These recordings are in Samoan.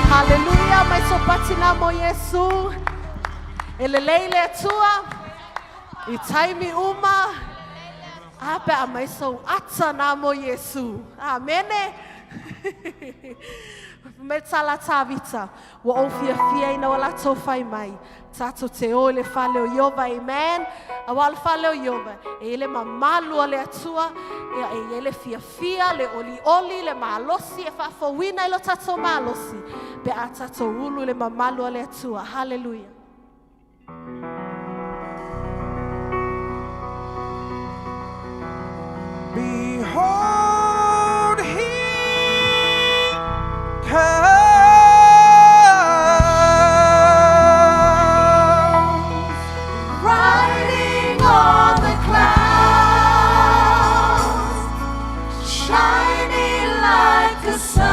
Haleluya mai sopatina mo Iesu. E lelei le Atua i taimi uma a pe a mai sou ata nā mo Iesu. Amene. Me tala tāvita, ua ou fiafia ina ua latou fai mai. Tatou te o i le fale o Iova, amen. Auā o le fale o Iova, e i ai le mamalu o le Atua, ia e i ai le fiafia, le olioli, le malosi e faafouina i lo tatou malosi, pe a tatou ulu i le mamalu o le Atua. Haleluia. Behold, he comes, riding on the clouds, shining like the sun.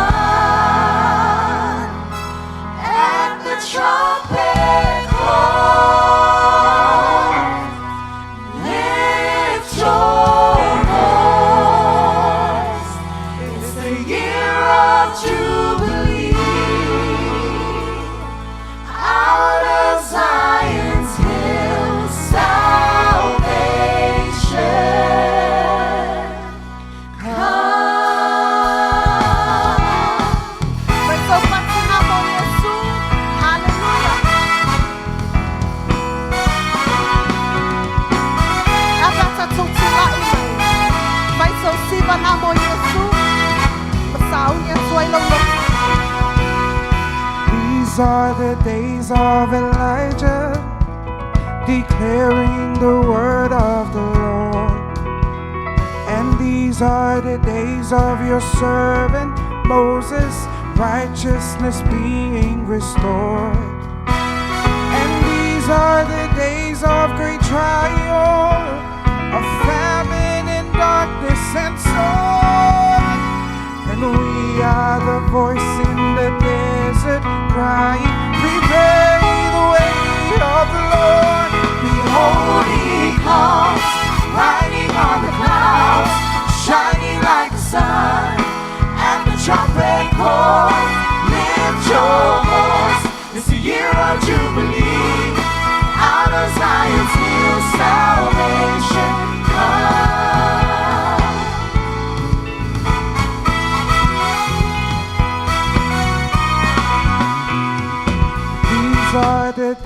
At the trumpet call, lift your voice. It's the year of Jubilee. Out of Zion's hill, salvation come. Mai taupatina mo Iesu. Haleluya. A pe a tatou tulai mai. Fai sou siva nā mo Iesu. Ma sauni atu ai lou loto. These are the days of Elijah, declaring the word of the Lord. And these are the days of your servant Moses, righteousness being restored. And these are the days of great trial, of famine and darkness and sword. And we are the voice in the desert crying, prepare ye the way of the Lord. Behold, he comes.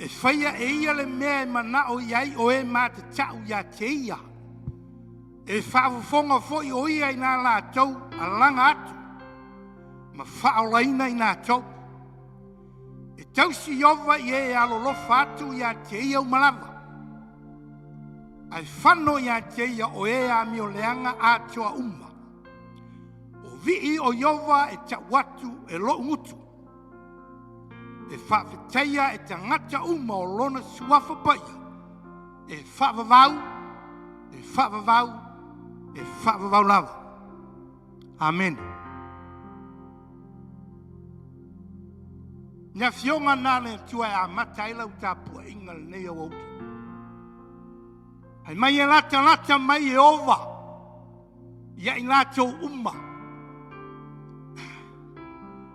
E faia e ia le mea e manao i ai o e matatau ia te ia. E faafofoga foi o ia i nā latou alaga atu ma faaolaina i latou. E tausi Ieova i e alolofa atu ia te ia uma lava, ae fano ia te ia o e amioleaga atoa uma. O vii o Ieova e tau atu e lo'u gutu, e faafetaia e tagata uma o lona suafa paia, e faavavau, e faavavau, e faavavau lava. Amene. Le afioga na le Atua e amata ai lau tapuaiga lenei aoauli. Ai mai e latalata mai Ieova ia i latou uma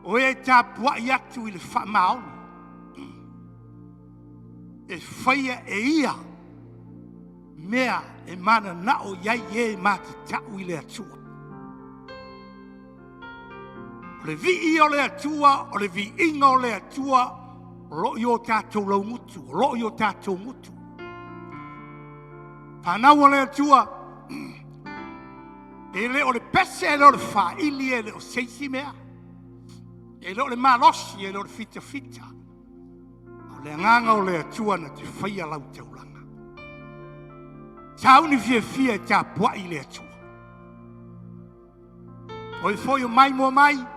o e tapuai atu i le faamaoni e faia e ia mea e mananao i ai e matatau i le Atua. O le vii o le Atua, o le viiga o le Atua, o loo i o tatou laugutu, o loo i o tatou gutu. Fanau o le Atua, e le o le pese, e le o le faili, e le o se isi mea, e le o le malosi, e le o le fitafita. O le agaga o le Atua na te faia lau taulaga. Sauni fiafia e tapuai le Atua. Oe foi o mai moa mai,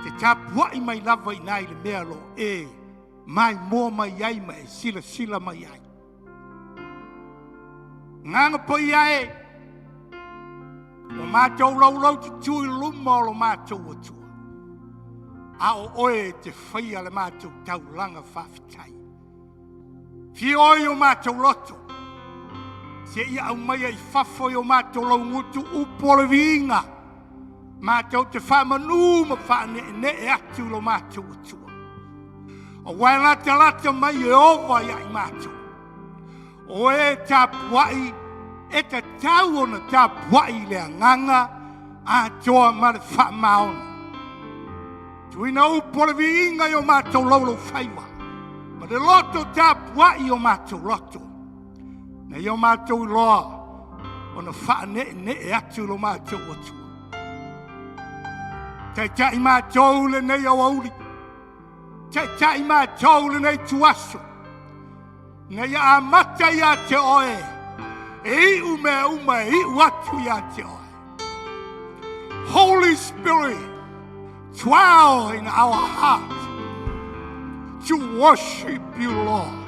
te tapuai mai lava i nai le mea lo e mai moa mai ai ma e silasila mai ai. Agaga paia e, o matou laulau tutu i luma o lo matou Atua. A o oe e te faia le matou taulaga faafetai. Fia oe i o matou loto, se ia aumaia i fafo i o matou laugutu upu o le viiga, matou te faamanu ma faaneenee atu i lo matou Atua. Aua e latalata mai Ieova ia i matou. O e tapuai, e tatau ona tapuai i le agaga atoa ma le faamaoni. Tuuina upu o le viiga i o matou laulaufaiva, ma le loto tapuai i o matou loto. Na ia o matou iloa ona faaneenee atu i lo matou Atua. Taitai matou lenei aoauli, taitai matou lenei tuaso, na ia amata ia te oe, e iu mea uma e iu atu ia te oe. Holy Spirit, dwell in our heart to worship you, Lord.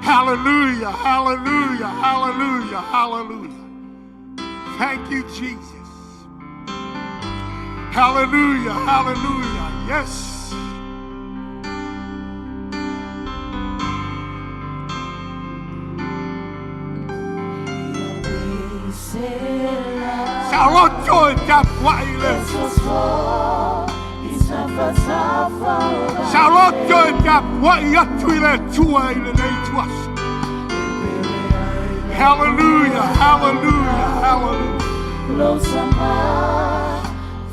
Hallelujah, hallelujah, hallelujah, hallelujah. Thank you, Jesus. Hallelujah, hallelujah. Yes. Saoloto e tapuai le Saoloto e tapuai atu i le Atua i lenei tuaso. Hallelujah, hallelujah, hallelujah. Lo sama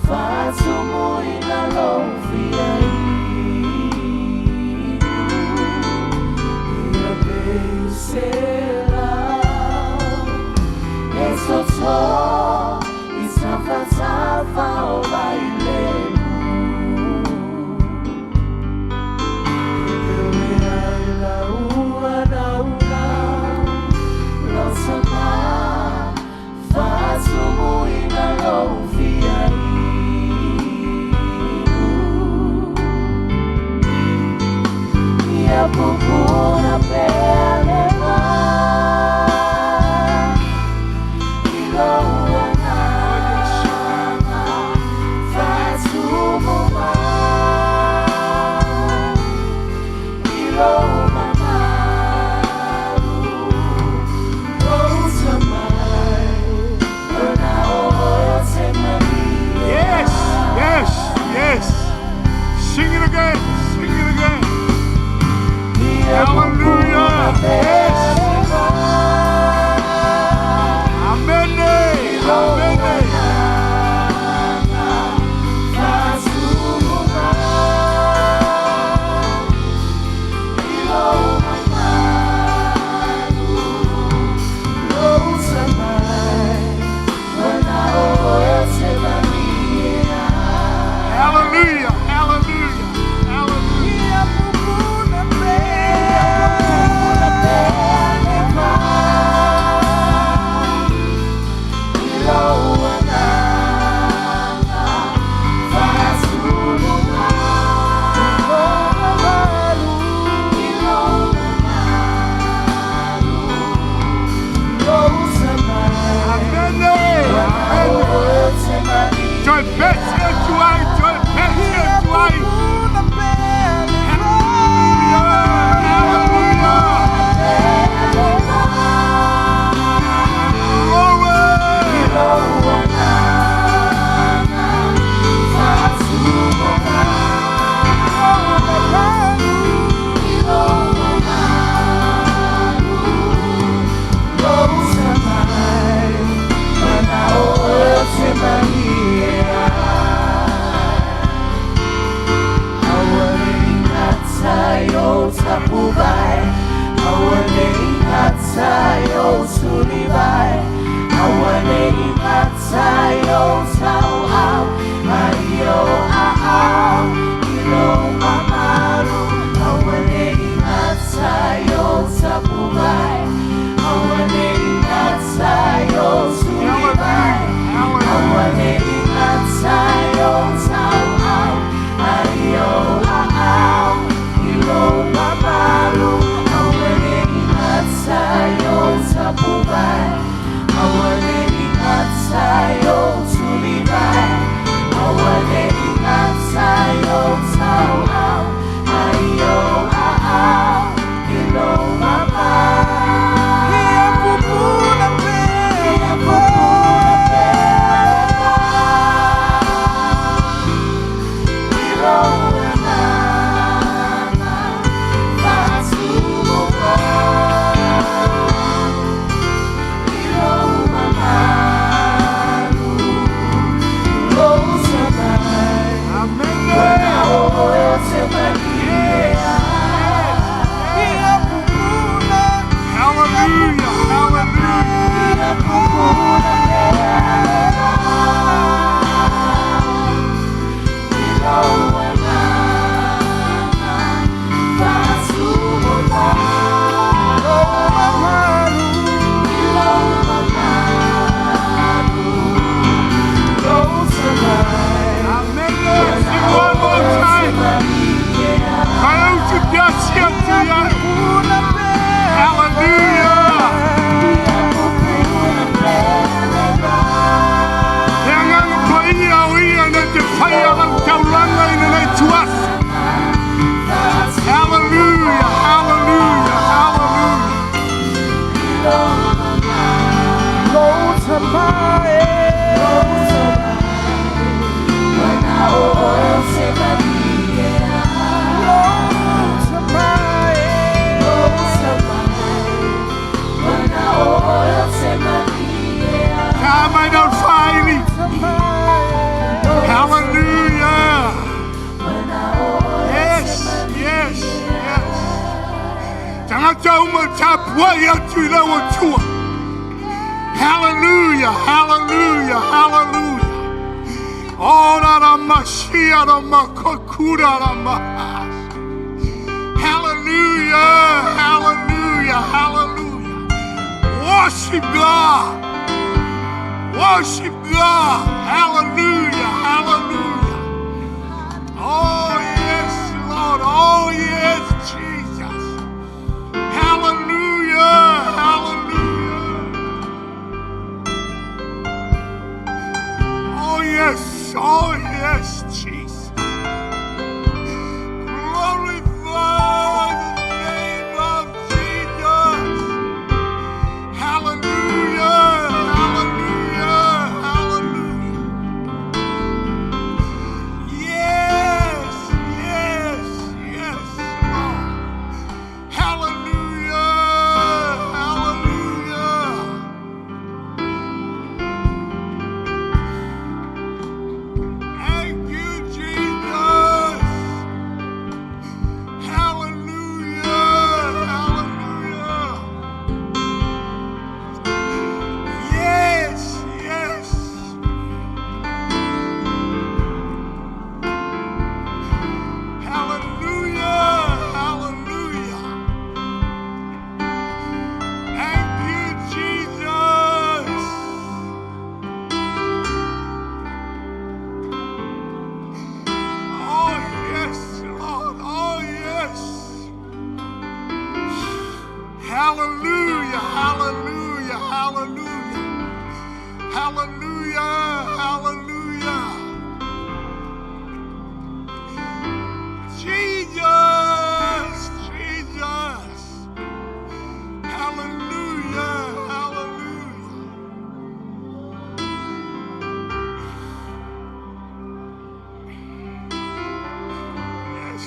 faatumuina lou fiainu ia bei se lau e soso i tafatafa o vailemu e pele ai lau anauna lo sama faatumuina lou fiainu ia pupuna pea le vai. Hallelujah. Yes, yes, yes. Tangata uma tapua i atu i lau atua. Hallelujah, hallelujah, hallelujah. Oh, ra masia ra makokura ra maha. Hallelujah, hallelujah, hallelujah. Worship God. Worship God. Hallelujah, hallelujah. Oh, yes, Lord. Oh, yes, Jesus. Hallelujah, hallelujah. Oh, yes, oh, yes, Jesus. Glorify the name of Jesus. Hallelujah, hallelujah, hallelujah. Yes, yes, yes, Lord. Hallelujah, hallelujah. Thank you, Jesus. Hallelujah, hallelujah. Yes, yes. Hallelujah, hallelujah. Thank you, Jesus. Oh, yes, Lord. Oh, yes. Hallelujah, hallelujah, hallelujah. Hallelujah, hallelujah. Jesus, Jesus. Hallelujah, hallelujah. Yes.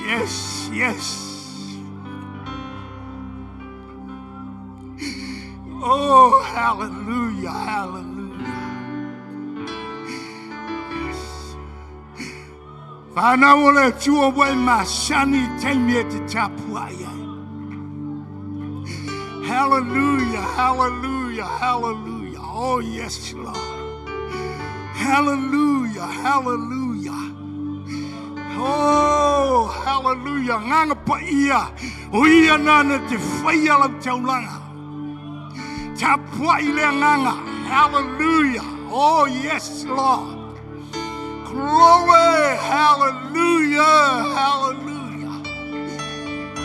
Yes, yes. Oh, hallelujah, hallelujah. Yes. Whanau o le tua wai ma shani teimi e te tapua ai. Hallelujah, hallelujah, hallelujah. Oh, yes, Lord. Hallelujah, hallelujah. Oh, hallelujah. Nganga pa ia. O ia nana te whaia lau taulanga. Tapua i le nganga. Hallelujah. Oh, yes, Lord. Glory. Hallelujah. Hallelujah.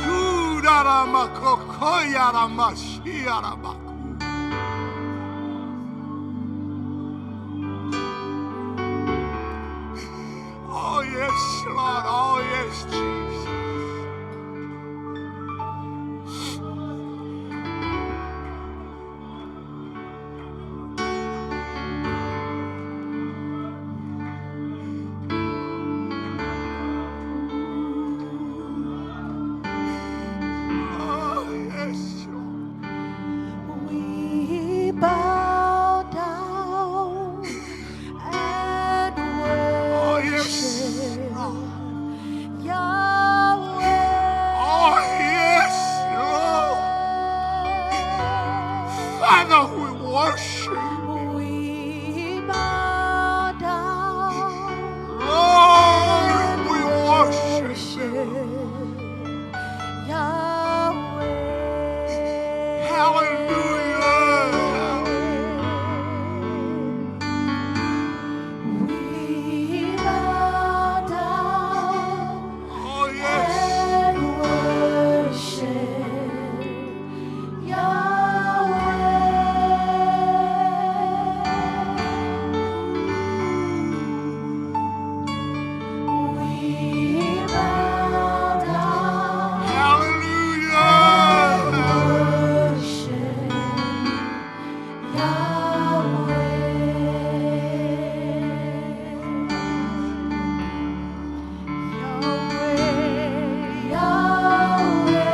Kūrara makokoiara mashiara maku. Oh, yes, Lord. Oh, yes, Jesus. Oh, yes, Lord. Hallelujah. We bow down Oh, yes. and worship Yahweh. We bow down Hallelujah. worship Yahweh. Yahweh,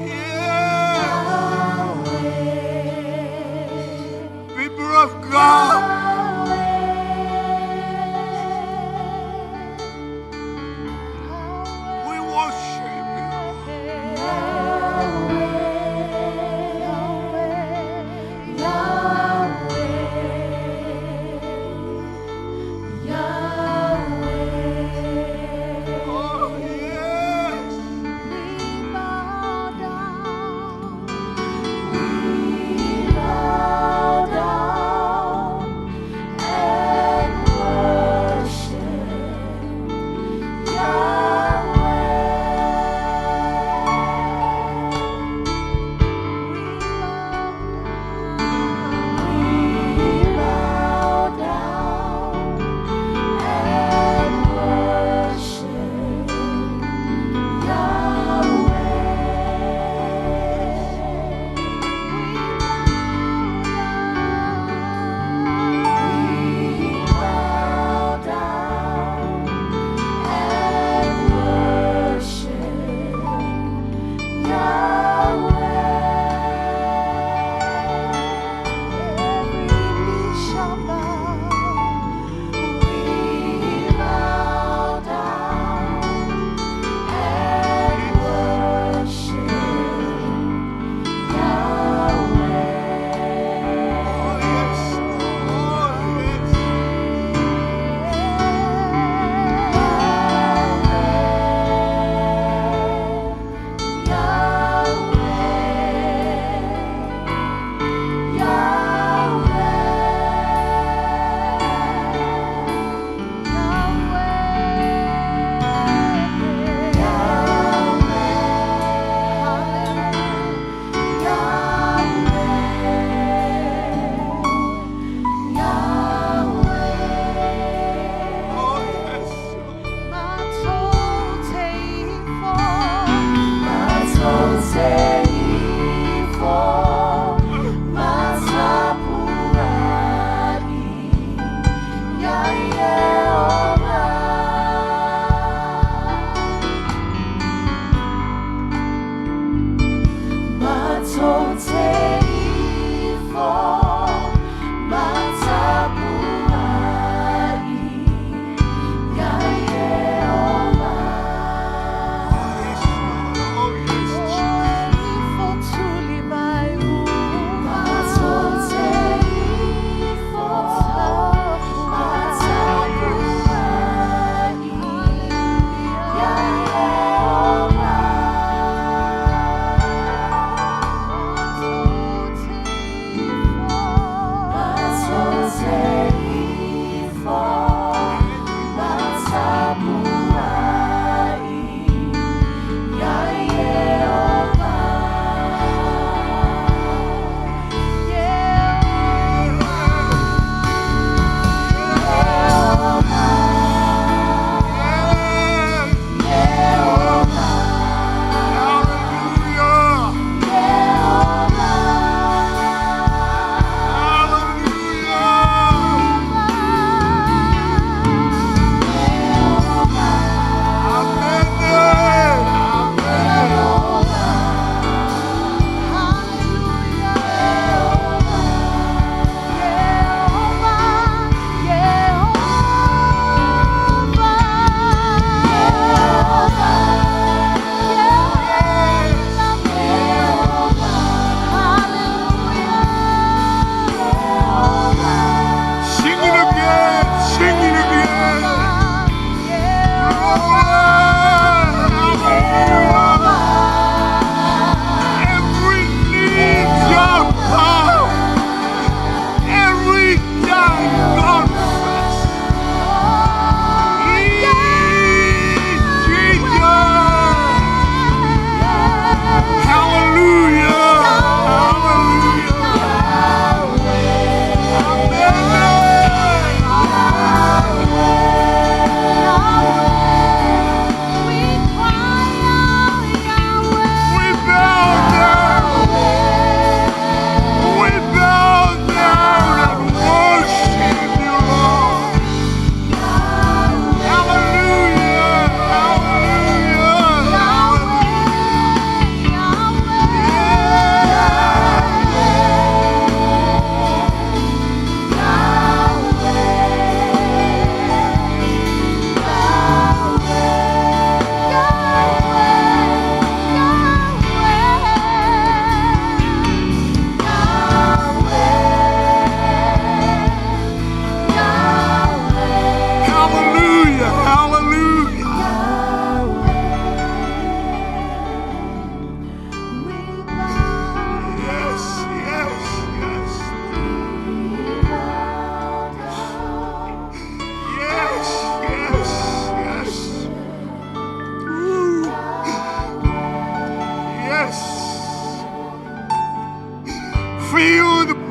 Yeah. Yahweh, People of God, we worship you. Oh, yes. Oh, yes. Oh, yes. Oh, yes. Oh, yes, Lord. Oh, yes.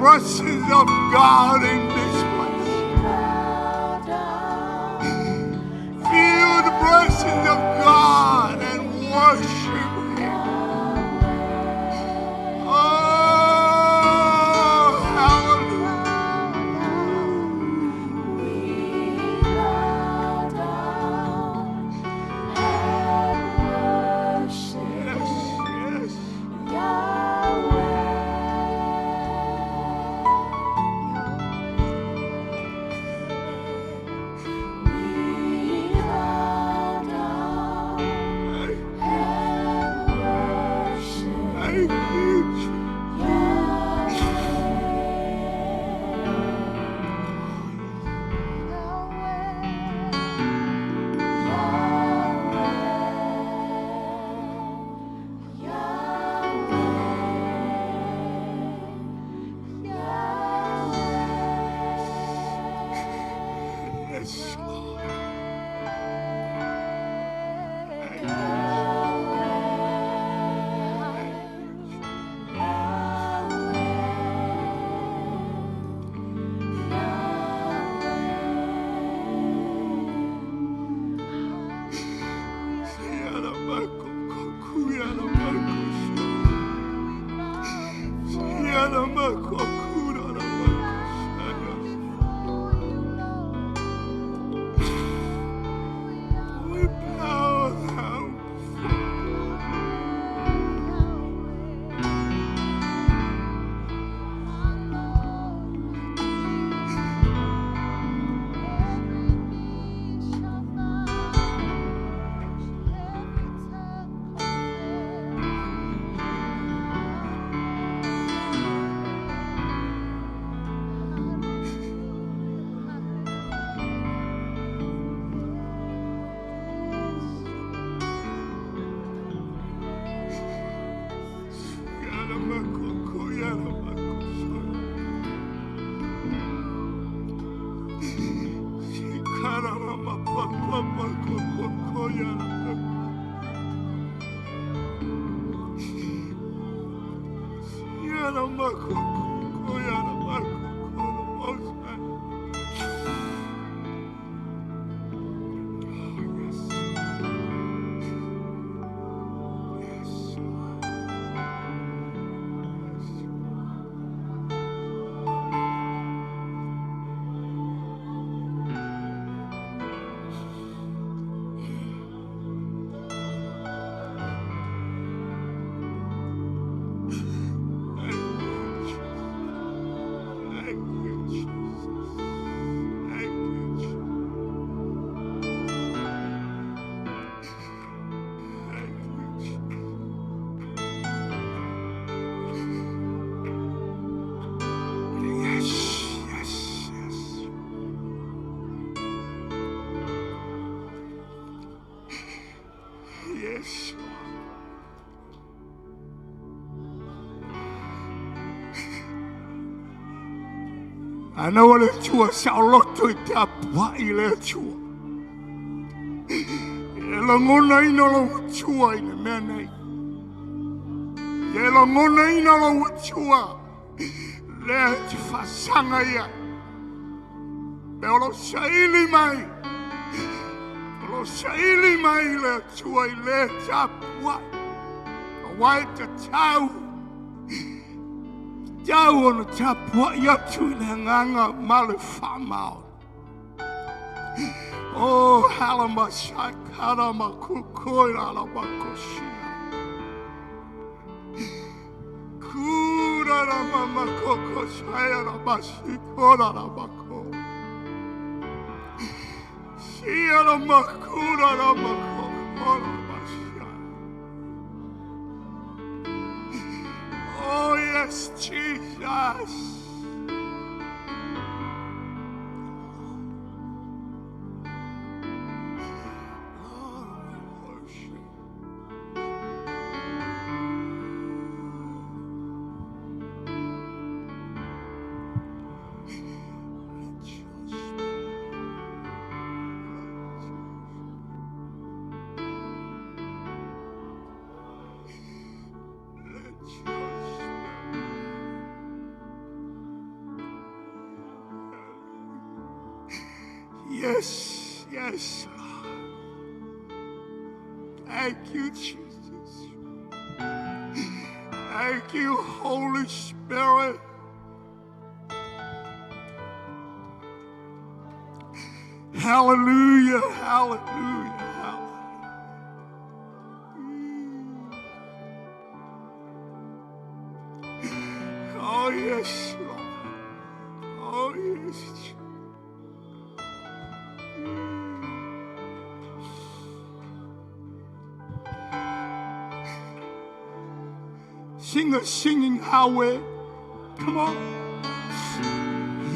presence of God in this place. Feel the presence of God and worship Him. Oh, hallelujah. Yes, yes. Thank you, Jesus. Yes, Lord. Thank you, Thank you, We bow down before Yes. Yes. Thank you, Jesus. Thank you, Jesus. Thank you, Jesus. Yes, yes, yes. Yes. Ana o le tua sa o loto i te apua i le tua. E langona ina lo tua i le mea nei. E langona ina lo tua. Le te whasanga ia. Me o lo saili mai. O lo saili mai le tua i le te apua. O wai te tau. Tau ona tapua i atu i le nganga ma le whamao. Oh, halama shakara makukoi ala makoshia. Kura la mama koko shaya la masikora la mako. Sia la makura la makoko la masia. Oh, yes, Jesus. Lord, we worship. Let your spirit, let your spirit. Yes, yes, Lord. Thank you, Jesus. Thank you, Holy Spirit. Hallelujah, hallelujah, hallelujah. Oh, yes, Lord. Oh, yes. Sing a singing Yahweh. Come on.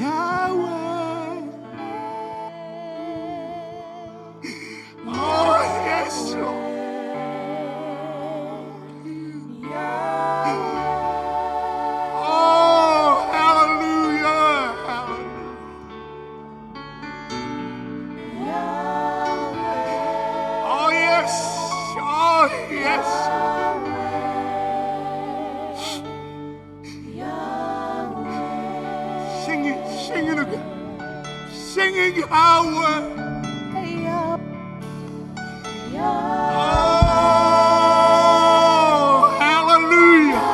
Yahweh. Oh, yes, Lord. Oh, hallelujah. Hallelujah. Oh, yes. Oh, yes. Singing, singing again. Singing Yahweh. Oh, hallelujah.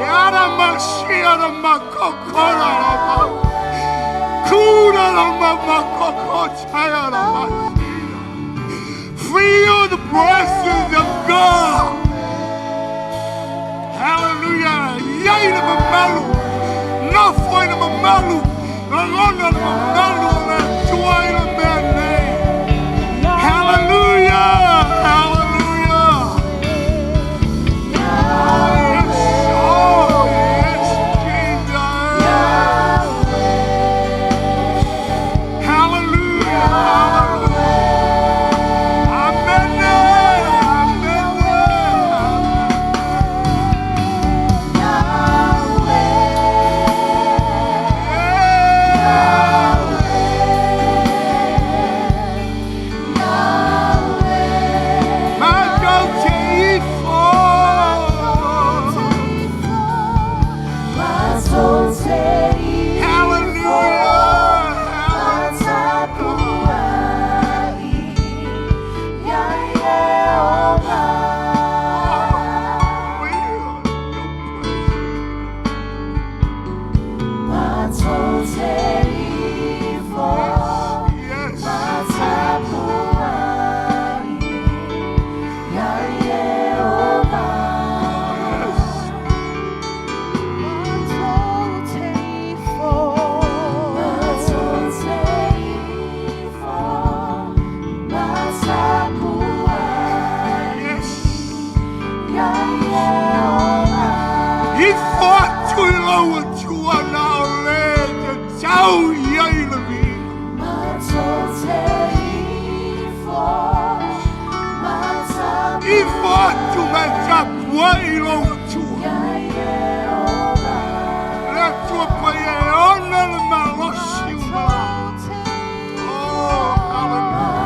Yada Mashiach Makokora Kura Makokotaya Feel the presence of God. Hallelujah. Yaina mamalu. Nafoina mamalu. Lalona mamalu. Tuaina mene. Hallelujah. Hallelujah. Oh, yes. Oh, yes, Jesus. Hallelujah. Hallelujah. Amen. Amen. Oh, hallelujah.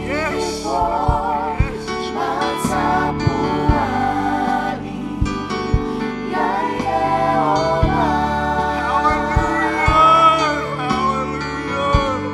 Yes, Lord, yes. Hallelujah, hallelujah.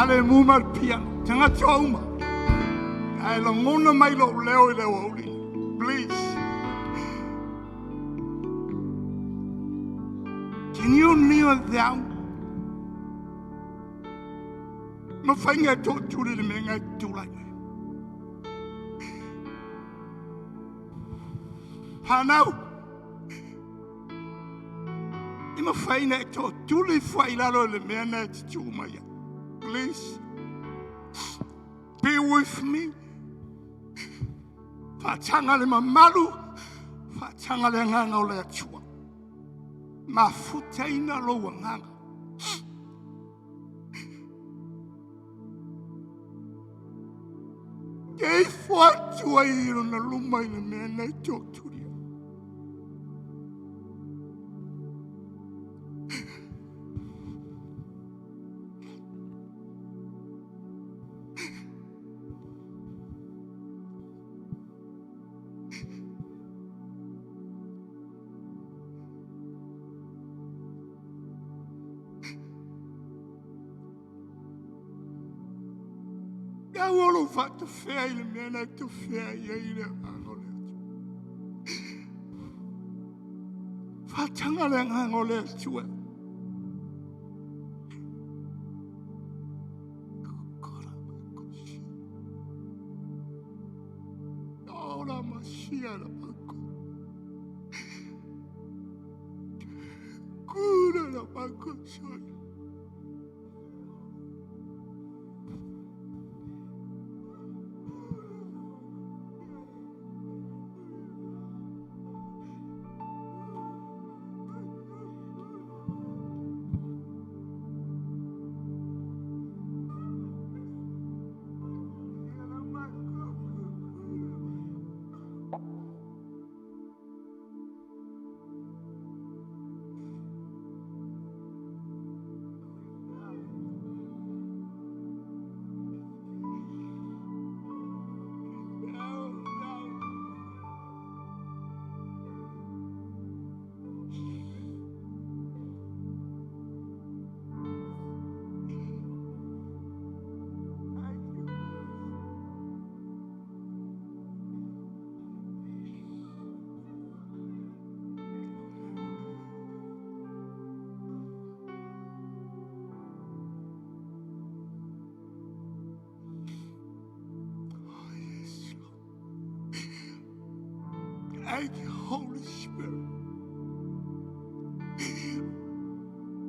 Faalemu ma le piano, tagata uma. Ae lagona mai lou leo i le aoauli. Please. Can you kneel down? Mafai ona e tootuli le mea na e tulai mai. Hanau. E mafai ona e tootuli ifo i lalo i le mea na e te tu mai ai. Please. Be with me. Faataga le mamalu, faataga le agaga o le Atua. Mafutaina lou agaga. Te ifo atu ai i lona luma i le mea na e tootuli ai. Tau o lou faatafea i le mea na e tafea i ai le agaga o le Atua. Faataga le agaga o le Atua. Ora masia la mako. Kura la mako soy. Oh, yes, Lord. Thank you, Holy Spirit.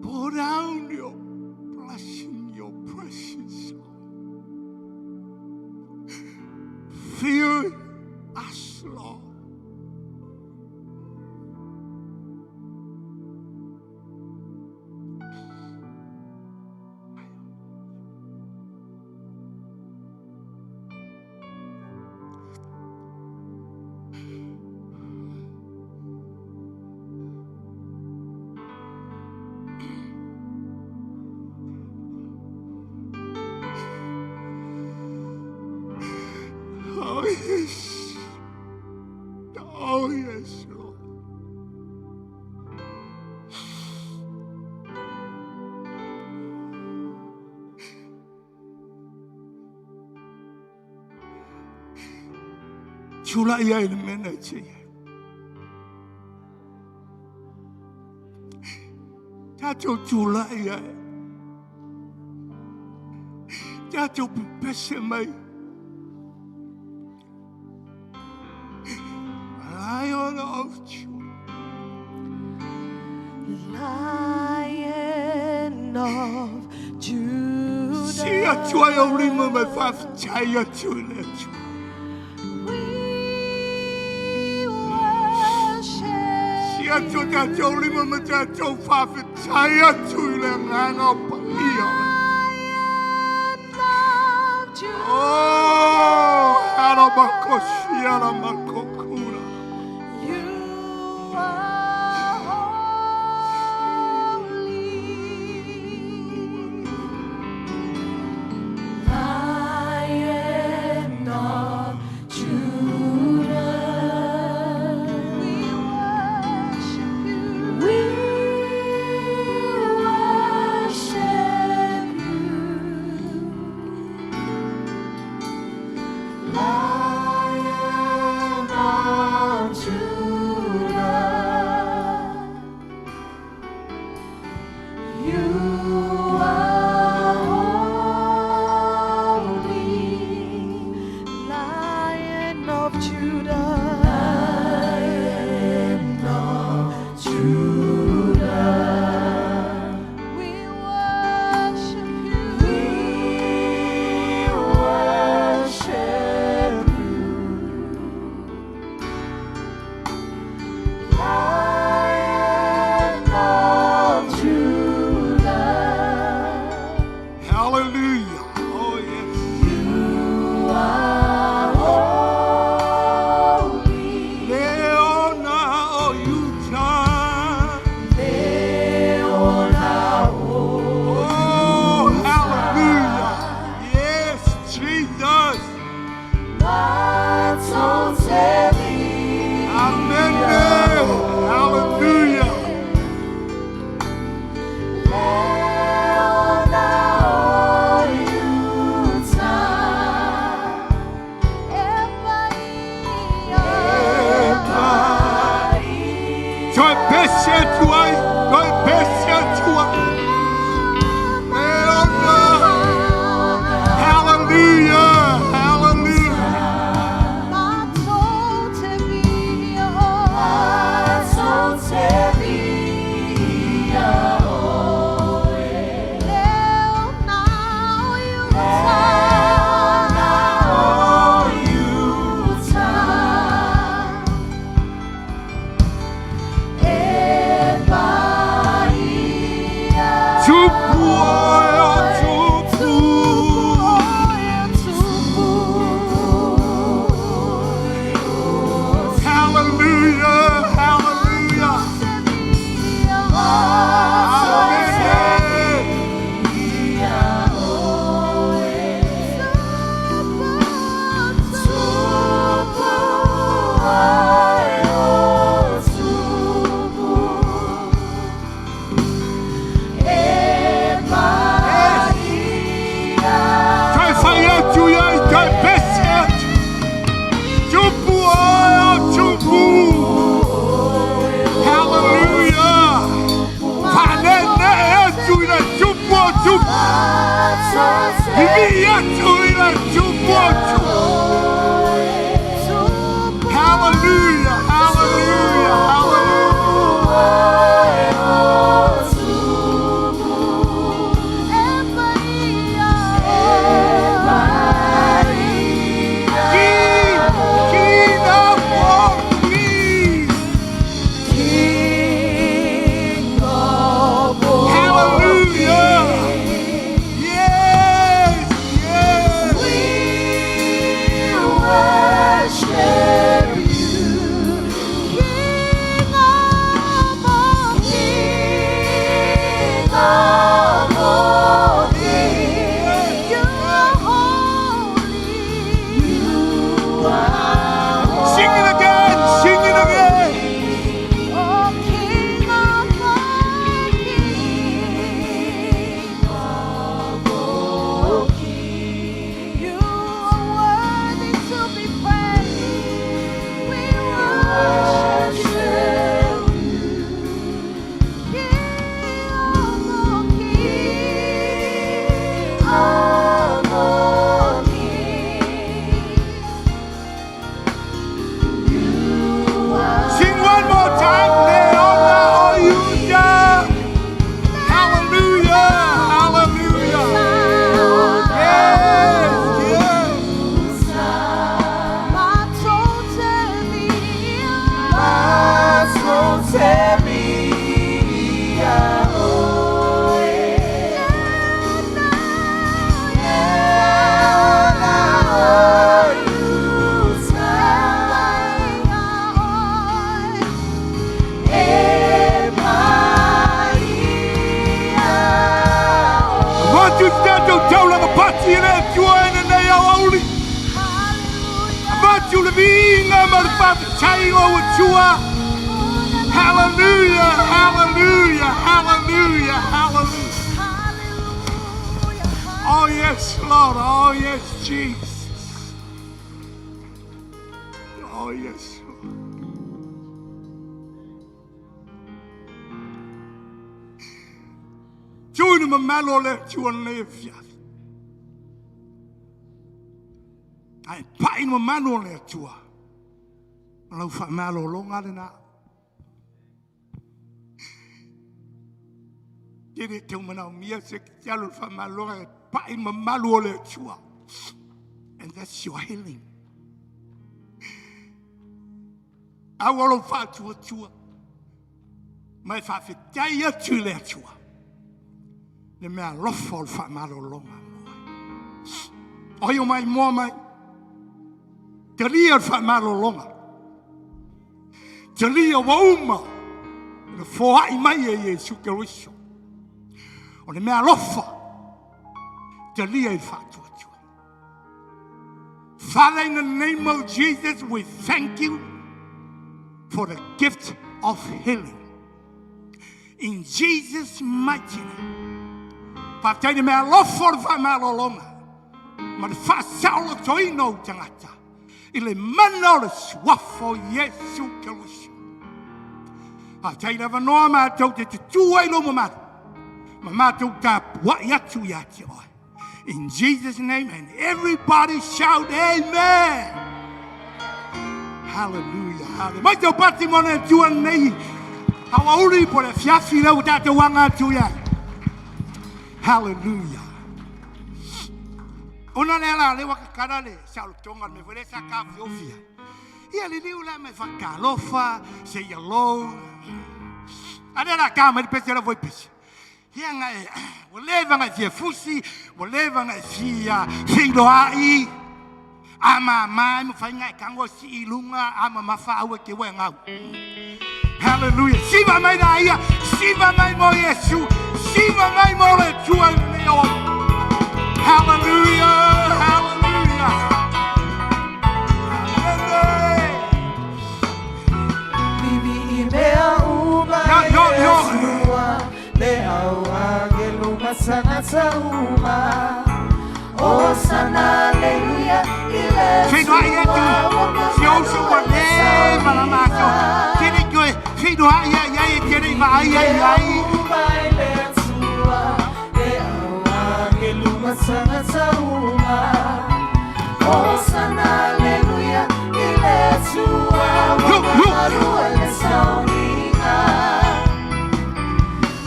Pour down your blessing, your presence, Lord. Fill us, Lord. Oh, yes. Oh, yes, Lord. Tulai ai le mea na e te i ai. Tatou tulai ai. Tatou pepese mai. Lion of Judah. Lion of Judah. Sii atu ai ou lima ma faafetai atu i le Atua. We worship Sii atu o tatou lima ma tatou faafetai atu i le agaga o paia. Lion of Judah. Oh, aramakosi, aramakokura. You are holy. Lion of Judah. We worship you. We worship you. Lion of Judah, Hallelujah. Oh, yes. you are holy. Leona o Utah. Leona Oh, hallelujah. Yes, Jesus. Amen. Hallelujah. Toe pese atu ai. Toe pese atu ai. Leona. Hallelujah. Hallelujah. Tupu oe o tupu. Hallelujah. Hallelujah. Amen. Toe fai atu iai, toe pese atu. Tupu oe o tupu. Hallelujah. Whanene atu i le tupu o tupu. Vivi atu i le tupu o tupu. Hallelujah, hallelujah, hallelujah. King, King of all kings. Hallelujah. Yes, yes. Worship you, King of all kings, of all kings. You are holy. You are Sing it again, sing it again. Oh, King of all kings, of all kings. You are worthy to be praised. We worship you, King of all kings, of all kings. You are Sing one more time, Leona o Judah. Hallelujah, hallelujah. Yes, yes. Avatu tatou taulaga pati i le Atua i lenei aoauli. Avatu le viiga ma le faafetai o Atua. Hallelujah, hallelujah, hallelujah, hallelujah. Oh yes, Lord. Oh yes, Jesus. Oh yes, Lord. Tuina mamalu o le Atua lenei afiafi. Ae pai mamalu o le Atua. O lau faamalologa lena. E le tau manaomia se tialo le faamalologa e pai mamalu o le Atua. And that's your healing. Aua lou faatuatua. Ma e faafetai atu i le Atua le mea alofa o le faamalologa mo ai. O ai o maimoa mai? Talia le faamalologa. Talia ua uma na foai mai e Iesu Keriso. O le mea alofa, talia i le faatuatua. Father, in the name of Jesus, we thank you for the gift of healing. In Jesus' mighty name. Faafetai le mea alofa o le faamalologa ma le faasaolotoina o ou tagata i le mana o le suafa o Iesu Keriso. Faafetai le avanoa matou te tutū ai lou mamalu ma matou tapuai atu ia te oe. In Jesus' name, and everybody shout amen. Hallelujah. Hallelujah. Mai tau pati mo le Atua nei. Aoauli po le afiafi lea ua tatou aga atu i ai. Hallelujah. Ona lea la le ua kakala le saolotoga le mea foi lea sa taofiofi ai. Ia liliu la mai faatalofa, say hello. A lea la ta mai le pese la foi pese. Ia nga e, ua leva nga e fia fusi, ua leva nga e fia feiloai. A mama e mawhai nga e tango si i lunga, a mamafa au e te ua e ngau. Hallelujah. Siva mai la ia, siva mai mo Yesu, siva mai mo le Atua i lenei ao. Hallelujah, hallelujah. Hallelujah. Bibi i mea uma Yo, yo, yo. e Atua, le au angelo matagata uma. Hosana, hallelujah, i le Feiloai atu, si ousu ua leva na matou. Tele koe, feiloai ai ai e tele i vaai ai ai. Uma i le Atua, le au angelo matagata uma. Hosana, hallelujah, i le Atua, Yo, yo. ua le sauniga.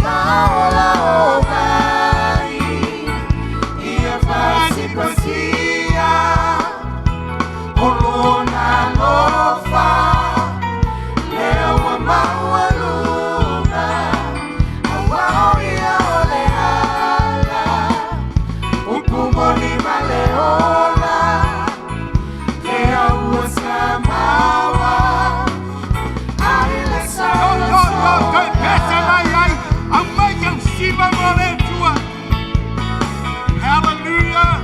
Maola o mai, ia pasipasia, o lona alofa, lea ua maualuga, auā o ia o le ala, upu moni ma le ola, lea ua samaua, ai le Yo, yo, yo, toe pese mai ai. Au mai au siva mo le Atua. Hallelujah.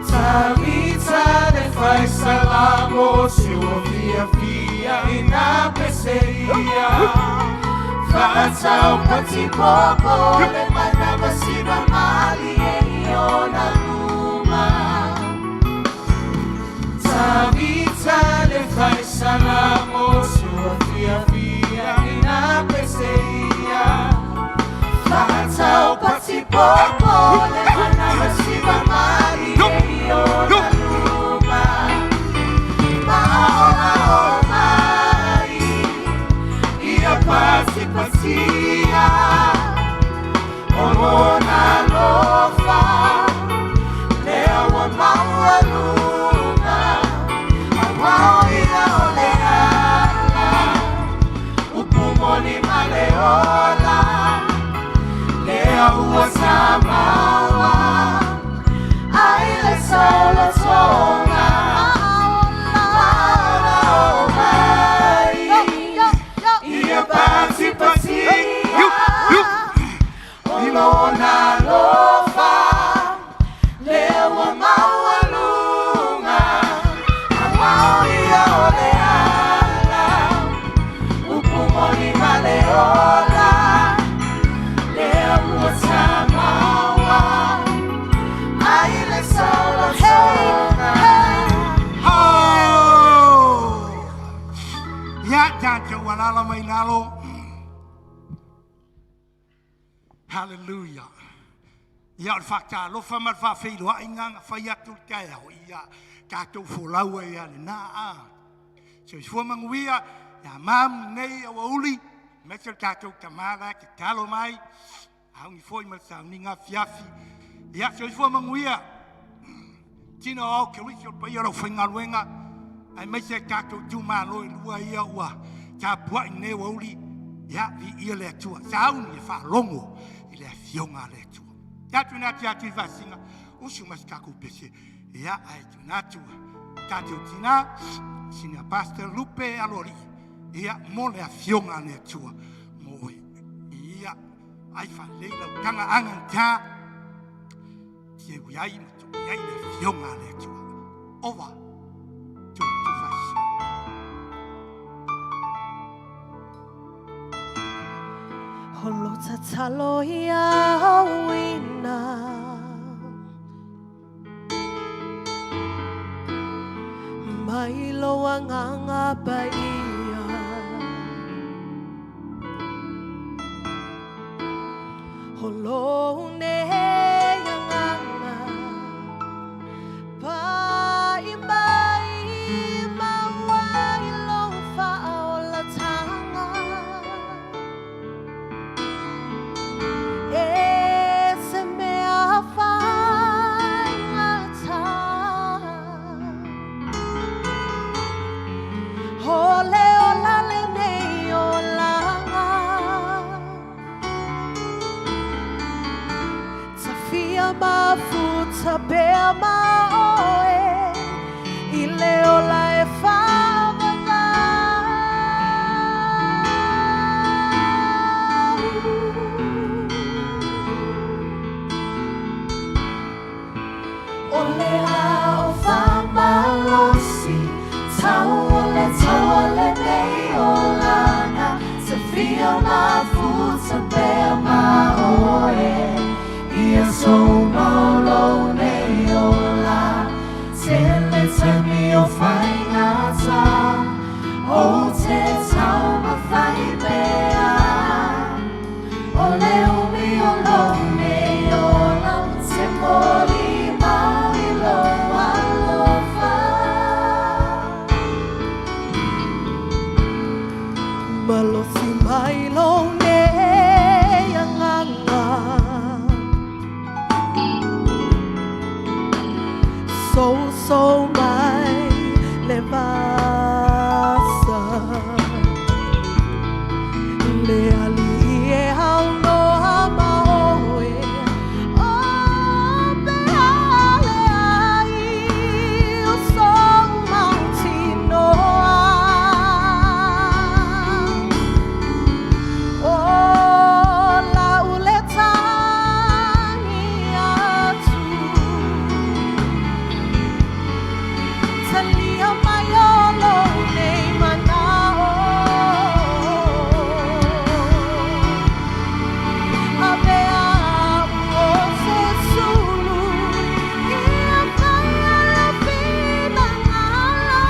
Tavita le fai salamo se ua fiafia ina peseia. Whaatau patipoko le manava siva mali e iona luma. Tavita le fai salamo se ua fiafia ina peseia. Whaatau patipoko le manava siva mali e iona luma. Maola o mai, ia pasipasia, o lona alofa, lea ua maualuga, auā o ia o le ala, upu moni ma le ola, lea ua samaua, ai le saolotoga, maola o mai, ia pasipasia, Yo, yo. o lona alofa, lea ua maualuga, auā o ia o le ala, upu moni ma le ola, lea ua samaua, ai le saolotoga. Oh! Ia tatou alala mai lalo. Hallelujah. Ia o le faatalofa ma le faafeiloaiga na fai atu le taeao ia tatou folau ai ia lena a. Soifua manuia ia mam nei aoauli aemaise le tatou tamā la e tatalo mai auni foi ma le sauniga afiafi. Ia soifua manuia. Tino o ao Keriso le paia o le aufaigaluega. Ai mai se tatou itumalo e lua ia ua tapuai nei ua uli ia vi ia le Atua. Sauni e faalogo i le afioga a le Atua. Ia tuuina atu ia Tuivai usu mai se tatou pese ia ae tuuina atu tatou tina sina Pastor Lupe Aloalii ia mo le afioga a le Atua mo oe. Ia ai faalelei lau taga agagata se ui ai ma tuu i ai le afioga a le Atua. Over to Tuivai. O lo tatalo ia uina mai lo anganga pa ia o lo ne anganga pa i mai maua i lo whaolatanga e se mea whaingata o le ola le nei olanga Tawhia mafuta pea ma oe i le ola e whaavavau. O le ao whamalosi, tau o le tau le nei olanga, te whia mafuta pea ma oe, ia so maulo nei ola, te le taimi o whaingata, o te tau ma whai pea. O le umi o lo nei ola, te mori mau i lo alofa. Malosi mai lo nei anganga So so mai le vasa Le ali e au noa ma oe O pe ale ai o so mautinoa O la ule tangi atu Talia mai o lo nei manao Avea o se sulu Ia whaia la whina ngala.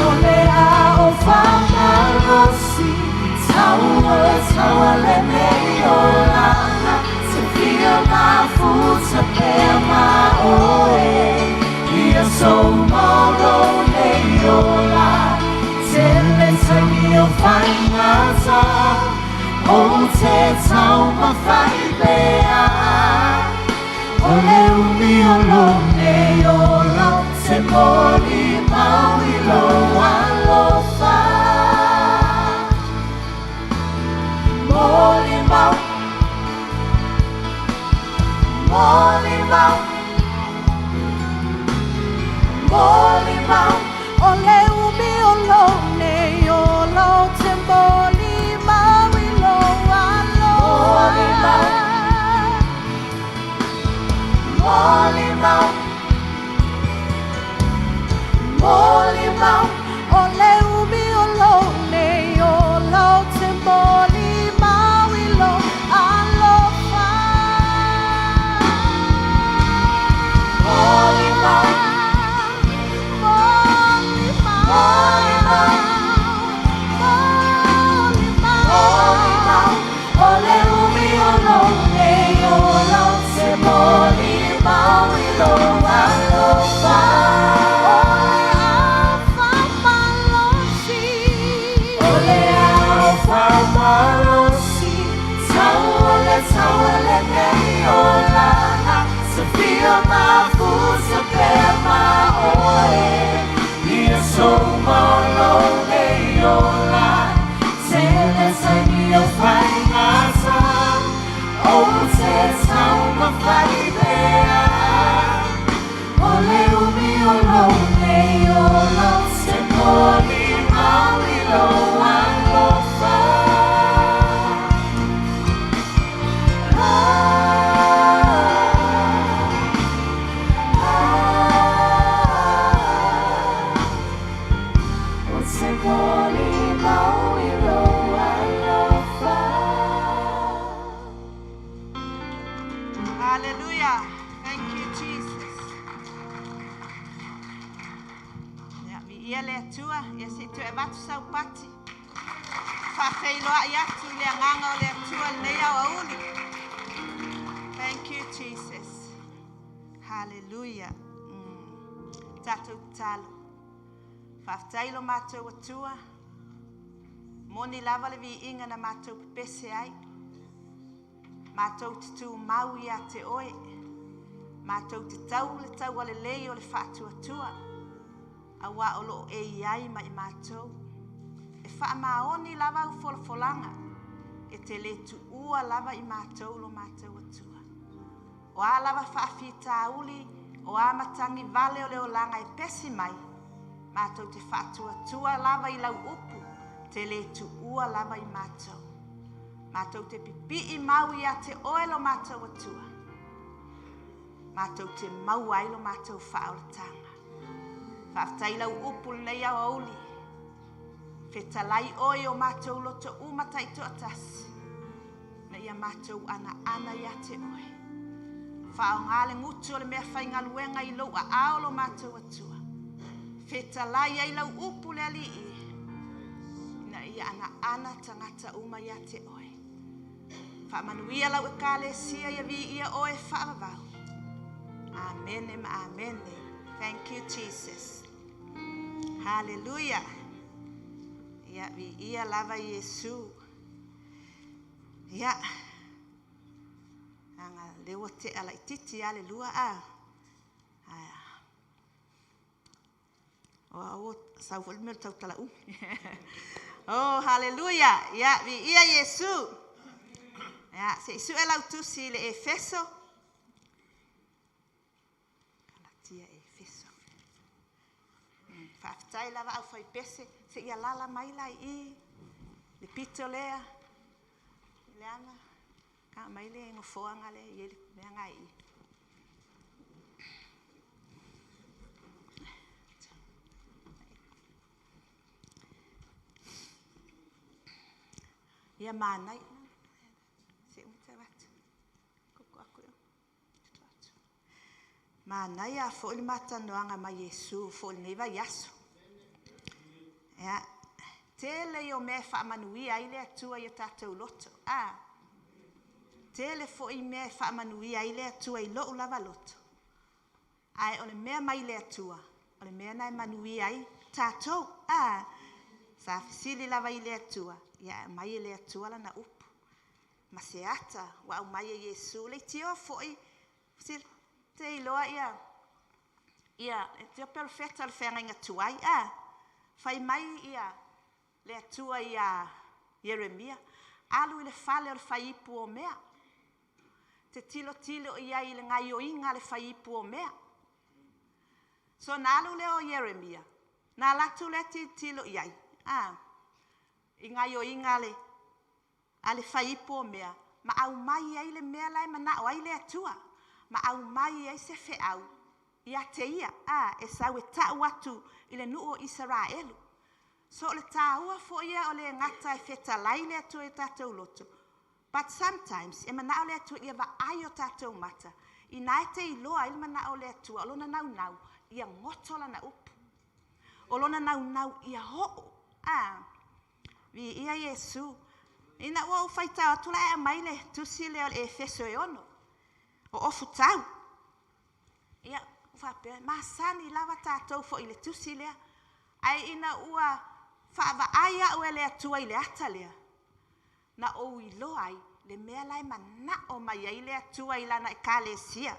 O le ao whamalosi, tau o le tau a le nei olanga, te whia mafuta pea ma oe, ia so mauro nei ola, te le taimi o whaingata, o te tau ma whai pea. O le umi o lo nei ola, te mori mau i lo alofa. Moli mau, moli mau, moli mau. O le umi o lo nei ola, te moli mau i lo alofa. Moli mau. Moli mau, moli mau. O le umi o lo nei ola, te moli mau i lo alofa. Moli mau. Moli mau. Moli mau. Moli mau. Moli mau. O le umi o lo nei ola, te moli mau i lo lenei olaga Se fia mafusa pea ma oe Ia sou maolo nei ola Tele saini o whaingata O te taumawhai pea O le umi o lou nei ola Se moni mau i lou alofa. O te moni mau i lou alofa. Hallelujah. Thank you, Jesus. Ia, viia le Atua, ia se i toe avatu sau pati. Faafeiloai atu i le agaga o le Atua lenei aoauli. Thank you, Jesus. Hallelujah. Tatou tatalo. Faafetai lo matou Atua. Moni lava le viiga na matou pepese ai. Matou te tumau ia te oe. Matou te tau le taualelei o le faatuatua. Auā o loo e iai ma i matou. E faamaoni lava au folafolaga. E te le tuua lava i matou lo matou Atua. O a lava faafitauli, o a matagi vale o le olaga e pesi mai. Matou te faatuatua lava i lau upu. Te le tuua lava i matou. Matou te pipii mau ia te oe lo matou Atua. Matou te maua ai lo matou faaolataga. Faafetai lau upu lenei aoauli. Fetalai oe o matou loto uma taitoatasi. Na ia matou anaana ia te oe. Faaaoga le gutu o le mea faigaluega i lou aao lo matou Atua. Fetalai ai lau upu le alii. Na ia anaana tagata uma ia te oe. Faamanuia lau ekalesia ia viia oe faavavau. Amene ma amene. Thank you, Jesus. Hallelujah. Ia viia lava Iesu. Ia. Aga lea ua tea laititi a le 2 a. O sau foi le mea o le tautala umi. Oh, hallelujah. Ia, viia Iesu. Ia, se i sue lau tusi i le Efeso. Galatia Efeso. Faafetai lava au fai pese. Se ia lala mai lai i. Le pito lea. Le aga. Ka mai le ngofoanga le i le mea ngai i. Ia manai. Se umita atu. Koko aku ia. Atu. Manaia foi le matanoaga ma Iesu foi lenei vaiaso. Ia, tele i o mea faamanuia ai le Atua i o tatou loto. A, tele foi mea faamanuia ai le Atua i lou lava loto. Ae o le mea mai le Atua, o le mea na e manuia ai tatou. A, sa fesili lava i le Atua, ia mai e le Atua lana upu. Ma se ata ua aumai e Iesu le itio foi, te iloa ia, ia, e te perofeta o le feagaiga tuai, a, fai mai ia le Atua ia Ieremia, alu i le fale o le faiipu o mea. Te tilo tilo i ai i le gaioiga a le faiipu o mea. So na alu lea o Ieremia, na alatu lea tilotilo i ai, a, i gaioiga a le faiipu o mea, ma aumai ai le mea la e manao ai le Atua. Ma aumai ai se feau ia te ia, a, e sau e tau atu i le nuu o Isaraelu. So o le tāua foi ia o le gata e fetalai le Atua i tatou loto. But sometimes, e manao le Atua ia vaai o tatou mata. Ina e te iloa ai le manao o le Atua, o lona naunau, ia goto lana upu. O lona naunau ia oo. A, viia Iesu. Ina ua ou faitau atu la e aumai le tusi lea o le Efeso e 6. O ofutau. Ia, faapea, masani lava tatou foi i le tusi lea. Ae ina ua faavaai au e le Atua i le ata lea, na ou iloa ai Le mea la e mana'o mai ai le Atua i lana Ekalesia.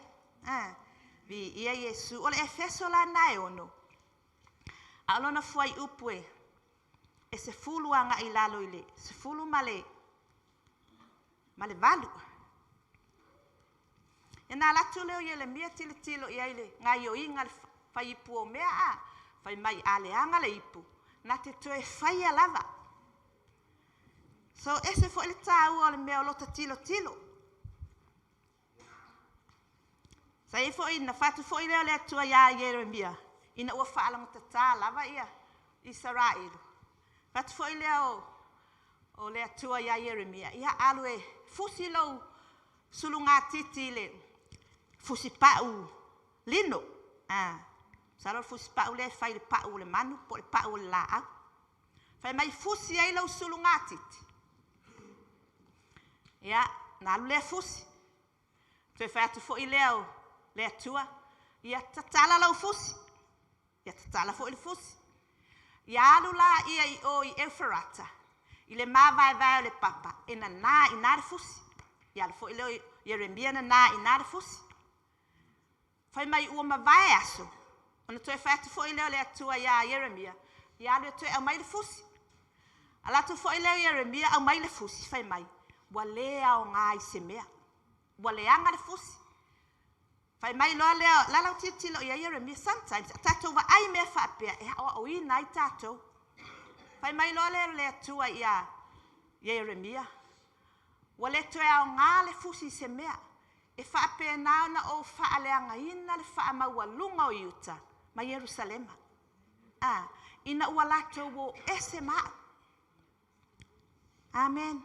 Viia Iesu. O le Efeso lana e 6. A o lona fuaiupu e 10 aga'i i lalo i le 18. Ia na alu atu lea o Ieremia tilotilo i ai i le gaoioiga a le faiipu o mea a. Fai mai a leaga le ipu, na te toe faia lava. So ese foi le tāua o le mea o lota tilotilo. Sa i ai foi na fai atu foi lea o le Atua iā Ieremia, ina ua faalagotatā lava ia Isaraelu. Fai atu foi lea o le Atua iā Ieremia, ia alu e fusi lou sulugatiti i le fusipau lino. Masalo o le fusipau lea e fai i le pau o le manu po o le pau o le laau. Fai mai fusi ai lou sulugatiti. Ia, na alu lea fusi. Toe fai atu foi lea o le Atua, ia tatala lau fusi. Ia tatala foi le fusi. Ia alu la ia i o i Euferata, i le mavaevae o le papa, e nanā i ina le fusi. Ia alu foi lea o Ieremia nanā i ina le fusi. Fai mai ua mavae aso, ona toe fai atu foi lea o le Atua iā Ieremia, ia alu e toe aumai le fusi. Alu atu foi lea o Ieremia aumai le fusi, fai mai, ua le aoga i se mea. Ua leaga le fusi. Fai mai loa lea, la lau tilotilo i ai Ieremia, sometimes, a tatou vaai mea faapea, e aoaoina ai tatou. Fai mai loa lea o le Atua ia Ieremia, ua le toe aoga le fusi i se mea, e faapena ona ou faaleagaina le faamaualuga o Iuta ma Ierusalema. Ina ua latou o ese ma au. Amen.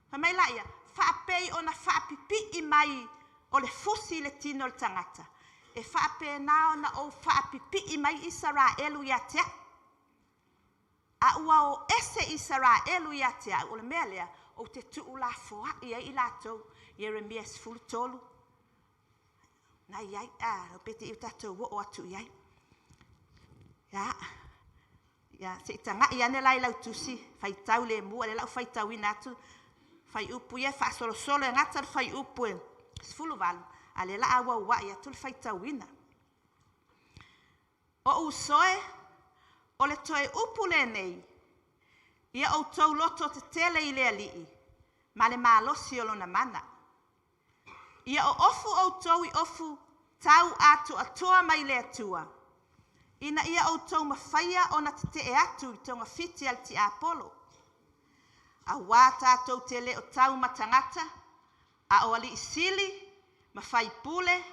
Fai mai laia, faapei ona faapipii mai o le fusi i le tino o le tagata, e faapena ona ou faapipii mai Isaraelu ia te au. A ua o ese Isaraelu ia te au, o le mea lea, ou te tuulafoai ai i latou. Ieremia 13, na i ai, pe te i o tatou oo atu i ai. Ia, se i tagai ane la i lau tusi, faitau le mua, le lau faitauina atu, fuaiupu ia e faasolosolo e gata le fuaiupu e 18, a le la auauai atu le faitauina. O usoe, o le toe upu lenei, ia outou loto tetele i le Alii, ma le malosi o lona mana. Ia oofu outou i ofu tau atoatoa mai le Atua, ina ia outou mafaia ona tetee atu i togafiti a le tiapolo. Auā tatou te le o tau ma tagata, a o alii sili, ma faipule,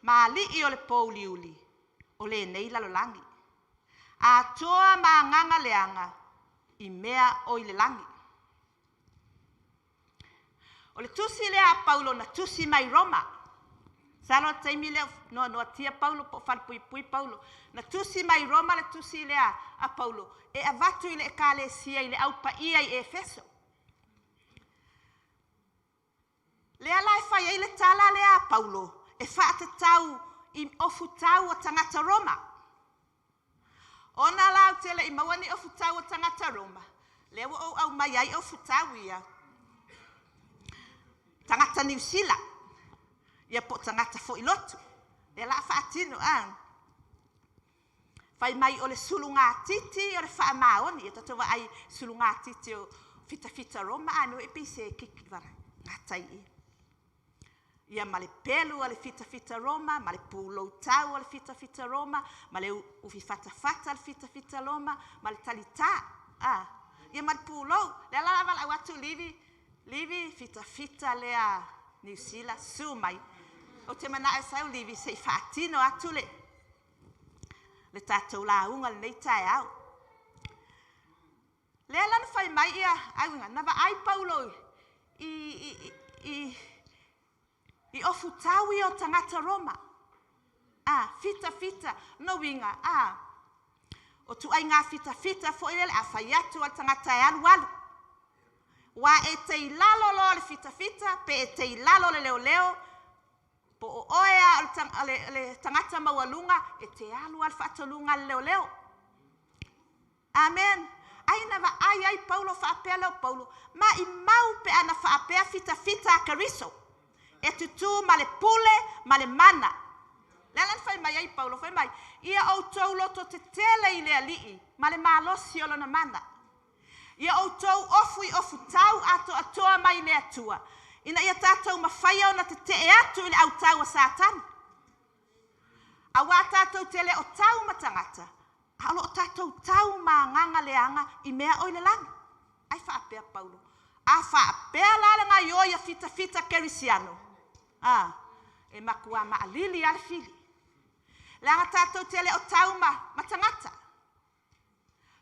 ma alii o le pouliuli, o lenei lalolagi. Atoa ma agaga leaga i mea o i le lagi. O le tusi lea a Paulo na tusi mai Roma. Masalo o le taimi lea o noanoatia Paulo po o falepuipui Paulo. Na tusi mai Roma le tusi lea a Paulo e avatu i le Ekalesia i le aupaia i Efeso. Lea la e fai ai le tala lea a Paulo e faatatau i ofutau o tagata Roma. Ona la ou te le i maua ni ofutau o tagata Roma, lea ua ou aumai ai ofutau ia tagata Niu Sila, ia po o tagata foi lotu. Lea la a faatino a. Fai mai o le sulugatiti o le faamaoni. Ia tatou vaai sulugatiti o fitafita Roma a no e pei se kiki vala gatai i. Ia ma le pelu o le fitafita Roma, ma le puloutau o le fitafita Roma, ma le ufifatafata o le fitafita Roma, ma le talitā. Ia ma le pulou. Lea la valaau atu Livi, Livi fitafita lea Niu Sila, su mai. Ou te mana'o e sau Livi se i faatino atu le tatou lauga lenei taeao. Lea la na fai mai ia auiga, na vaai Paulo i ofutau ia o tagata Roma. Fitafita, no uiga, o tuaiga fitafita foi lele a fai atu a le tagata e alualu. Ua e te i lalo loa o le fitafita, pe e te i lalo o le leoleo, po o oe a o le tagata maualuga, e te alu a le faatoluga a le leoleo. Amen. Ai na vaai ai Paulo faapea lea o Paulo, maimau pe ana faapea fitafita a Keriso, e tutū ma le pule ma le mana. Le ala na fai mai ai Paulo, fai mai, ia outou lototetele i le Alii ma le malosi o lona mana. Ia outou ofu i ofutau atoatoa mai le Atua, ina ia tatou mafaia ona tetee atu i le autau a Satani. Auā tatou te le o tau ma tagata, a o lo o tatou tau ma agaga leaga i mea o i le lagi. Ai faapea Paulo, a faapea la le gaioi a fitafita kerisiano, a, e matua maalili lava le fili. Leaga tatou te le o tau ma tagata.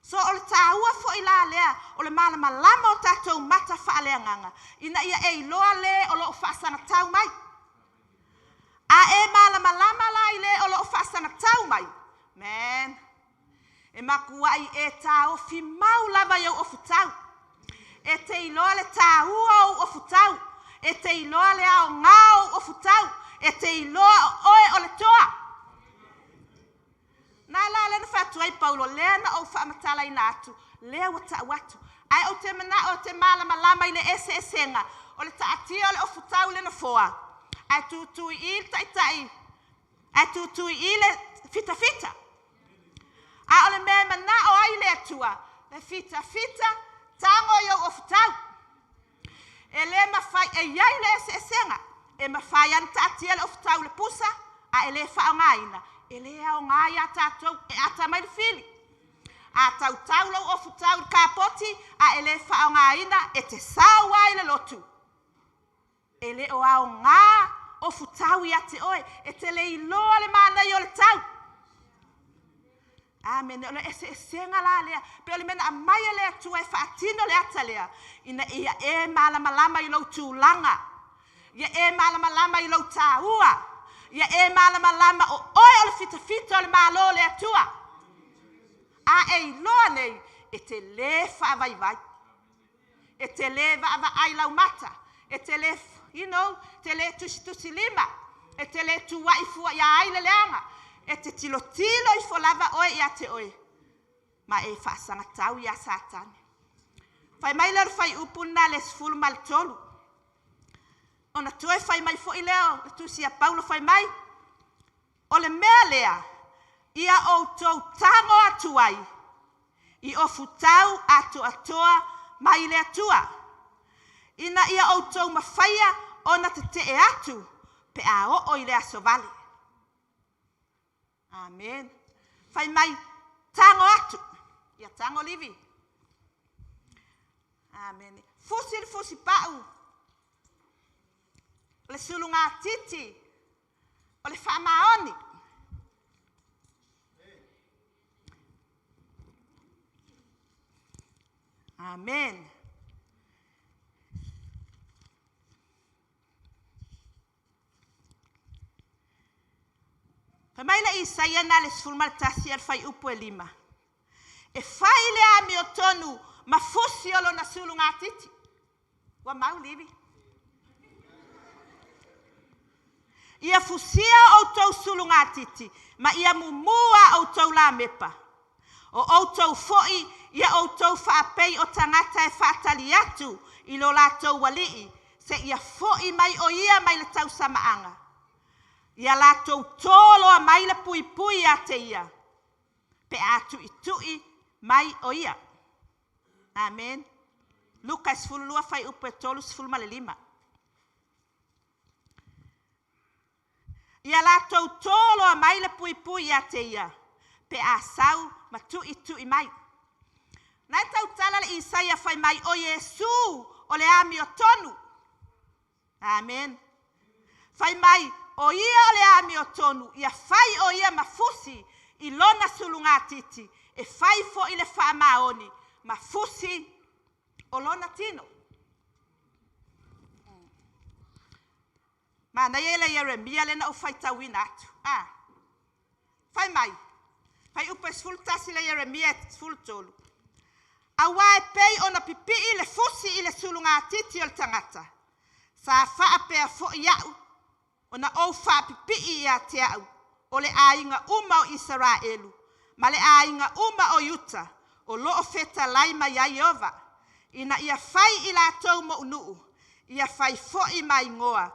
So o le tāua foi la lea o le malamalama o tatou mata faaleagaga, ina ia e iloa le o lo o faasagatau mai. A e malamalama la i le o lo o faasagatau mai, man, e matuai e taofi mau lava i ou ofutau. E te iloa le tāua o ou ofutau. E te iloa le aoga o ou ofutau. E te iloa o oe o le toa. Na la lea na fai atu ai Paulo, lea na ou faamatalaina atu, lea ua tau atu. Ae ou te manao e te malamalama i le eseesega o le taatia o le ofutau i le nofoa, ae tutui i le taitai, ae tutui i le fitafita. A o le mea e manao ai le Atua, le fitafita, tago i ou ofutau. E le mafai, e i ai le eseesega, e mafai lava ona taatia le ofutau i le pusa, a e le faaaogaina, e le aoga ia tatou, e ata mai le fili. A tautau lou ofutau i le kapoti, a e le faaaogaina, e te sau lava i le lotu. E le o aoga ofutau ia te oe, e te le iloa le manaia o le tau. Amene. O le eseesega la lea, pe o le mea na aumai e le Atua e faatino le ata lea, ina ia e malamalama i lou tulaga, ia e malamalama i lou tāua, ia e malamalama o oe o le fitafita o le Malo o le Atua. A e iloa nei, e te le faavaivai, e te le vaavaai laumata, e te le, you know, te le tusitusilima, e te le tuai fua ia ai le leaga, e te tilotilo ifo lava oe ia te oe, ma e faasagatau iā Satani. Fai mai lea o le fuaiupu lena le 13. Ona toe fai mai foi lea o le tusi a Paulo fai mai, o le mea lea, ia outou tago atu ai i ofutau atoatoa mai le Atua, ina ia outou mafaia ona tetee atu pe a oo i le aso vale. Amen. Fai mai, tago atu. Ia tago livi. Amen. Fusi le fusi pau. O le sulugatiti. O le faamaoni. Amen. Fai mai le Isaia na le 11 le fuaiupu e 5. E fai le amiotonu ma fusi o lona sulugatiti. Ua mau livi. Ia fusia outou sulugatiti ma ia mumu a outou lamepa. O outou foi ia outou faapei o tagata e faatali atu i lo latou alii, seia foi mai o ia mai le tausamaaga. Ia latou toloa mai le puipui ia te ia, pe a tuitui mai o ia. Amen. Luka 12 fuaiupu e 35. Ia latou toloa mai le puipui ia te ia, pe a sau ma tuitui mai. Na e tautala le Isaia fai mai, o Iesu o le amiotonu. Amen. Fai mai, o ia o le amiotonu, ia fai o ia ma fusi i lona sulugatiti, e fai foi le faamaoni ma fusi o lona tino. Manaia le Ieremia lea na ou faitauina atu. Ah. Fai mai, fuaiupu e 11 le Ieremia 13. Auā e pei ona pipii le fusi i le sulugatiti o le tagata, sa faapea foi au ona ou faapipii ia te au o le aiga uma o Isaraelu ma le aiga uma o Iuta, o loo fetalai mai ai Ieova, ina ia fai i latou mo'u ia fai fo'i ma igoa,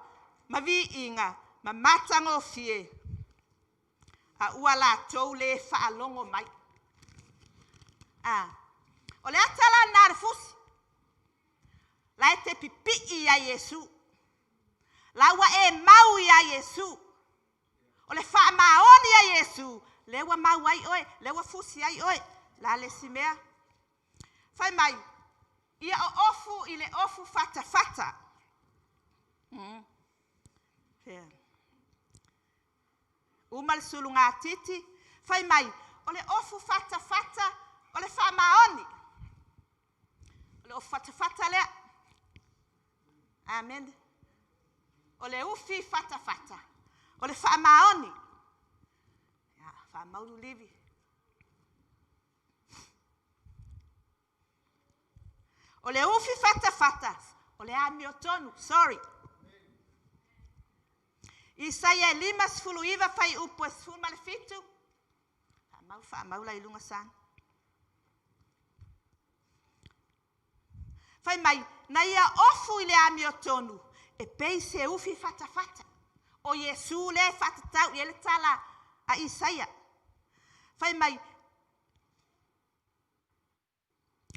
ma viiga, ma matagofie, a ua latou le faalogo mai. O le ata la lena a le fusi, la e te pipii ia Iesu, la ua e mau ia Iesu, o le faamaoni ia Iesu, lea ua mau ai oe, lea ua fusi ai oe. La le isi mea? Fai mai, ia o ofu i le ofu fatafata. Fea. Uma le sulugatiti, fai mai, o le ofu fatafata, o le faamaoni. O le ofu fatafata lea. Amen. O le ufi fatafata, o le faamaoni. Ia, faamaulu livi. O le ufi fatafata, o le amiotonu, sorry. Isaia 59 fai upu e 17. Faamau, faamau la i luga sa. Fai mai, na ia ofu i le amiotonu, e pei se ufi fatafata. O Iesu le faatatau i ai le tala a Isaia. Fai mai,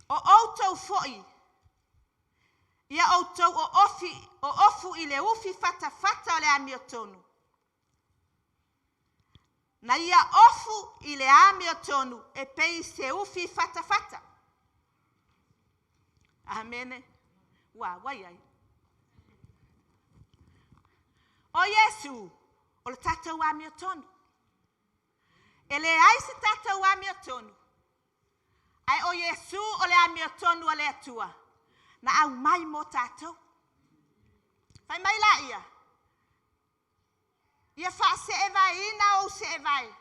o outou foi, ia outou o ofi, o ofu i le ufi fatafata o le amiotonu. Na ia ofu i le amiotonu e pei se ufi fatafata. Amene. Ua, wai ai. O Iesu, o le tatou amiotonu. E le ai se tatou amiotonu. Ae o Iesu o le amiotonu a le Atua. Na au mai mo tatou. Fai mai la ia. Ia faaseevaeina ou seevae.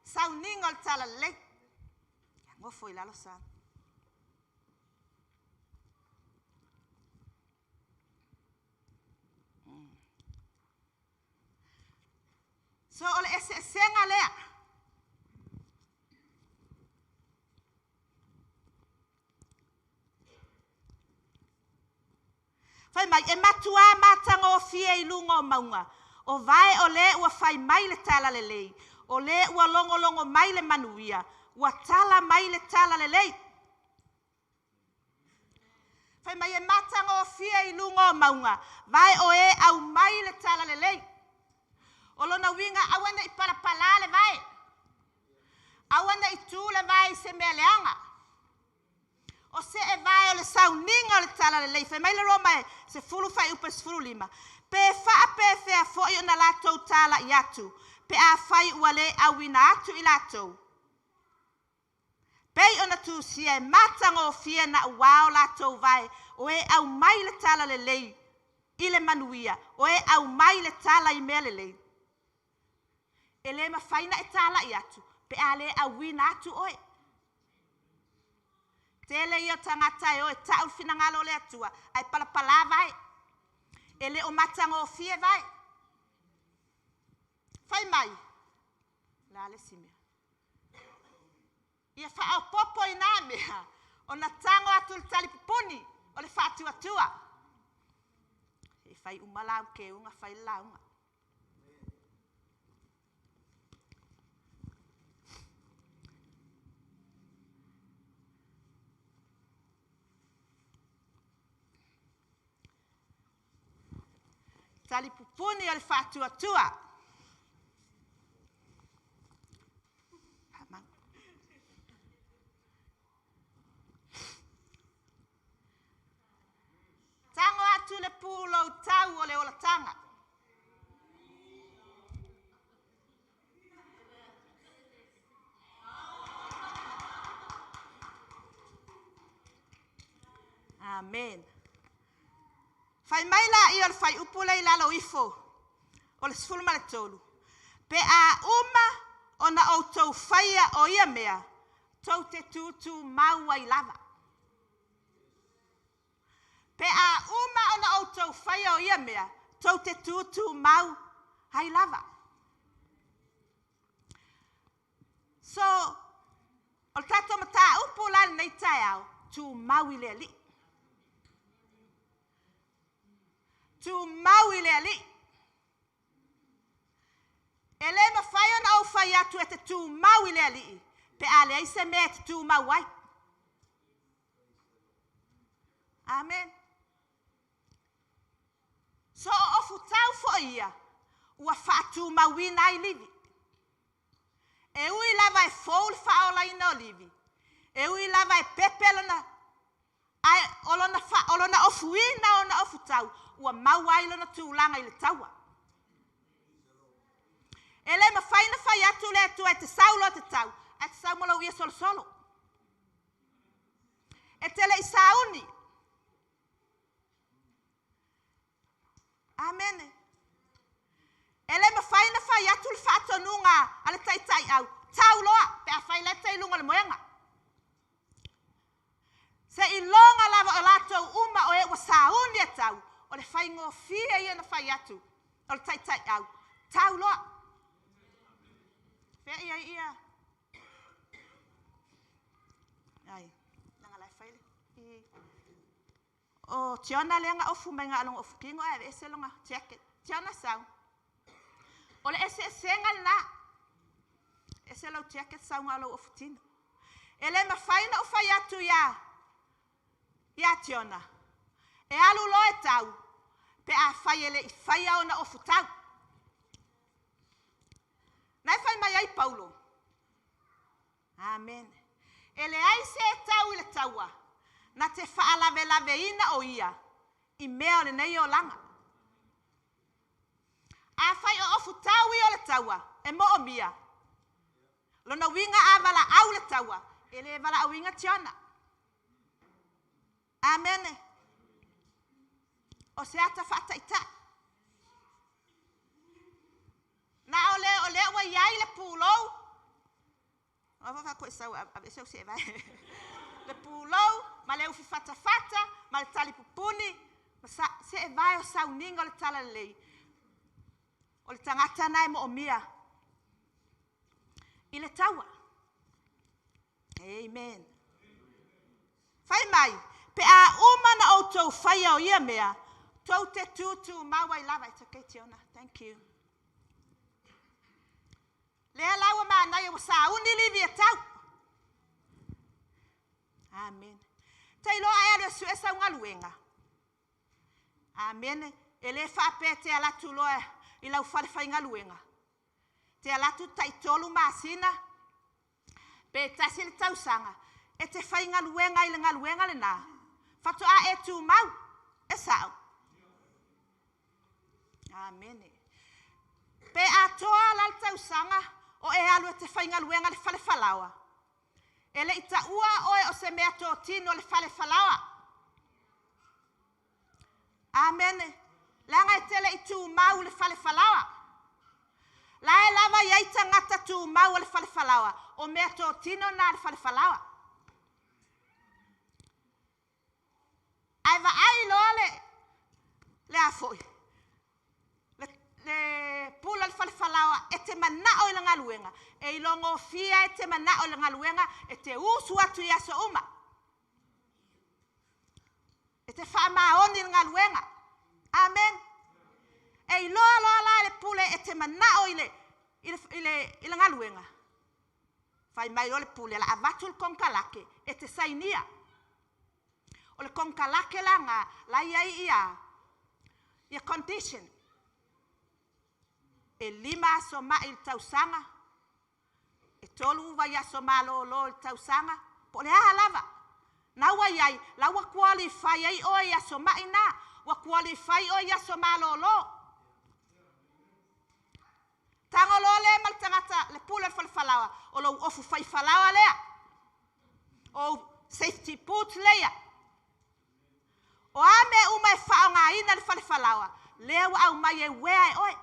Sauniga o le talalelei. Ia gofo i lalo sa. So o le eseesega lea. Fai mai, e matuā matagofie i luga o mauga, o vae o le ua fai mai le tala lelei, o le ua logologo mai le manuia, ua tala mai le tala lelei. Fai mai, e matagofie i luga o mauga, vae o e au mai le tala lelei. O lona uiga aua ne i palapala le vae. Aua ne i tu le vae i se mea leaga. O se e vae o le sauniga o le tala lelei. Fai mai le Roma e 10 fuaiupu e 15. Pe faapefea foi ona latou talai atu, pe afai ua le auina atu i latou. Pei ona tusia e matagofie na uao latou vae, o e au mai le tala lelei i le manuia, o e au mai le tala i mea lelei. E le mafai na e talai atu, pe a le auina atu oe. Tele ia tagata e o e tau le finagalo o le Atua, ae palapala vae. E le o matagofie vae. Fai mai, la le isi mea. Ia faaopopo i nā mea, ona tago atu le talipupuni o le faatuatua. E fai uma lau keuga, fai le lauga. Talipupuni o le faatuatua. Tago atu le pulou tau o le olataga. Amen. Fai mai la ia o le fai upu le i lalo ifo o le 13. Pe a uma ona outou faia o ia mea, tou te tūtū mau ai lava. Pe a uma ona outou faia o ia mea, tou te tūtū mau ai lava. So, O le tatou mataupu la i lenei taeao, tumau i le Alii. Tumau i le Alii. E le mafai ona ou fai atu e te tumau i le Alii pe a leai se mea e te tumau ai. Amen. So o ofutau foi ia ua faatumauina ai livi. E ui lava e fou le faaolaina o livi, e ui lava e pepe lona, ae o lona, o lona ofuina o ona ofutau, ua maua ai lona tulaga i le taua. E le mafai ona fai atu le Atua e te sau loa te tau, ae te sau ma lou ie solosolo. E te le i sauni. Amene. E le mafai ona fai atu le faatonuga a le taitaiau, tau loa, pe a fai la e tai luga o le moega. Seiloga lava o latou uma o e ua sauni e tau, o le faigofie ia na fai atu o le taitaiau, tau loa. Fea ia ia. Ai, langa la fai le. O Tiona lea na ofu mai na alonga ofu kino ae ese longa jacket. Tiona sau. O le eseesega lena. Ese lau jacket sau na lou ofu tino. E le mafai ona ou fai atu ia Tiona. E alu loa e tau, pe a fai e le i faia ona ofu tau. Na e fai mai ai Paulo. Amen. E leai se e tau i le taua, na te faalavelaveiina o ia, i mea o lenei olaga. A fai o ofu tau ia o le taua, e moomia. Lona uiga a valaau le taua, e le valaauina Tiona. Amene. O se ata faataitai. Na o le o lea ua iai le pulou. O fa ko sau ave sau se vai. Le pulou ma le ufi fata fata ma le tali pupuni ma se e vai o sauniga o le tala lelei. O le tagata na e moomia i le taua. Amen. Fai mai, pe a uma na outou faia o ia mea, tou te tūtū mau ai lava. It's okay, Tiona. Thank you. Lea la ua manaia ua sauni livi e tau. Amen. Tailoa e alu e sue sau galuega. Amen. E le faapea te alatu loa i lau fale faigaluega. Te alatu tai 3 masina, pe tasi le tausaga, e te faigaluega i le galuega lena. Fatoa e tumau, e sao. Amene. Pe atoa la le tausaga o e alu e te faigaluega le fale falaoa. E le i taua oe o se mea totino le fale falaoa. Amene. Leaga e te le i tumau le fale falaoa. La e lava iai tagata tumau o le fale falaoa. O mea totino na le fale falaoa. Ai vaai loa le a foi. Le pula le fale falaoa e te manao i le galuega. E ilogofia e te manao i le galuega e te usu atu i aso uma. E te faamaoni i le galuega. Amen. E iloa loa la le pule e te manao i le galuega. Fai mai loa le pule la avatu le konkalake e te sainia. O le konkalake la nga la iai ia condition. E 5 aso mai i le tausaga, e 3 vai aso malolo i le tausaga, po o le a lava. Na ua iai, la ua qualify ai oe i aso mai na, ua qualify oe i aso malolo. Tango loa le ma le tagata, le pule le falefalaoa, o lou ofu faifalaoa lea. O safety boots lea. O a mea uma e faaaogaina le falefalaoa, lea ua aumai e uea e oe.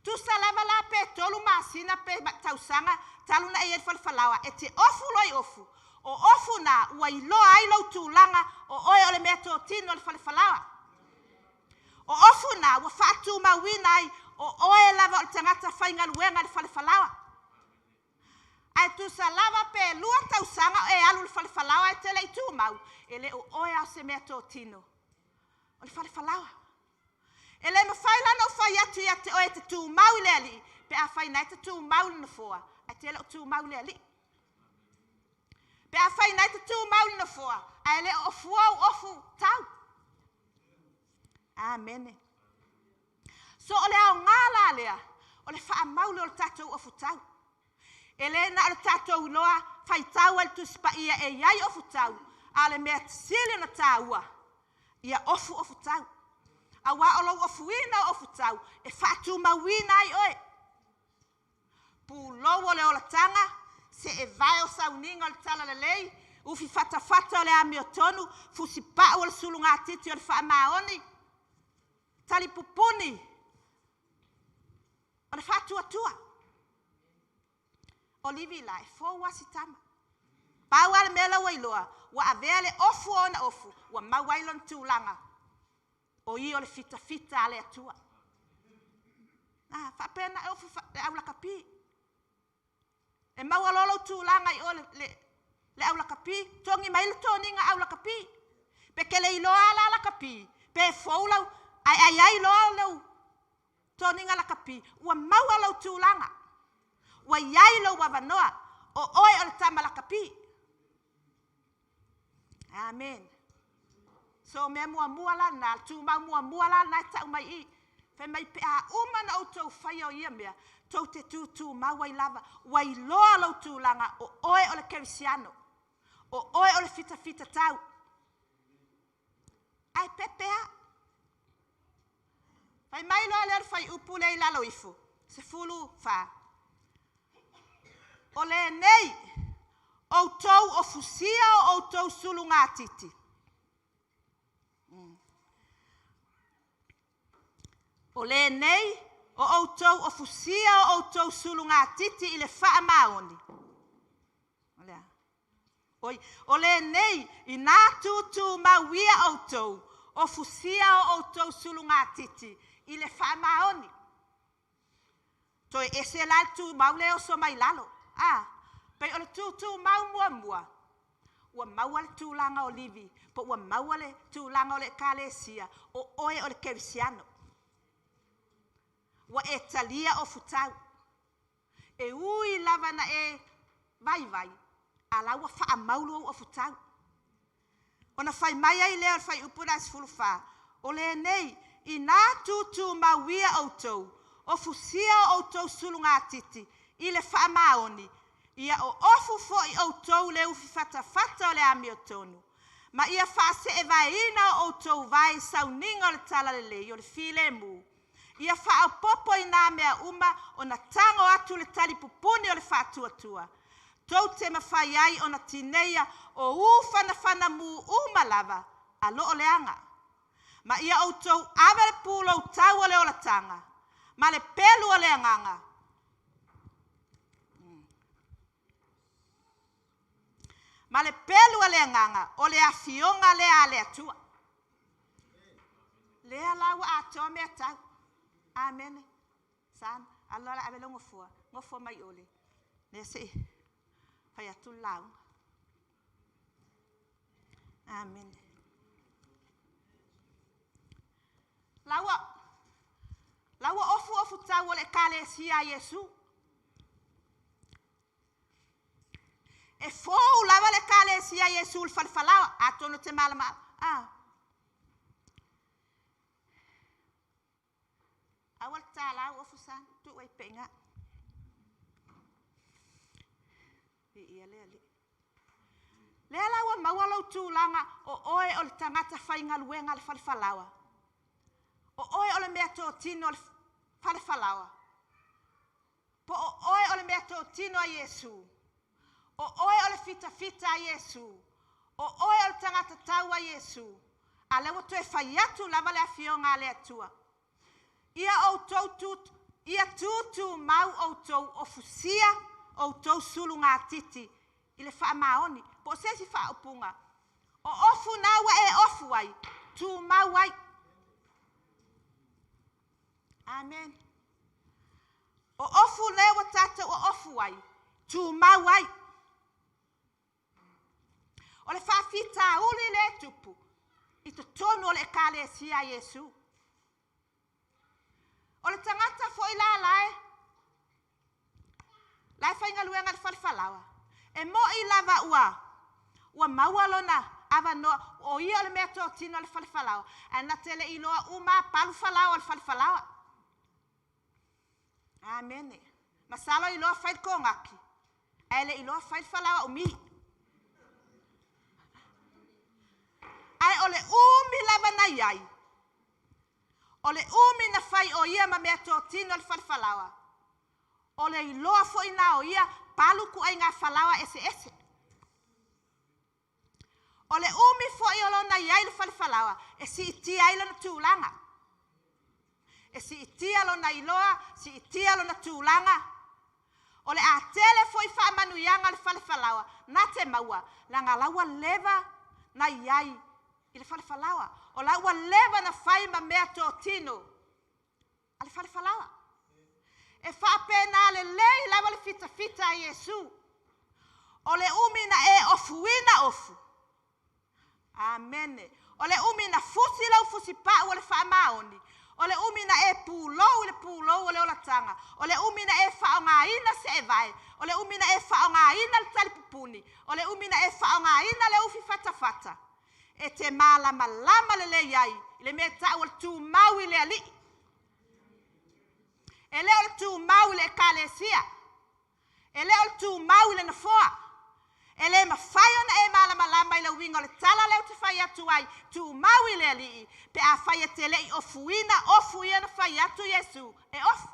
Tusa lava la pe 3 masina pe tausaga, talu na e i le falefalaoa, e te ofu loa i ofu. O ofu na ua iloa ai lou tulaga o oe o le mea totino le falefalaoa. O ofu na ua faatumauina ai o oe lava o le tagata faigaluega le falefalaoa. Ae tusa lava pe 2 tausaga o e alu i le fale falaoa ae te le i tumau, e le o oe lava o se meatotino o le fale falaoa. E le mafai la ona ou fai atu ia te oe e te tumau i le Alii, pe afai o lena e te tumau i le Nofoa, ae te le o tumau i le Alii. Pe afai o lena e te tumau i le Nofoa, ae le o ofua ou ofu tau. Amene. So o le aoga la lea, o le faamau lea o le tatou ofutau. E le na o le tatou iloa faitau ai i le Tusi Paia e i ai ofutau, a o le mea sili ona taua, ia ofu ofutau. Aua o lou ofuina o ofutau e faatumauina ai oe. Pulou o le olataga, seevae o sauniga o le talalelei, ufi fatafata o le amiotonu, fusipau o le sulugatiti o le faamaoni, talipupuni o le faatuatua. O Livi la, e fou lava si tama. Pau lava le mea la ua iloa, ua avea le ofu o ona ofu, ua maua ai lona tulaga, o ia o le fitafita a le Atua. A, faapea na ofu le aulakapi. E maua loa lou tulaga i o le aulakapi, togi mai le toniga aulakapi. Pe te le iloa la lakapi, pe fou lau, ae ai ai loa lou toniga lakapi, ua maua lou tulaga. Ua i ai lou avanoa, o oe o le tama lakapi. Amen. So mea muamua la lena, le tumau muamua la lena e tau mai i. Fai mai pe a uma na outou faia o ia mea, tou te tutumau ai lava, ua iloa lou tulaga, o oe o le kerisiano, o oe o le fitafita tau. Ae pepe a. Fai mai loa lea o le fuaiupu lea i lalo ifo, 14. O lenei, outou ofusia o outou sulugatiti. O lenei, o outou ofusia o outou sulugatiti i le faamaoni. O lea. Oi, o lenei, ina tutumauia outou, ofusia o outou sulugatiti i le faamaoni. Toe ese la le tumau le oso mai lalo. A, pei o le tutumau muamua, ua maua le tulaga o Livi, po ua maua le tulaga o le ekalesia, o oe o le kerisiano. Ua e talia ofutau. E ui lava na e vaivai, a la ua faamaulu ou ofutau. Ona fai mai ai lea o le fuaiupu lena 14, o lenei, ina tutumauia outou, ofusia o outou sulugatiti i le faamaoni, ia o ofu foi outou le ufi fatafata o le amiotonu, ma ia faaseevaeina o outou vae i sauniga o le talalelei o le filemu, ia faaopoopo i nā mea uma ona tago atu le talipupuni o le faatuatua, tou te mafai ai ona tineia o u fanafana mu uma lava a loo leaga. Ma ia outou ave le pulou tau o le olataga, ma le pelu o le agaga, ma le pelu o le agaga, o le afioga lea a le Atua. Lea la ua atoa mea tau. Amene. Sana, alu la ave lau nofoa, nofo mai ole. Lea se fai atu le lauga. Amene. Laua ofu ofu tau o le ekalesia a Iesu. E fou lava le ekalesia a Iesu i le falefalaoa, atonu te malama. Ah. Aua le tālau ofu sa, tu ai pe inga. Ia lea le. Lea la ua maua lou tulaga o oe o le tagata faigaluega a le falefalaoa. O oe o le mea totino o le falefalaoa. Po o oe o le mea totino a Iesu. O oe o le fitafita a Iesu. O oe o le tagata tau a Iesu. A lea ua toe fai atu lava le afioga a le Atua. Ia outou tu, ia tutumau outou ofusia, outou sulugatiti i le faamaoni. Po o se isi faaupuga. O ofu na ua e ofu ai, tumau ai. Amen. O ofu lea ua tatou o ofu ai, Tumau ai. O le faafitauli lea e tupu i totonu o le ekalesia a Iesu. O le tagata foi la la e la e faigaluega i le fale falaoa, e moi lava ua ua maua lona avanoa, o ia o le meatotino a le fale falaoa, ae na te le i iloa uma lava palu falaoa a le fale falaoa. Amene. Masalo e iloa fai le kogaki, ae le iloa fai le falaoa umi. Ae o le umi lava na i ai, o le umi na fai o ia ma meatotino a le fale falaoa, o le iloa foi na o ia palu ituaiga falaoa eseese. O le umi foi o lona i ai i le fale falaoa, e siitia ai lona tulaga. E siitia lona iloa, siitia lona tulaga. O le a tele foi faamanuiaga a le fale falaoa na te maua, leaga la ua leva na i ai i le fale falaoa. O la ua leva na fai ma meatotino a le fale falaoa. E faapena lelei lava le fitafita a Iesu. O le umi na e ofuina ofu. Amene. O le umi na fusi lau fusipau o le faamaoni. O le umi na e pulou i le pulou o le olataga. O le umi na e faaaogaina seevae. O le umi na e faaaogaina le talipupuni. O le umi na e faaaogaina le ufi fatafata. E te malamalama lelei ai i le mea e tau o le tumau i le Alii. E le o le tumau i le ekalesia. E le o le tumau i le nofoa. E le mafai ona e malamalama i le uiga o le tala lea ou te fai atu ai, tumau i le Alii, pe afai e te le i ofuina ofu ia na fai atu Iesu e ofu.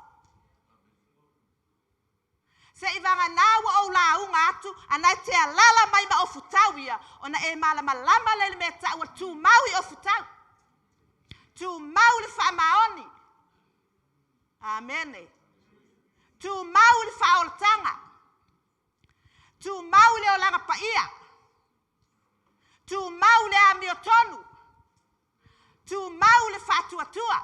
Seivagana ua ou lauga atu, a na e te alaala mai ma ofutau ia, ona e malamalama lea i le mea e tau o le tumau i ofutau. Tumau i le faamaoni. Amene. Tumau i le faaolataga. Tumau i le olaga paia. Tumau i le amiotonu. Tumau i le faatuatua.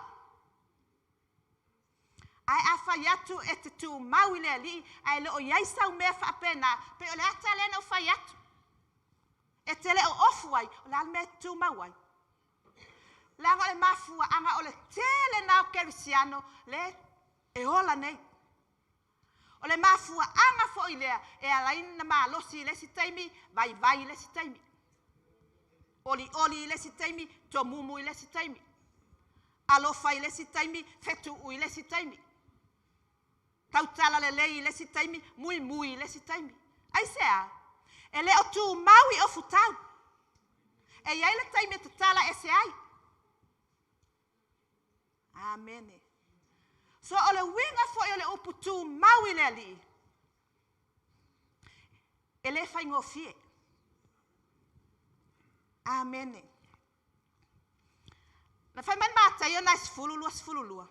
Ae a fai atu e te tumau i le Alii ae le o i ai sau mea faapena, pei o le ata lea na ou fai atu. E te le o ofu ai, o le a le mea e te tumau ai? Leaga o le mafuaaga o le tele na o kerisiano le e ola nei. O le mafuaaga foi lea e ala ai ona malosi i le isi taimi, vaivai i le isi taimi. Olioli i le isi taimi, tomumu i le isi taimi. Alofa i le isi taimi, fetuu i le isi taimi. Tautala lelei i le isi taimi, muimui i le isi taimi. Aisea? E le o tumau i ofutau. E i ai le taimi e tatala ese ai. Amene. So o le uiga foi o le upu tumau i le Alii, e le faigofie. Amene. Na fai mai le Mataio na e 10, 22.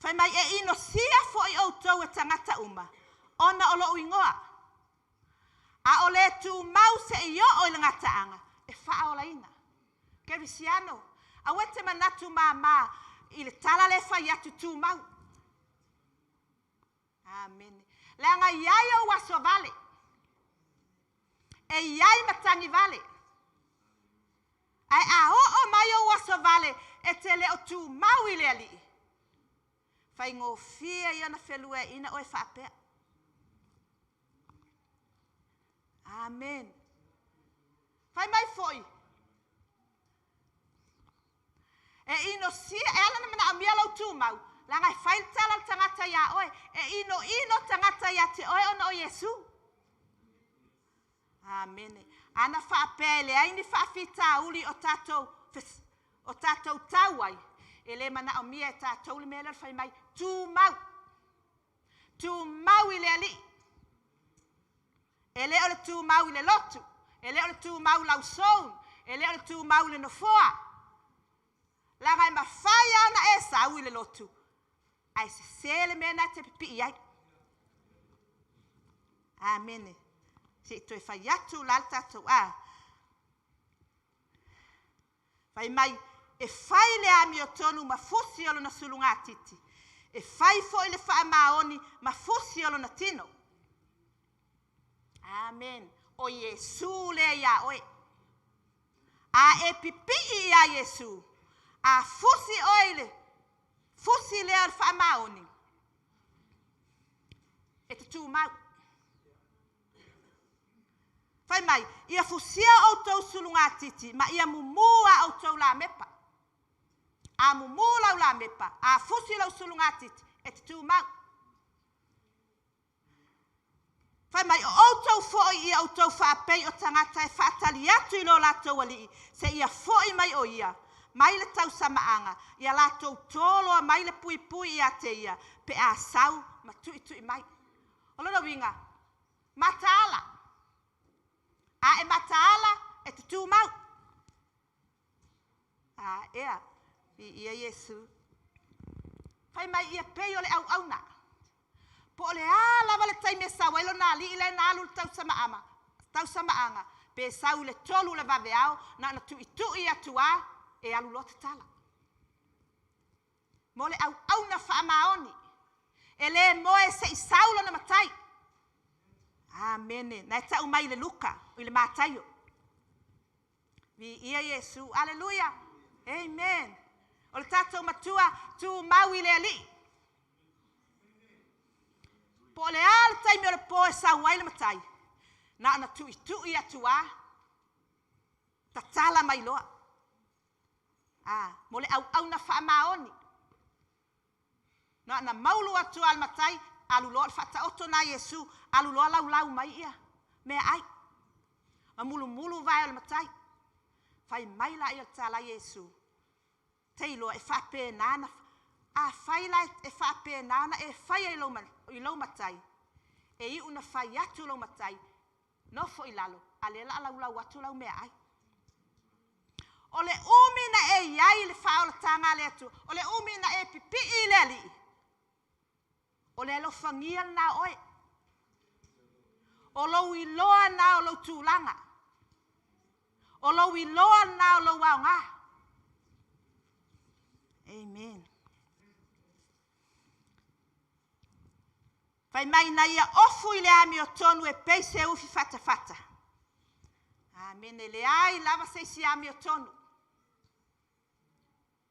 Fai mai e inosia foi outou e tagata uma, ona o lou igoa. A o le tumau seia oo i le gataaga, e faaolaina. Kerisiano, aua e te manatu māmā i le tala lea e fai atu tumau. Amene. Leaga e i ai ou aso vale. E i ai matagi vale. Ae a oo mai ou aso vale, e te le o tumau i le Alii. Faigofie ia ona feluaina oe faapea. Amen. Fai mai foi. E inosia, e ala ona manaomia lou tumau, leaga e fai le tala a le tagata iā oe, e inoino tagata ia te oe ona o Iesu. Amene. Ana faapea e leai ni faafitauli o tatou, o tatou tau ai, e le manaomia e tatou le mea lea o le fai mai, tumau. Tumau i le Alii. E le o le tumau i le lotu, e le o le tumau i lau zone, e le o le tumau i le nofoa. Leaga e mafai lava ona e sau i le lotu, ae sese le mea lena e te pipii ai. Amene. Se i toe fai atu la le tatou a. Fai mai, e fai le amiotonu ma fusi o lona sulugatiti. E fai foi le faamaoni ma fusi o lona tino. Amen. O Iesu lea iā oe. A e pipii iā Iesu, a fusi oe i le fusi lea o le faamaoni, e te tumau. Fai mai, ia fusia outou sulugatiti ma ia mumu a outou lamepa. A mumu lau lamepa, a fusi lou sulugatiti, e te tumau. Fai mai, o outou foi ia outou faapei o tagata e faatali atu i lo latou alii, seia foi mai o ia, mai le tausamaaga, ia latou toloa mai le puipui ia te ia, pe a sau ma tuitui mai. O lona uiga, mataala. A e mataala, e te tumau. A ea, viia Iesu. Fai mai ia pei o le auauna. Po o le a lava le taimi e sau ai lona alii lea na alu i le tausamaaga, pe sau i le 3 o le vaveao, na ona tuitui atu lava, e alu loa tatala. Mo le auauna faamaoni, e le moe se i sau lona matai. Amene. Na e tau mai i le Luka, i le Mataio. Viia Iesu. Aleluia. Amen. O le tatou matua, tumau i le alii. Po o le a le taimi o le po e sau ai le matai, na ona tuitui atu lava, tatala mai loa. Mo le auauna faamaoni. Na ona maulu atu lava le matai, alu loa le faataoto na Iesu, alu loa laulau mai ia meaai. Ma mulumulu vae o le matai. Fai mai la ia le tala Iesu, teiloa e faapena na, a fai la e faapena na e fai ai i lou matai, e iu na fai atu lou matai, nofo i lalo, a lea la laulau atu lau meaai. O le umi na e iai le faaolataga a le Atua, o le umi na e pipii i le alii, o le alofagia lena oe. O lou iloa na o lou tulaga. O lou iloa na o lou aoga. Amen. Fai mai na ia ofu i le amiotonu e pei se ufi fatafata. Amen. E leai lava se isi amiotonu.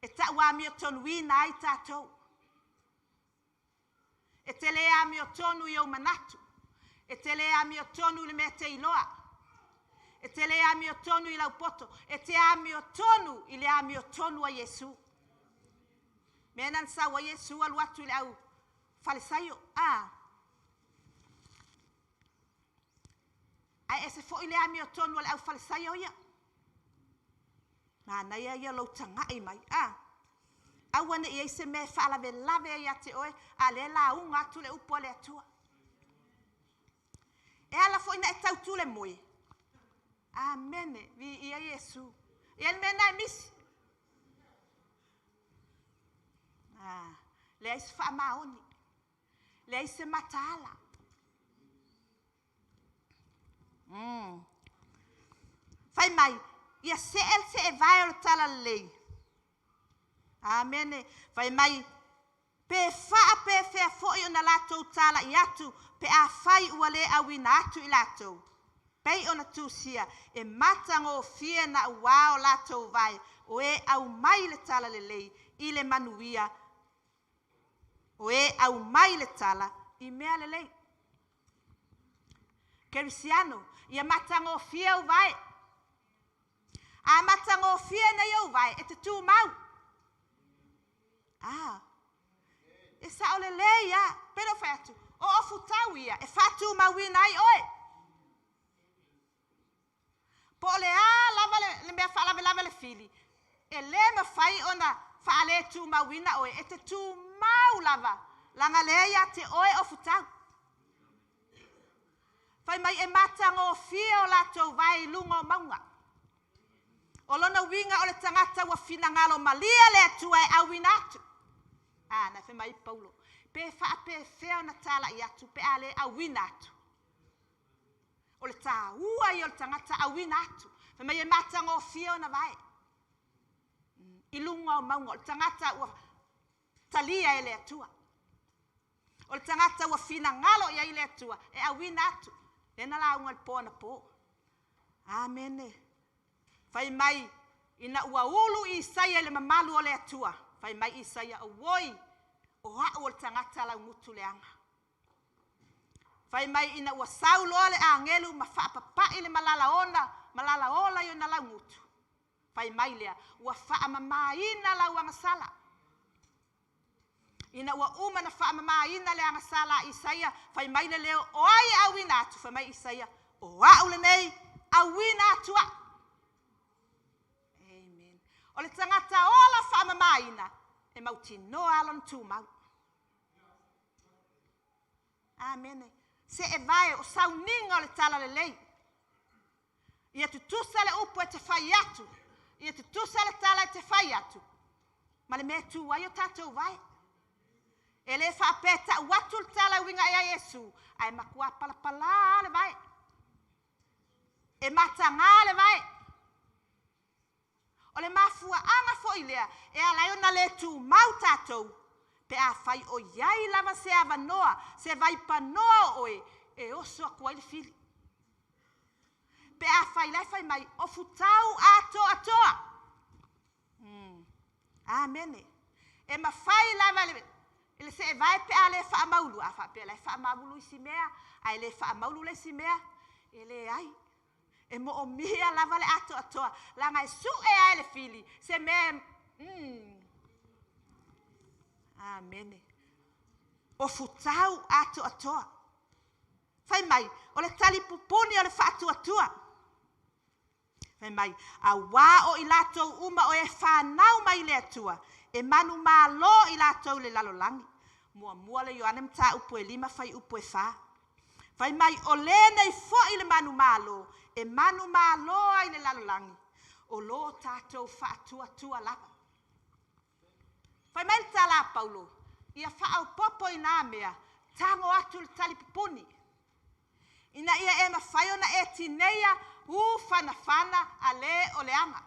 E tau amiotonuina ai tatou. E te le amiotonu i ou manatu. E te le amiotonu i le mea te iloa. E te le amiotonu i lau poto. E te amiotonu i le amiotonu a Iesu. Mea na sau ai Iesu alu atu i le au falesaio. Ae ese foi le amiotonu a le au falesaio ia. Manaia ia lou tagai mai. Aua ne i ai se mea e faalavelave ai ia te oe, a lea lauga atu le upu a le Atua. E ala foi na e tautu le moe. Amene. Viia Iesu. Ia le mea na e misi. Leai se faamaoni. Leai se mataala. Fai mai, ia see le seevae o le talalelei. Amene. Fai mai, pe faapefea foi ona latou talai atu, pe afai ua le auina atu i latou. Pei ona tusia, e matagofie na ua o latou vae, o e au mai le talalelei i le manuia, o e au mai le tala i mea lelei. Kerisiano, ia matagofie au vae. A matagofie nei au vae, e te tumau. E sao le lei ia, pero fai atu, o ofutau ia, e faatumauina ai oe. Po o le a lava le mea faalavelave le fili, e le mafai ona faale tumauina oe, e te tumau lava, laga lea ia te oe ofutau. Fai mai e matagofie o latou vae i luga o mauga. O lona uiga o le tagata ua finagalo malia le Atua e auina atu. Na fai mai Paulo, pe faapefea ona talai atu, pe a le auina atu. O le tāua ia o le tagata auina atu. Fai mai e matagofie ona vae. I luga o mauga, o le tagata ua talia e le Atua. O le tagata ua finagalo i ai le Atua e auina atu. Lea na lauga i le po anapo. Amene. Fai mai, ina ua ulu Isaia i le mamalu o le Atua. Fai mai Isaia, auoi, o a'u o le tagata laugutu leaga. Fai mai ina ua sau loa le agelu ma faapapa'i le malala ona, malala ola i ona laugutu. Fai mai lea, ua faamamaina lau agasala. Ina ua uma na faamamaina le agasala a Isaia, fai mai le leo, o ai e auina atu? Fai mai Isaia, o a'u lenei, auina atu a'u. Amen. O le tagata ola faamamaina, e mautinoa lona tumau. Amene. Se e vae o sauniga o le tala lelei. Ia tutusa le upu e te fai atu. Ia tutusa le tala e te fai atu. Ma le mea tu ai o tatou vae. E le faapea ta'u atu le tala e uiga ia Iesu, ae matua palapalā le vae. E matagā le vae. O le mafuaaga foi lea, e ala ai ona le tumau tatou, pe afai o i ai lava se avanoa, se vaipanoa o oe, e oso atu ai le fili. Pe afai la e fai mai, o futau atoatoa. Amene. E mafai lava le seevae pe a le faamaulu, a faapea la e faamaulu isi mea, ae le faamaulu le isi mea, e leai. E moomia lava le atoatoa, laga e su'e ai le fili, se mea. Amene. O futau atoatoa. Fai mai, o le talipupuni o le faatuatua. Fai mai, auā o i latou uma o e fanau mai le Atua, e manumalo i latou le lalolagi. Muamua le Ioane mataupu e 5 fuaiupu e 4. Fai mai, o lenei foi le manumalo, e manumalo ai le lalolagi, o lo tatou faatuatua lava. Fai mai le tala a Paulo, ia faaopoopo i nā mea, tago atu le talipupuni. Ina ia e mafai ona e tineia u fanafana a le o le aga.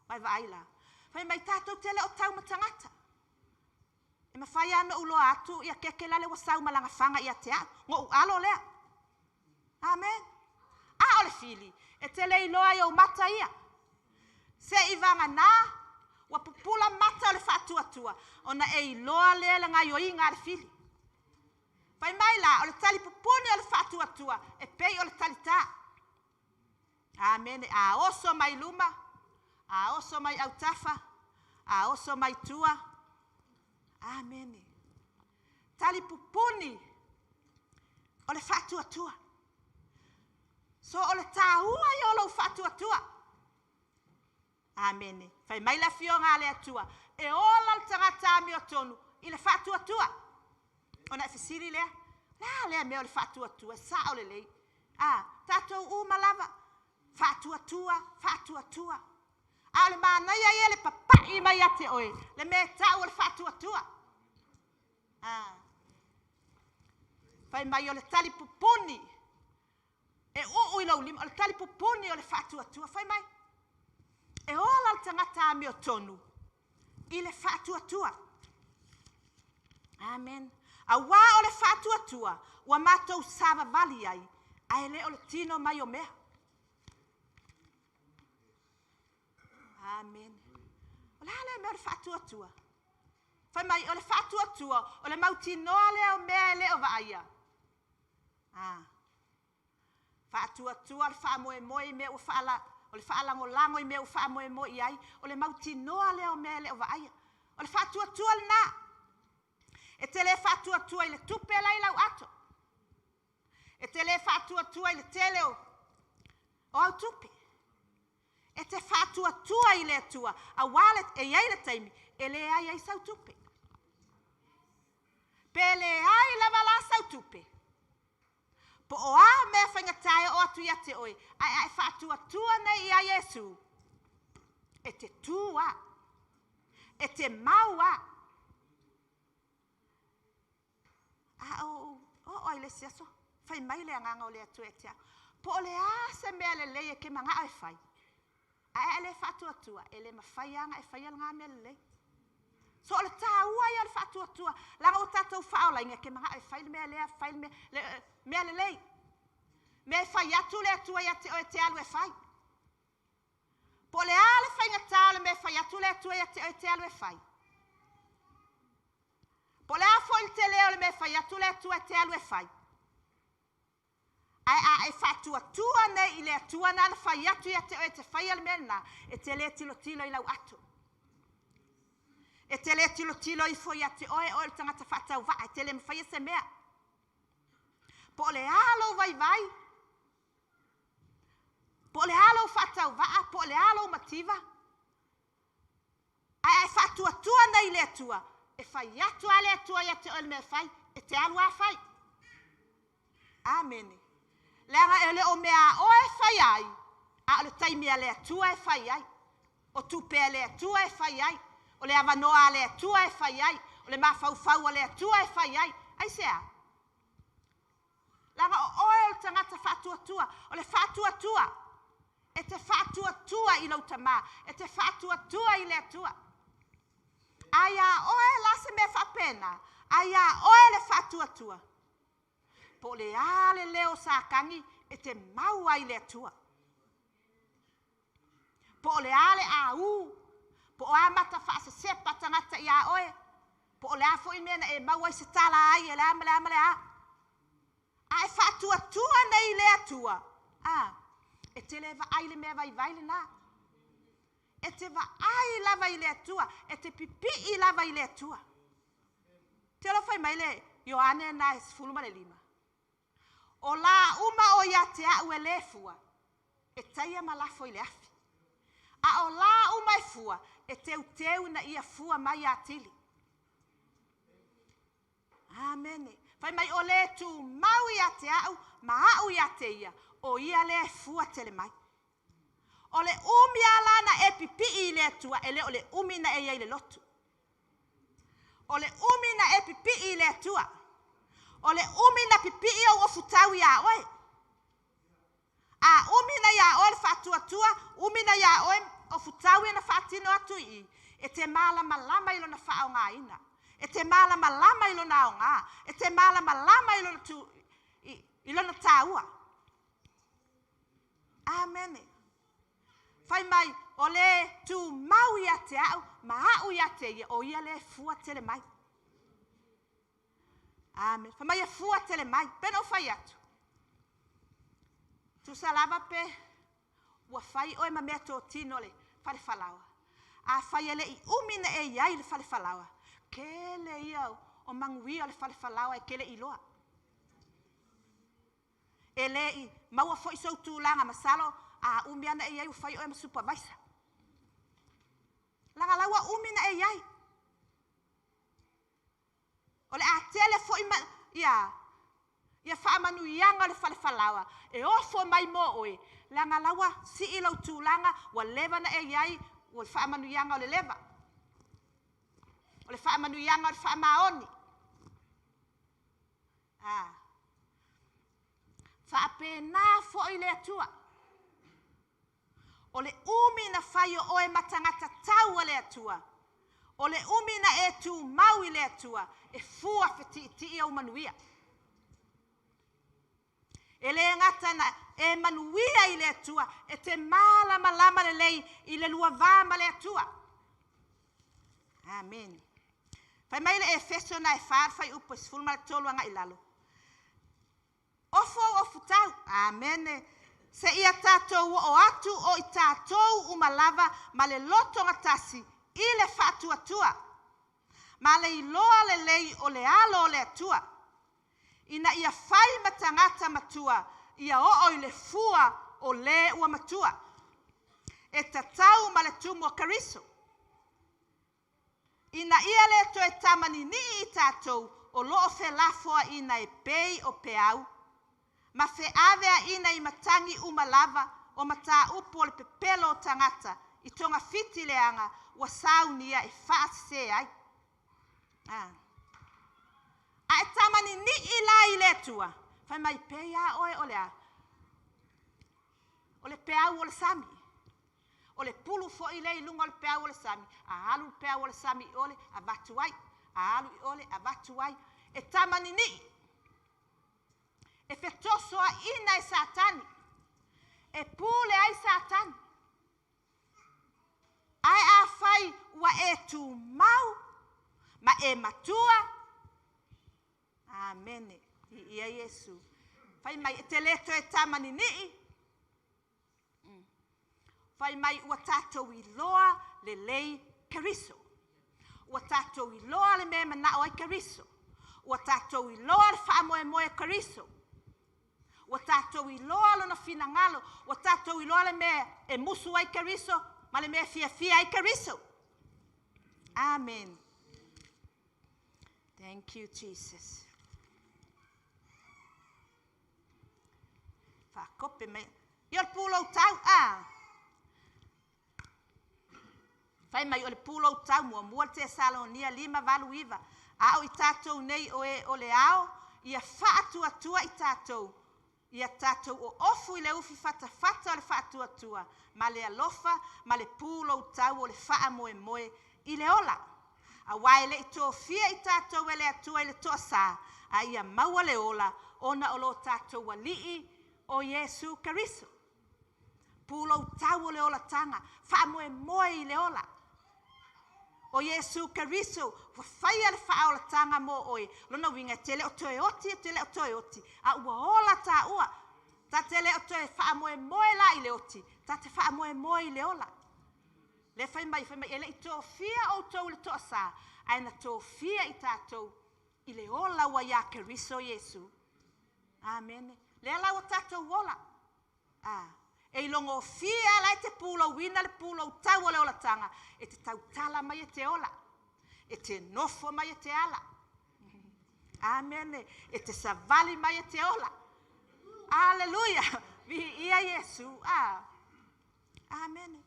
Vai vaai la. Fai mai tatou te le o tau ma tagata. E mafai lava ona ou iloa atu ia keke lale ua sau ma laga faga ia te a'u. Go'u alo lea. Amen. A o le fili, e te le iloa i ou mata ia. Se i vagana, ua pupula mata o le faatuatua, ona e iloa lea le gaioiga a le fili. Fai mai la, o le talipupuni o le faatuatua, e pei o le talitā. Amene. A oso mai luma, a oso mai autafa, a oso mai tua. Amene. Talipupuni o le faatuatua. So o le tāua ia o lou faatuatua. Amene. Fai mai le afioga a le Atua, e ola le tagata amiotonu i le faatuatua. Ona e fesili lea, la lea mea o le faatuatua, e sa'o lelei. A, tatou uma lava, faatuatua, faatuatua. A o le manaia ia le papa'i mai ia te oe, le mea ta'u o le faatuatua. A, fai mai o le talipupuni, e uu i lou lima, o le talipupuni o le faatuatua. Fai mai, e ola le tagata amiotonu i le faatuatua. Amen. Auā o le faatuatua, ua matou savavali ai, ae le o le tino mai o mea. Amen. O le a lea mea o le faatuatua? Fai mai, o le faatuatua, o le mautinoa lea o mea e le o vaaia. Ah. Faatuatua le faamoemoe i mea ua faala, o le faalagolago i mea ua faamoemoe i ai, o le mautinoa lea o mea e le o vaaia. O le faatuatua lenā. E te le faatuatua i le tupe la i lau ato. E te le faatuatua i le tele o au tupe. E te faatuatua i le Atua, auā le, e i ai le taimi, e leai ai sau tupe. Pe leai lava la sau tupe. Po o a mea faigata e oo atu ia te oe, ae a e faatuatua nei ia Iesu, e te tu a, e te mau a. A o o ai le isi aso, fai mai le agaga o le Atua ia te a'u. Po o le a se mea lelei e ke maga'o e fai. Ae a le faatuatua, e le mafai lava ona e faia lena mea lelei. So o le tāua ia o le faatuatua, leaga ua tatou faaolaina e te manao e fai le mea lea, fai le mea, le, mea lelei. Mea e fai atu le Atua ia te oe e te alu e fai. Po o le a le faigata o le mea e fai atu le Atua ia te oe e te alu e fai. Po o le a foi le tele o le mea e fai atu le Atua e te alu e fai. Ae a e faatuatua nei i le Atua na fai atu ia te oe e te faia le mea lena, e te le tilotilo i lau ato. E te le tilotilo ifo ia te oe, oe le tagata faatauvaa, e te le mafaia se mea. Po o le a lou vaivai, po o le a lou faatauvaa, po o le a lou mativa, ae a e faatuatua nei i le Atua, e fai atu lava le Atua ia te oe le mea e fai, e te alu lava fai. Amene. Leaga e le o mea a oe e fai ai, a o le taimi a le Atua e fai ai. O tupe a le Atua e fai ai. O le avanoa a le Atua e fai ai. O le mafaufau a le Atua e fai ai. Aisea? Leaga o oe o le tagata faatuatua. O le faatuatua, e te faatuatua i lou tamā, e te faatuatua i le Atua. A ia oe la se mea faapena, a ia oe le faatuatua, po o le a le leo o Satani e te mau ai i le Atua. Po o le a le au, po o a mata faasesepa tagata ia oe, po o le a foi mea na e maua ai se tala ai e le a ma le a ma le a. A e faatuatua nei i le Atua, a, e te le vaai le mea vaivai lena. E te vaai lava i le Atua, e te pipii lava i le Atua. Te alofa mai le Ioane na e 15. O la uma o ia te au e le fua, e taia ma lafo i le afi. A o la uma e fua, e teuteu na ia fua mai atili. Amene. Fai mai o le tu mau ia te au, ma au ia te ia, o ia le e fua tele mai. O le umi ala na e pipii i le Atua, e le o le umi na e iai le lotu. O le umi na e pipii i le Atua. O le umi na pipii au ofutau ia oe. A umi na ia oe le faatuatua, umi na ia oe ofutau ia na faatino atu i, e te malamalama i lona faaaogaina. E te malamalama i lona aoga. E te malamalama i lona, tu, i lona tāua. Amene. Fai mai, o le tu mau ia te au, ma au ia te ia, o ia le fua tele mai. Amen. Fai mai e fua tele mai. Pena o fai atu. Tusa lava pe, ua fai oe ma mea totino le fale falaoa. A fai ele i umi na e iai le fale falaoa. Kele ia o manuia le fale falaoa e kele iloa. E le i maua foi sou tulaga masalo a umi ana e iai ua fai oe ma supervisor. Laga laua umi na e iai. O le a tele foi ma, ia, ia faamanuiaga o le fale falaoa e ofo mai mo oe, leaga laua sii lou tulaga, ua leva na e iai, ua le faamanuiaga o le leva. O le faamanuiaga o le faamaoni. A. Faapena foi le Atua. O le umi na fai o oe ma tagata tau a le Atua. O le umi na e tumau i le Atua, e fua fetiitii au manuia. E le gata na e manuia i le Atua, e te malamalama lelei i le lua va ma le Atua. Amen. Fai mai le Efeso na e 4 fai upu e 13 agai i lalo. Ofo au ofutau. Amene. Se ia tātou o atu o i tātou umalava ma le loto gatasi i le faatuatua. Ma le iloa lelei o le alo o le Atua. Ina ia fai ma tagata matua, ia oo i le fua o le ua matua. E tatau ma le tumu o Keriso. Ina ia le toe tamanini'i i tātou o loo felafoaina e pei o peau, ma feaveaina i matagi uma lava o mataupu o le pepelo o tagata i togafiti leaga ua saunia e faasese ai. Ah. A e tamanini'i la i le Atua, fai mai pei a oe o le a? O le peau o le sami. O le pulu foʻi lea i luga o le peau o le sami, a alu le peau o le sami i ole, avatu ai. A alu i ole, avatu ai. E tamaninii. E fetosoaina e Satani. E pule ai Satani. Ae afai ua e tumau ma e matua. Amene. Viia Iesu. Fai mai e te le toe tamaninii. Fai mai ua tatou iloa lelei Keriso. Ua tatou iloa le mea e manao ai Keriso. Ua tatou iloa le faamoemoe o Keriso. Ua tatou iloa lona finagalo. Ua tatou iloa le mea e musu ai Keriso ma le mea e fiafia ai Keriso. Amen. Thank you, Jesus. Faakope mai. Ia o le pulou tau, a. Fai mai o le pulou tau muamua le Tesalonia 5, 8, 9. A o i tatou nei o e o le ao, ia faatuatua i tatou, ia tatou oofu i le ufi fatafata o le faatuatua, ma le alofa, ma le pulou tau o le faamoemoe i le ola. Auā e le i tofia i tatou e le Atua i le toasā, a ia maua le ola, ona o lo tatou Alii o Iesu Keriso. Pulou tau o le olataga, faamoemoe i le ola. O Iesu Keriso, ua faia le faaolataga mo oe. Lona uiga e te le o toe oti, e te le o toe oti, a ua ola tāua. Ta te le o toe faamoemoe la i le oti, ta te faamoemoe i le ola. Le fai mai, e le i tofia outou i le toasā, ae na tofia i tatou i le ola ua ia Keriso Iesu. Amene. Lea la ua tatou ola. A, e ilogofie ala e te pulouina le pulou tau o le olataga, e te tautala mai e te ola. E te nofo mai e te ala. Amene. E te savali mai e te ola. Aleluia. Viia Iesu. A. Amene.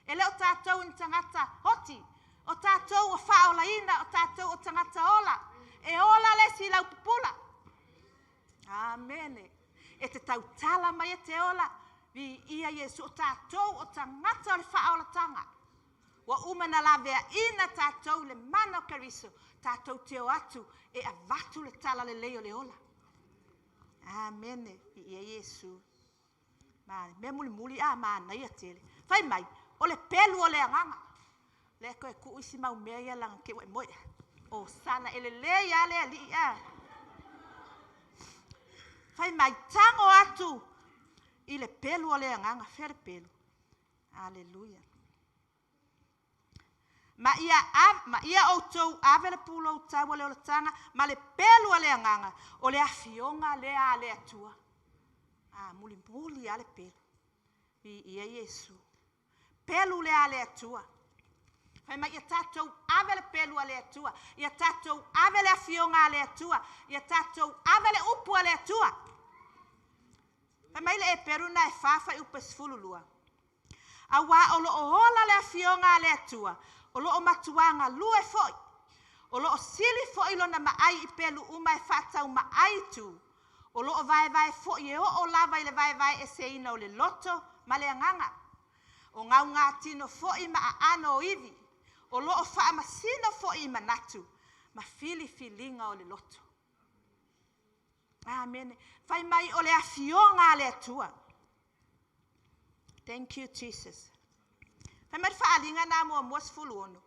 E le o tatou ni tagata oti. O tatou o faaolaina, o tatou o tagata ola. E ola le isi lau pupula. Amene. E te tautala mai e te ola. Viia Iesu. O tatou o tagata o le faaolataga. Ua uma na laveaina tatou i le mana o Keriso. Tatou te o atu e avatu le tala lelei o le ola. Amene. Viia Iesu. Ma mea mulimuli a manaia tele. Fai mai, o le pelu o le agaga. Le koe tuu isi mau mea ia laga te ua e moe. O sana e lelei a le alii a. Fai mai, tago atu i le pelu o le agaga. Fea le pelu. Aleluia. Ma ia outou ave le pulou tau o le olataga ma le pelu o le agaga o le afioga lea a le Atua. A mulimuli a le pelu. Viia Iesu. Pelu lea a le Atua. Fai mai ia tatou ave le pelu a le Atua. Ia tatou ave le afioga a le Atua. Ia tatou ave le upu a le Atua. Fai mai le Eperu na e 4 fuaiupu e 12. Auā o loo ola le afioga a le Atua, o loo matuā galue foi. O loo sili foi lona maai i pelu uma e faataumaai tu. O loo vaevae foi e oo lava i le vaevae eseina o le loto ma le agaga. O gaugatino foi ma aano o ivi. O loo faamasino foi i manatu ma filifiliga o le loto. Amene. Fai mai o le afioga a le Atua. Thank you, Jesus. Fai mai le Faaaliga na muamua 16.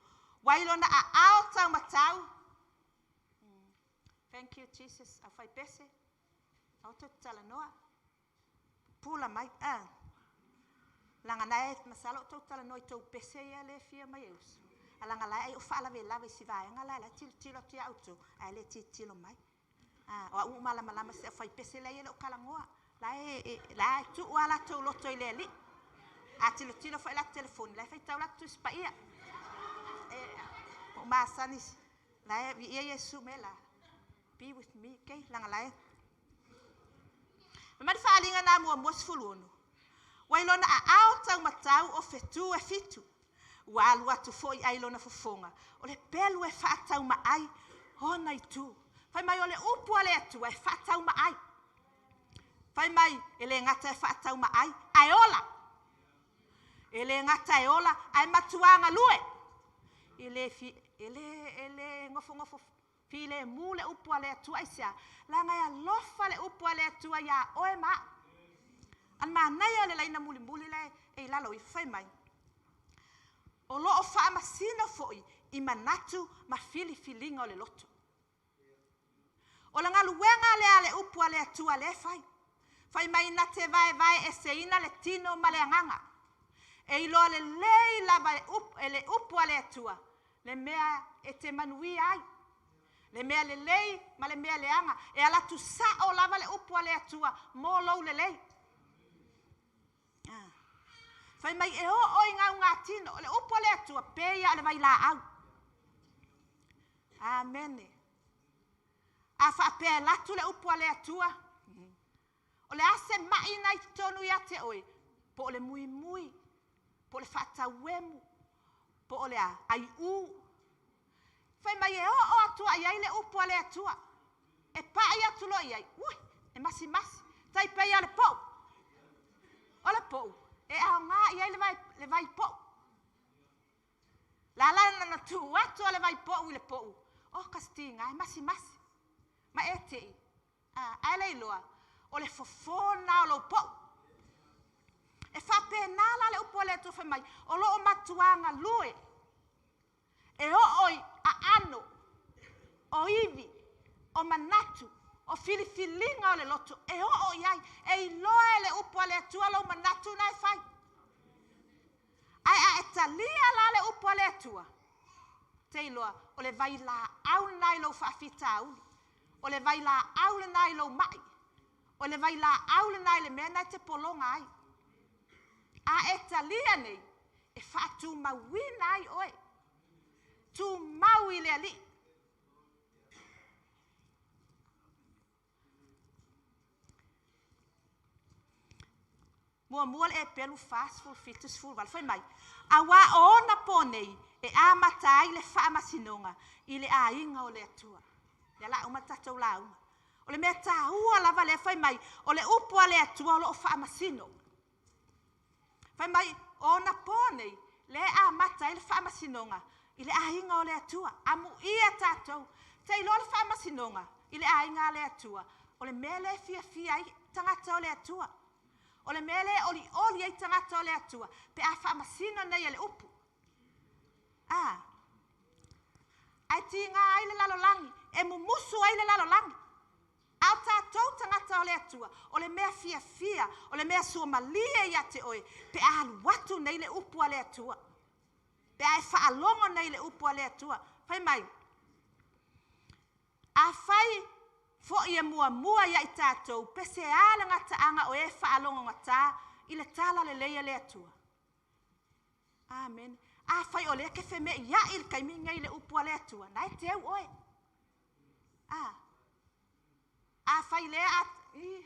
Ua i lona aao taumatau. Thank you, Jesus. Au fai pese. Au te talanoa. Pula mai. Ah. Laga na e masalo o tou talanoa i tou pese ia le fia mai e usu. A laga la ai o faalavelave i si vaega la la tilotilo atu ia outou, ae le tilotilo mai. Ah, o au ua malamalama se au fai pese lea e le o kalagoa. La e la e tuu a latou loto i le alii. A tilotilo foi latou telefoni, la e faitau latou Tusi Paia. E o masani la e viia Iesu me la. Be with me, okay? Laga la e. Fai mai le Faaaliga na muamua 16. Ua i lona aao taumatau o fetu e 7. Ua alu atu foi ai lona fofoga. O le pelu e faataumaai ona itu. Fai mai o le upu a le Atua e faataumaai. Fai mai e le gata e faataumaai, ae ola. E le gata e ola, ae matua galue. E le, fi, e le, e le gofogofo filemu le upu a le Atua aisea? Leaga e alofa le upu a le Atua iā oe ma a'u. A le manaia o le laina mulimuli la e i lalo ifo fai mai, o lo o faamasino foi i manatu ma filifiliga o le loto. O le galuega lea a le upu a le Atua lea e fai. Fai mai na te vaevaeeseina le tino ma le agaga. E iloa lelei lava e, upu, e le upu a le Atua le mea e te manuia ai, le mea lelei ma le mea leaga. E alu atu sa'o lava le upu a le Atua mo lou lelei. Ah. Fai mai e oo i gaugatino, o le upu a le Atua pei lava o le vailaau. Amene. A faapea e alu atu le upu a le Atua, o le a se ma'i na i totonu ia te oe, po o le muimui, po o le faatauemu, po o le a, aiū. Fai mai e oo atu i ai le upu a le Atua, e pai atu loa i ai, ui, e masimasi, tai pei lava o le pou. O le pou, e aoga i ai le vai, le vai pou. La la na tuu atu a le vai pou i le pou, o kasitiga e masimasi. Ma e tei, a, ae le iloa, o le fofo lena o lou pou. E faapena la le upu a le Atua fai mai, o lo o matua galue, e oo i aano, o ivi, o manatu, o filifiliga o le loto, e oo i ai, e iloa e le upu a le Atua lou manatu na e fai. Ae a e talia la le upu a le Atua, te iloa, o le vailaau lena i lou faafitauli, o le vailaau lena i lou mai, o le vailaau lena i le mea na e te pologa ai. A e talia nei, e faatumauina ai oe. Tumau i le Alii. Muamua le Epelu 4, 17, 18, fai mai, auā o ona pō nei e amata ai le faamasinoga i le aiga o le Atua. Ia la uma tatou lauga. O le mea tāua lava lea fai mai, o le upu a le Atua o lo o faamasino. Fai mai, o ona pō nei, lea e amata ai le faamasinoga i le aiga o le Atua. Amuia tatou. Te iloa le faamasinoga i le aiga a le Atua, o le mea lea e fiafia ai tagata o le Atua. O le mea lea e olioli ai tagata o le Atua, pe a faamasino nei e le upu. A, ae tiga ai le lalolagi, e mumusu ai le lalolagi. A o tatou tagata o le Atua, o le mea fiafia, o le mea suamalie ia te oe, pe a alu atu nei le upu a le Atua. Pe a e faalogo nei le upu a le Atua. Fai mai, afai foi e muamua ia i tatou, pe se a le gataaga o e faalogogata i le tala lelei a le Atua. Amen. Afai o lea e te feme'ia'i i le taimi lenei i le upu a le Atua, na e teu oe. A, afai lea a, i,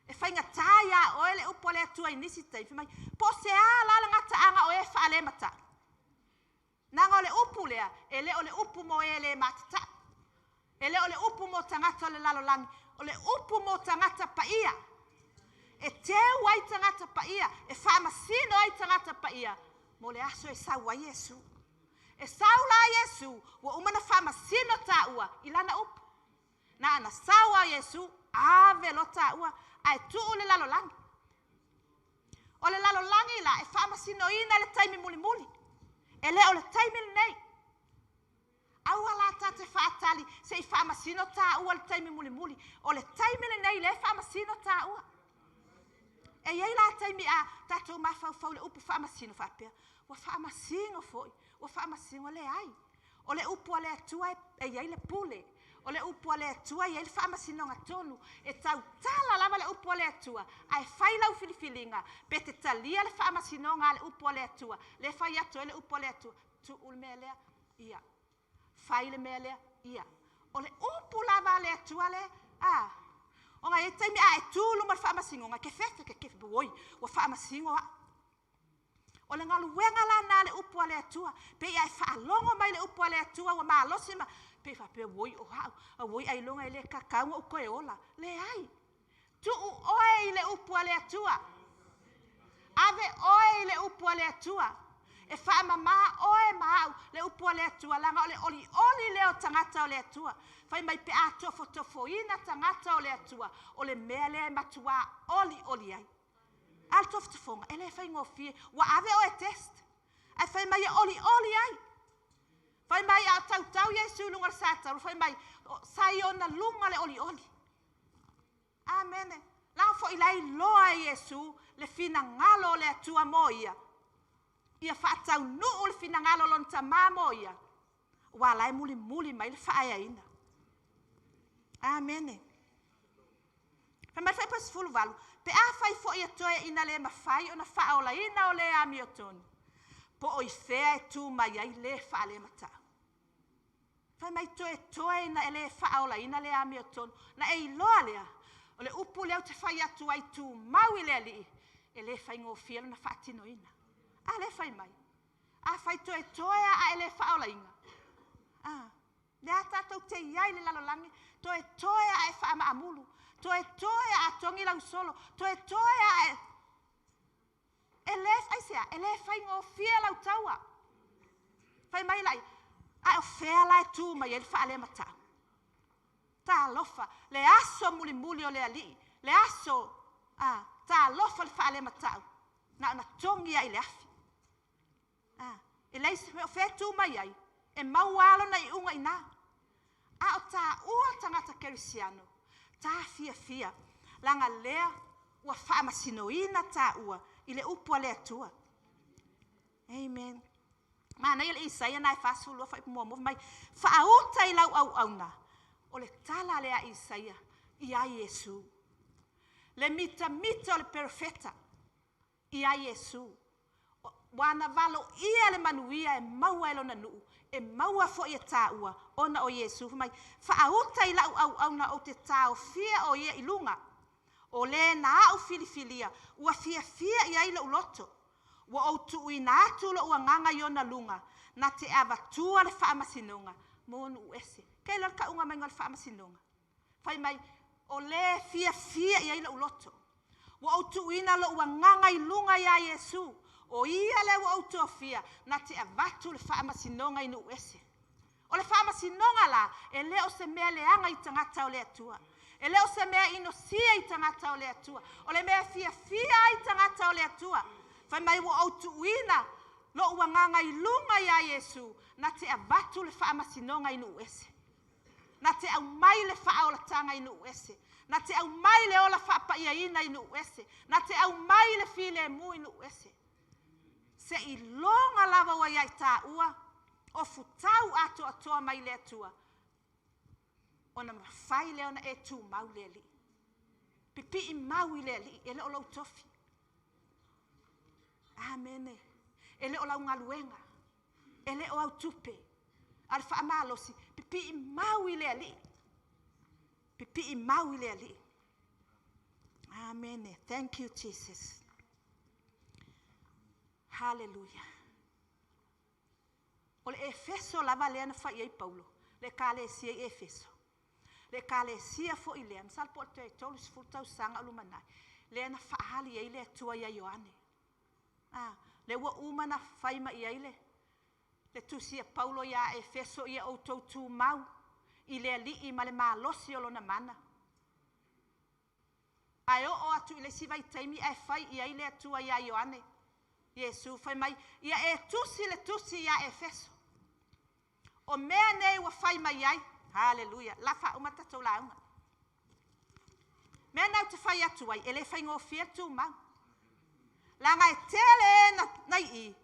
e faigata iā oe le upu a le Atua i nisi taimi, fai mai, po o se a la le gataaga o e faalemata'i. Leaga o le upu lea, e le o le upu mo e le matata'u. E le o le upu mo tagata o le lalolagi, o le upu mo tagata paia. E teu ai tagata paia, e faamasino ai tagata paia, mo le aso e sau ai Iesu. E sau la Iesu, ua uma ona faamasino tāua i lana upu. Na ana sau a Iesu, ave loa tāua, ae tuu le lalolagi. O le lalolagi la, e faamasinoina i le taimi mulimuli. E le o le taimi lenei. Aua la ta te faatali se i faamasino tāua i le taimi mulimuli. O le taimi lenei lea e faamasino tāua. E i ai la taimi a tatou mafaufau i le upu faamasino faapea, ua faamasino foi, ua faamasino, leai. O le upu a le Atua e i ai le pule. O le upu a le Atua e i ai le faamasinoga tonu. E tautala lava le upu a le Atua, ae fai lau filifiliga pe te talia le faamasinoga a le upu a le Atua. Le fai atu ai le upu a le Atua, tuu le mea lea, ia. Fai le mea lea, ia. O le upu lava a le Atua le, a. Ona e i ai taimi a e tu i luma o le faamasinoga, ke fefe, ke kefe, oi, ua faamasino a'u. O le galuega la lena a le upu a le Atua, pei a e faalogo mai le upu a le Atua ua malosi ma, pei faapea, oi o a'u, auoi ailoga e le tatau ona ou toe ola. Leai, tuu oe i le upu a le Atua. Ave oe i le upu a le Atua. E faamamā oe ma au le upu a le Atua, leaga o le olioli lea o tagata o le Atua. Fai mai pe a tofotofoina tagata o le Atua, o le mea lea e matuā olioli ai. A le tofotofoga, e le faigofie. Ua ave oe e test, ae fai mai e olioli ai. Fai mai a o tautau Iesu i luga o le satauro, fai mai, sa i ona luga le olioli. Amene. Leaga foi la e iloa e Iesu le finagalo o le Atua mo ia. Ia faataunuu le finagalo o lona Tamā mo ia, aua la e mulimuli mai le faaeaina. Amene. Fai mai le Fuaiupu 18, pe afai foi e toe ina le mafai ona faaolaina o le amiotonu, po o i fea e tu mai ai le faalematau. Fai mai toetoe ina e le faaolaina le amiotonu. Na e iloa lea, o le upu lea ou te fai atu ai, tumau i le Alii, e le faigofie lona faatinoina. A lea fai mai, afai toetoe a e le faaolaina, lea tatou te i ai i le lalolagi, toetoe a e faamaamulu, toetoe a togi lau solo, toetoe a e... E le, aisea, e le faigofie lau taua. Fai mai lai, a o fea la e tu mai ai le faalematau? Talofa, le aso mulimuli o le Alii, le aso, talofa le faalematau, na ona togi ai i le afi. E leai se mea o fea e tu mai ai, e maua lava lona iuga i ina. A o taua tagata kerisiano, ta fiafia, leaga lea ua faamasinoina taua i le upu a le Atua. Amen. Manaia le Isaia na e 42 fuaiupu 1 mai, faauta i lau auauna, o le tala lea a Isaia ia Iesu. Le mitamita o le perofeta ia Iesu. Ua na valoia le manuia e maua e lona nuu, e maua foi e taua, ona o Iesu. Fai mai, faauta i lau auauna ou te taofia o ia i luga. O le na au filifilia, ua fiafia i ai lou loto. Ua ou tuuina atu lou agaga i ona luga, na te avatua le faamasinoga mo nuu ese. Ke le kauga mai le faamasinoga. Fai mai, o le fiafia i ai lou loto. Ua ou tuuina lou agaga i luga ia Iesu. O ia le ua ou tofia, na te avatu le faamasinoga i nuu ese. O le faamasinoga la, e le o se mea leaga i tagata o le Atua. E le o se mea inosia i tagata o le Atua. O le mea fiafia ai tagata o le Atua. Fai mai ua ou tuuina lou agaga i luga ia Iesu, na te avatu le faamasinoga i nuu ese. Na te aumai le faaolataga i nuu ese. Na te aumai le ola faapaiaina i nuu ese. Na te aumai le filemu i nuu ese. Se iloga lava ua iai taua, o futau atoatoa mai le Atua. Ona mafai lea ona e tumau le Alii. Pipii mau i le Alii, e le o lou tofi. Amene. E le o lau galuega. E le o au tupe. A le faamalosi, pipii mau i le Alii. Pipii mau i le Alii. Amene. Thank you, Jesus. Hallelujah. O le Efeso lava lea na fai ai Paulo, le ekalesia i Efeso. Le ekalesia foi lea, masalo po o le 30 tausaga o lumanai, lea na faali ai le Atua ia Ioane. Le ua uma na fai mai ai le tusi a Paulo ia Efeso, ia outou tumau i le Alii ma le malosi o lona mana. Ae oo atu i le isi vaitaimi ae fai i ai le Atua ia Ioane. Iesu fai mai, ia e tusi le tusi ia Efeso. O mea nei ua fai mai ai, haleluia, la faauma tatou lauga. Mea nei ou te fai atu ai, e le faigofie le tumau. Leaga e tele e na i i,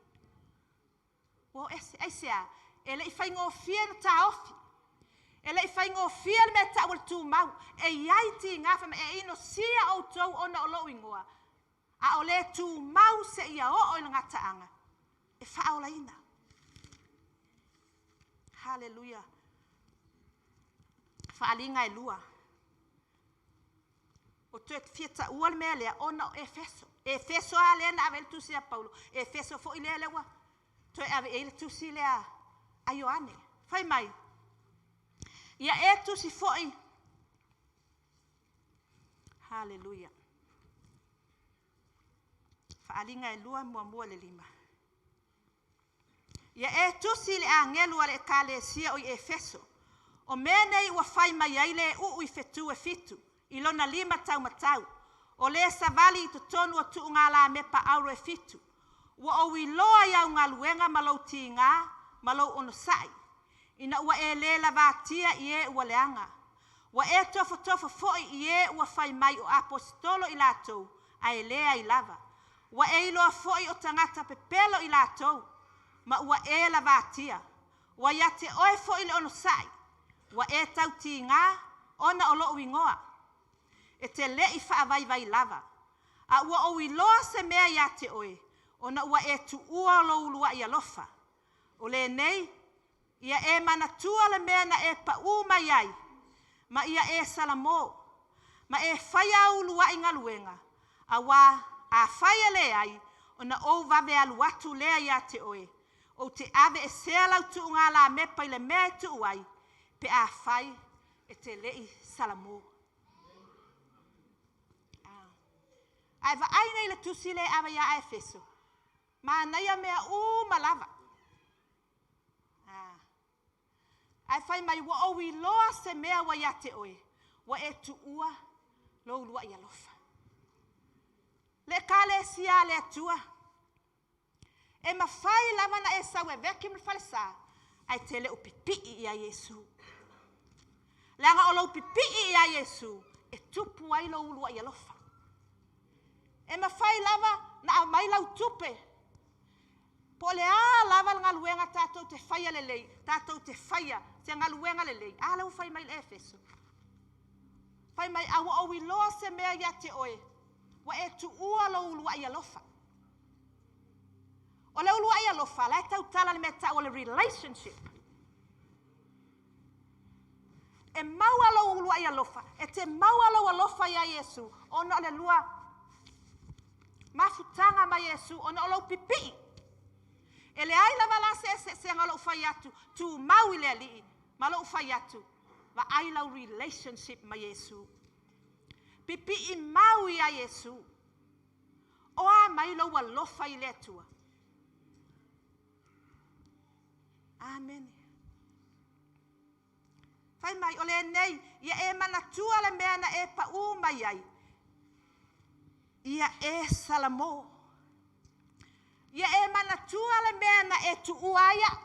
ua o ese, aisea, e le i faigofie na taofi. E le i faigofie le mea tau o le tumau. E iai tiga, fai mai, e inosia outou ona o lou igoa. A o le tumau se ia oo i le gataaga, e faaolaina. Haleluia. Faaliga e lua. O toe fia taua le mea lea, ona o Efeso. Efeso a lea na ave ai le tusi a Paulo. Efeso foi lea lea ua toe ave i ai le tusi lea a Ioane. Fai mai, ia e tusi foi. Haleluia. Faaaliga e 2, 1 i le 5. Ia e tusi i le agelu a le ekalesia o i Efeso, o mea nei ua fai mai ai le uu i fetu e 7, i lona 5 taumatau, o le savali i totonu o tuugalamepa auro e 7. Ua ou iloa i au galuega ma lou tiga ma lou onosai, ina ua e le lavatia i e ua leaga. Ua e tofotofo foi i e ua fai mai o aposetolo i latou, ae leai lava. Ua e iloa foi o tagata pepelo i latou, ma ua e lavatia. Ua ia te oe foi le onosai, ua e tautiga ona o lou igoa. E te lei faavaivai lava. A ua ou iloa se mea ia te oe, ona ua e tuua lou uluai alofa. O lenei, ia e manatua le mea na e pau mai ai, ma ia e salamo, ma e faia au uluai galuega, auā afai e leai, ona ou vave alu atu lea ia te oe, ou te aveesea lau tuugalamepa i le mea e tuu ai, pe afai e te lei salamo. Ae vaai nei le tusi le ave ia Efeso, manaia mea uma lava. Ae fai mai, ua ou iloa se mea ua ia te oe, ua e tuua lou uluai alofa. Le ekalesia a le Atua, e mafai lava na e sau e vacuum le falesa, ae te le o pipii ia Iesu. Leaga o lou pipii ia Iesu, e tupu ai lou uluai alofa. E mafai lava na aumai lau tupe, po o le a lava le galuega tatou te faia lelei, tatou te faia se galuega lelei. A lea ua fai mai le Efeso. Fai mai, a ua ou iloa se mea ia te oe, ua e tuua lou uluai alofa. O le uluai alofa, la e tautala le mea tau o le relationship. E maua lou uluai alofa, e te maua lou alofa ia Iesu, ona o le lua mafutaga ma Iesu, ona o lou pipii. E leai lava la se eseesega o lou fai atu, tumau i le alii, ma lou fai atu, vaai lau relationship ma Iesu. Pipii mau ia Iesu. O a mai lou alofa i le Atua. Amen. Fai mai, o lenei, ia e manatua le mea na e pau mai ai, ia e salamo. Ia e manatua le mea na e tuua ai au.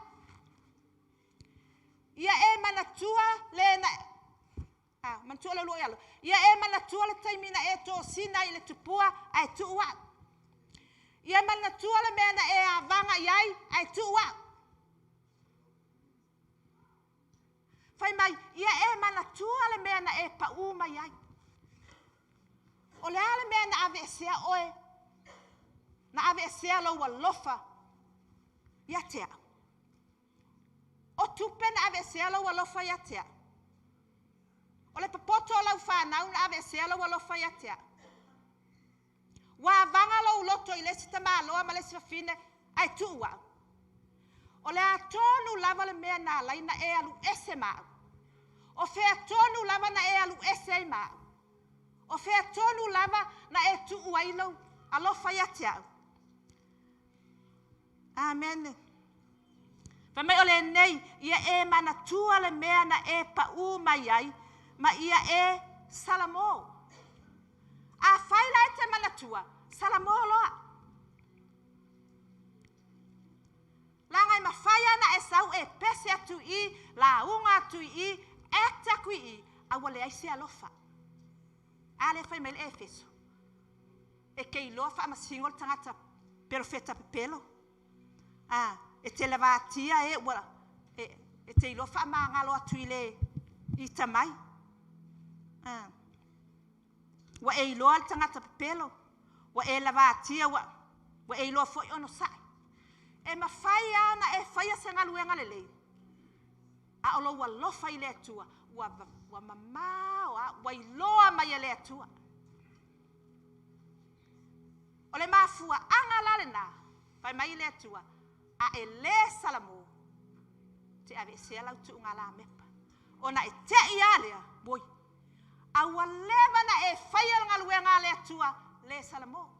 Ia e manatua le na... manatua le uluai alo. Ia e manatua le taimi na e tosina ai i le tupua ae tuu au. Ia manatua le mea na e avaga i ai ae tuu au. Fai mai, ia e manatua le mea na e pau mai ai. O le a le mea na aveesea oe, na aveesea lou alofa ia te au. O tupe na aveesea lou alofa ia te au. O le popoto o lau whanau na aveesea lou alofa ia te au. Ua avaga lou loto i le isi tamaloa ma le isi fafine ae tuu au. O le a tonu lava le mea na alai na e alu ese ma au. O fea tonu lava na e alu ese ai ma au. O fea tonu lava na e tuu ai lou alofa ia te au. Amen. Fai mai o lenei, ia e manatua le mea na e pau mai ai, ma ia e salamo. A fai la e te manatua, salamo loa. Laga e mafai ana e sau e pese atu i, lauga atu i, act atu i, a ua leai se alofa. A le fai mai le Efeso. E ke iloa faamasino le tagata perofeta pepelo. E te lavatia e ua e te iloa faamagalo atu i le ita mai. Ua e iloa le tagata pepelo, ua e lavatia, ua e iloa foi ono sa'i. E mafai ana e faia se galuega lelei. A o lou alofa i le Atua, ua mamao, ua iloa mai e le Atua. O le mafuaaga la lena, fai mai le Atua, a e le salamo, te aveesea lau tuugalamepa. Ona e te i alea, boi, a ua leva na e faia le galuega a le Atua, le salamo.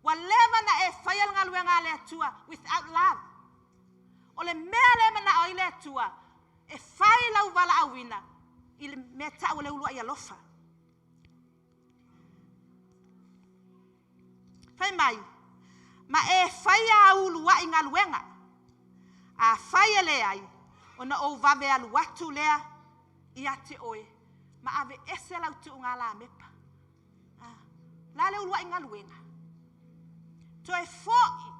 Ua leva na e faia le galuega a le Atua without love. O le mea lea e manao ai le Atua, e fai lau valaauina i le mea tau o le uluai alofa. Fai mai, ma e faia au uluai galuega. Afai e leai, ona ou vave alu atu lea ia te oe, ma aveese lau tuuga lamepa. Ah, la le uluai galuega. Toe foi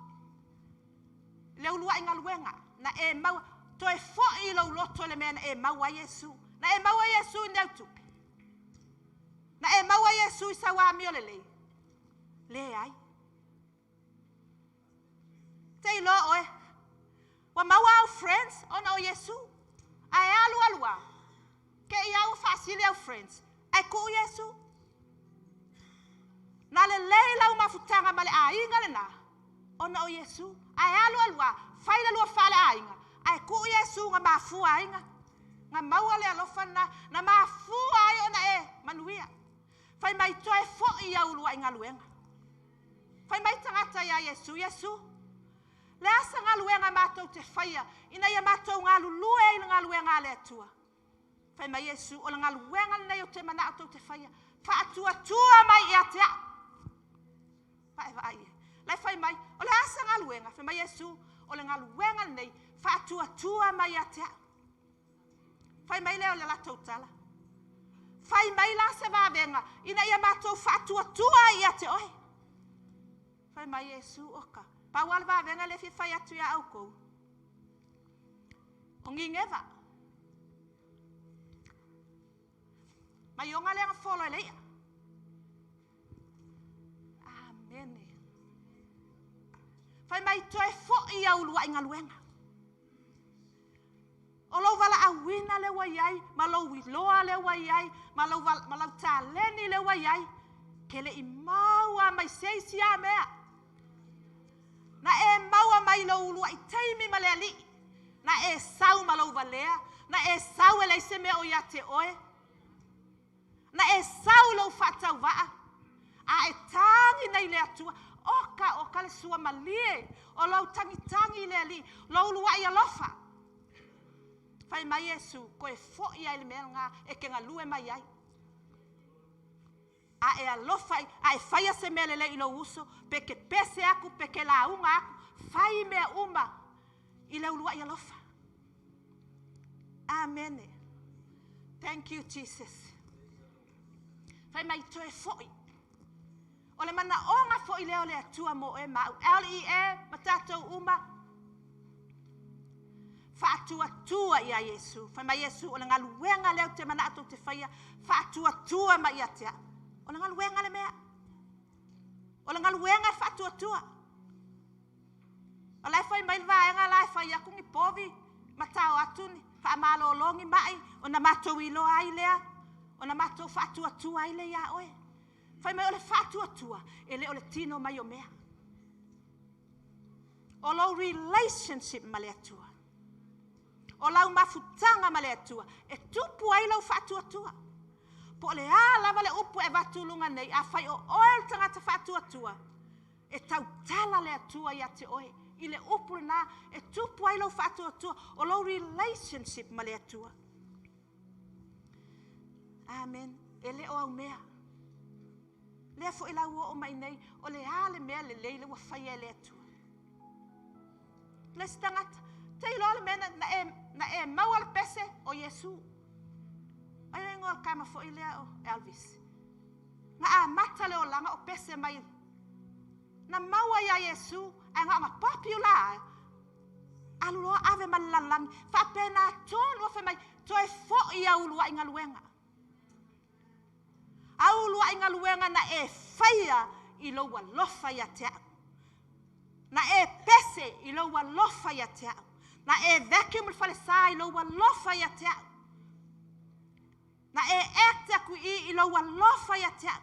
le uluai galuega na e maua, toe foi i lou loto le mea na e maua ai Iesu. Na e maua Iesu i ni au tupe. Na e maua Iesu i sau amio lelei. Leai. Te iloa oe. Ua maua au friends ona o Iesu. Ae alu alu a. Ke i au faasili au friends. Ae kuu Iesu. Na lelei lau mafutaga ma le aiga lena ona o Iesu. Ae alu alu a. Fai le lua fale aiga. Ae kuu Iesu nga mafua aiga. Nga maua le alofa na, na mafua ai ona e manuia. Fai mai toe foi au uluai galuega. Fai mai tagata ia Iesu, Iesu, le asa galuega matou te faia, ina ia matou galulue ai le galuega a le Atua. Fai mai Iesu, o le galuega lenei o te manao tou te faia, faatuatua mai ia te au. Vae vaai e. Lai fai mai, o le asa galuega, fai mai Iesu, o le galuega lenei, faatuatua mai ia te au. Fai mai lea o le latou tala. Fai mai la se vavega, ina ia matou faatuatua ai ia te oe. Fai mai Iesu, oka, pau a le vavega le fia fai atu ia oukou. O ngingeva. Mai onga lea folo e leia. Amene. Fai mai toe foi au uluai galuega. O lou valaauina le ua iai, ma lou iloa le ua iai, ma lau, ma lau taleni le ua iai, ke le i maua mai seisi a mea. Na e maua mai lou uluai taimi ma le alii. Na e sau ma lou valea. Na e sau e leai se mea o ia te oe. Na e sau lou faatauvaa. A e tagi nei le Atua. Oka, oka le sua malie. O lou tagitagi i le alii. Lou uluai alofa. Fai mai Iesu, koe foi ai le mea nga e ke galue mai ai. A e alofa a e faia se mea lelei i lou uso, pe ke pese aku, pe ke lauga aku, fai mea uma i le uluai alofa. Amene. Thank you, Jesus. Fai mai toe foi. O le manaoga foi lea o le Atua mo oe ma au. L-E-E, ma tatou uma. Faatuatua ia Iesu. Fai mai Iesu, o le galuega lea o te manao tou te faia, faatuatua mai ia te au. O le galuega le mea. O le galuega e faatuatua. O la e fai mai le vaega la e fai atu ni povi, ma tao atu ni faamalologi mai, ona matou iloa ai lea, ona matou faatuatua ai lea ia oe. Fai mai o le faatuatua, e le o le tino mai o mea. O lou relationship ma le Atua. O lau mafutaga ma le Atua, e tupu ai lau faatuatua. Po o le a lava le upu e avatu luga nei, a fai o oe le tagata faatuatua, e tautala le Atua ia te oe. I le upu lena, e tupu ai lau faatuatua, o lou relationship ma le Atua. Amen. E le o au mea. Lea foi lau oo mai nei, o le a le mea lelei le ua faia e le Atua. Le isi tagata, te iloa le mea na e maua le pese o Iesu. Ai le igoa o le kama foi lea o Elvis. Na amata le olaga o pese mai. Na maua ia Iesu, ae na ona popular. Alu loa ave ma le lalolagi. Faapena tonu o fai mai, toe foi au uluai galuega. Au uluai galuega na e faia i lou alofa ia te au. Na e pese i lou alofa ia te au. Na e vacuum le falesa i lou alofa ia te au. Na e act aku i lou alofa ia te au.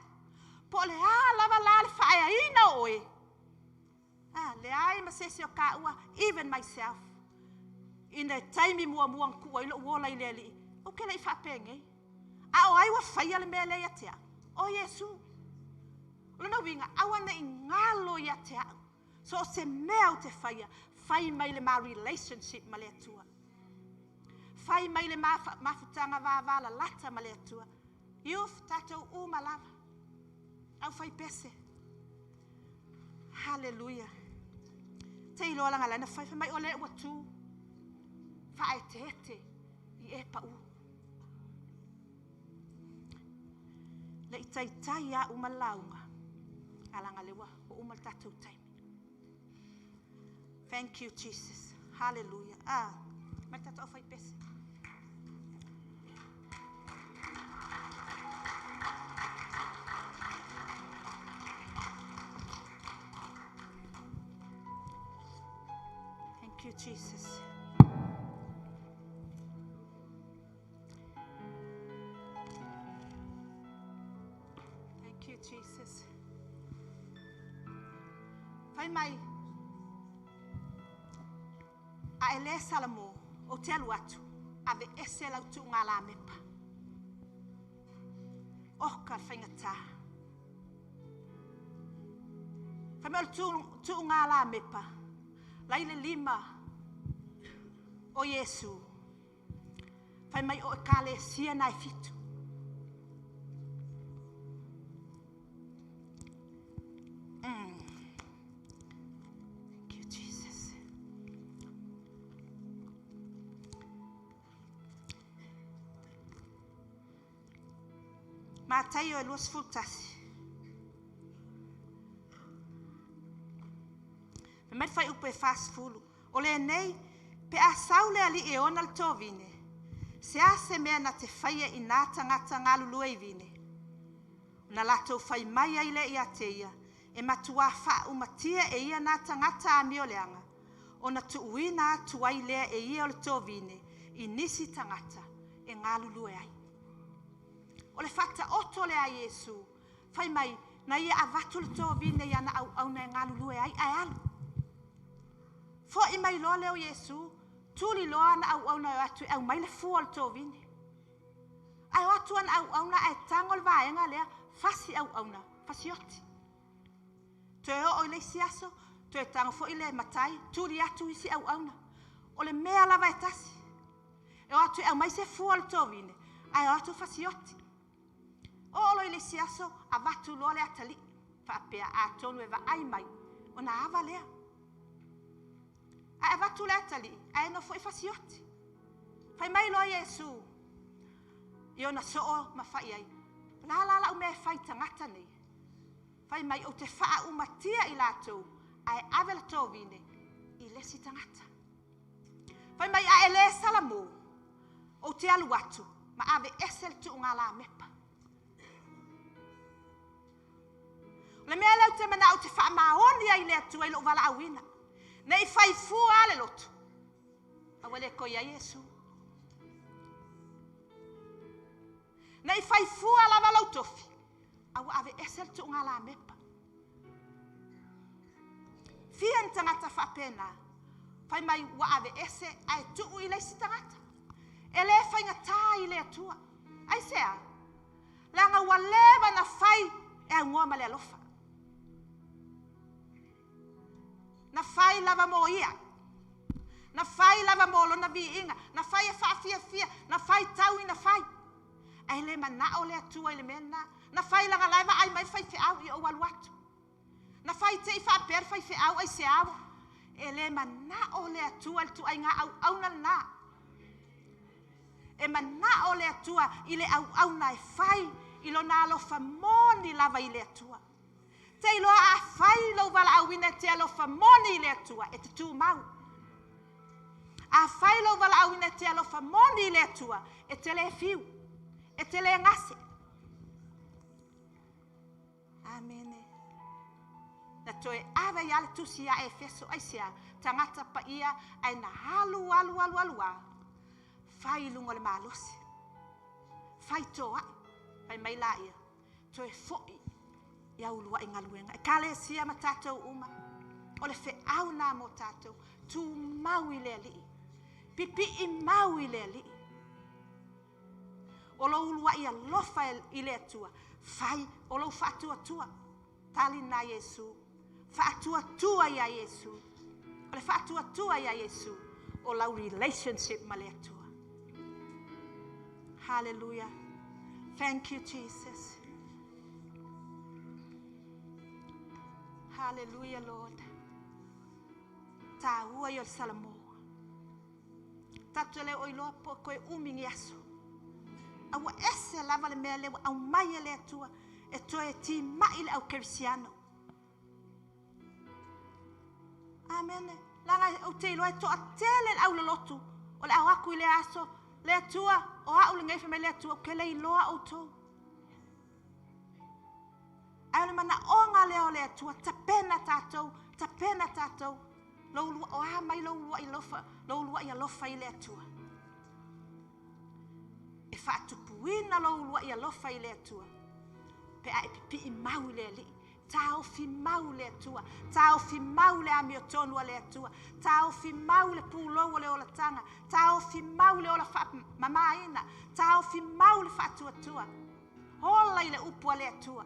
Po o le a lava la le faaeaina o oe. Ah, leai ma se isi o kaua, even myself. I le taimi muamua na tuu ai lou ola i le alii, ou te le i faapenei. A o ai ua faia le mea lea ia te au? O Iesu. O lona uiga, aua ne i galo ia te au, so o se mea ou te faia, fai mai le ma relationship ma le Atua. Fai mai le mafutaga vavalalata ma le Atua. Youth, tatou uma lava. Au fai pese. Hallelujah. Te iloa laga lana fai fai mai o le ua tu. Faaeteete i e pau. Le i taitai a uma lauga. Alaga le ua uma le tatou taimi. Thank you, Jesus. Hallelujah. Ah, mai tatou fai pese. Thank you, Jesus. Thank you, Jesus. Fai mai, a e le Salamo, o te alu atu, ave ese lau tuuga lamepa. Oka le faigata. Fai mai o le tuuga lamepa, lai le lima o Iesu. Fai mai o ekalesia na e fitu. Thank you, Jesus. Mataio e 21. Fai mai le fuaiupu e 40. O lenei, pe a sau le alii e ona le tovine, se a se mea na te faia i nā tagata galulue i vine. Na latou fai mai ai le ia te ia, e matuā faaumatia e ia nā tagata amio leaga, ona tuuina atu ai lea e ia o le tovine i nisi tagata e galulue ai. O le faataoto lea a Iesu, fai mai, na ia avatu le tovine i ana auauna e galulue ai, ae alu. Foi mai loa lea o Iesu, tuli loa ana auauna e o atu e aumai le fua o le tovine. Ae o atu ana auauna ae tago le vaega lea, fasi auauna, fasioti. Toe oo i le isi aso, toe tago foi le matai, tuli atu isi auauna. O le mea lava e tasi. E o atu e aumai se fua o le tovine, ae o atu fasioti. Oo loa i le isi aso, avatu loa le atalii. Faapea atonu e vaai mai, ona ava lea. Ae avatu le atalii, ae nofo i fasioti. Fai mai loa Iesu, i ona soo ma fai ai. La la lau mea e fai tagata nei. Fai mai o te faaumatia i latou, ae ave le tovine i le isi tagata. Fai mai a e le Salamo, o te alu atu, ma ave ese le tuuga lamepa. O le mea lea ou te manao te faamaoni ai le Atua i lou valaauina. Ne i fai fua le loto. A ua le toe ai Iesu. Ne i fai fua lava lau tofi. A ua ave ese le tuuga lamepa. Fia ni tagata faapena. Fai mai ua ave ese ae tuu i le isi tagata. E le faigata i le Atua. Ai sea. Leaga ua leva na fai e augoa ma le alofa. Na fai lava mo ia. Na fai lava mo lona viiga. Na fai e faafiafia. Na fai tau ina fai. Ae le manao le Atua i le mea lena. Na fai laga lae vaai mai faifeau i ou alu atu. Na fai te i faapea le faifeau ai se ao. E le manao le Atua i le tuaiga auauna lena. E manao le Atua i le auauna e fai i lona alofa moni lava i le Atua. Te iloa a fai lou valaauina e te alofa moni i le Atua e te tumau. A fai lou valaauina e te alofa moni i le Atua e te le fiu, e te le gase. Amene. Na toe ave ia le tusi ia Efeso ai sea, tagata paia ae na alu alu alu alu a. Fai i luga o le malosi. Fai toai. Fai mai la ia. Toe foi i au uluai galuega. Ekalesia ma tatou uma. O le feau na mo tatou. Tumau i le Alii. Pipii mau i le Alii. O lou uluai alofa i le Atua. Fai o lou faatuatua. Tali lena a Iesu. Faatuatua ia Iesu. O le faatuatua ia Iesu o lau relationship ma le Atua. Hallelujah. Thank you, Jesus. Hallelujah, Lord. Tāua i o le Salamo. Tatou te le o iloa po o toe umi ni aso. A ua ese lava le mea lea ua aumai e le Atua e toe timai le au kerisiano. Amene. Leaga ou te iloa e toatele le au lolotu o le a o atu i lea aso, le Atua, o au lenei fai mai le Atua, ou te le iloa outou. Ae o le manaoga lea o le Atua, tapena tatou, tapena tatou, lou lua, o a mai lou uluai alofa, lou uluai alofa i le Atua. E faatupuina lou uluai alofa i le Atua, pe a e pipii mau i le Alii. Taofi mau le Atua, taofi mau le amiotonu a le Atua, taofi mau le pulou o le olataga, taofi mau le ola faamamaina, taofi mau le faatuatua. Ola i le upu a le Atua.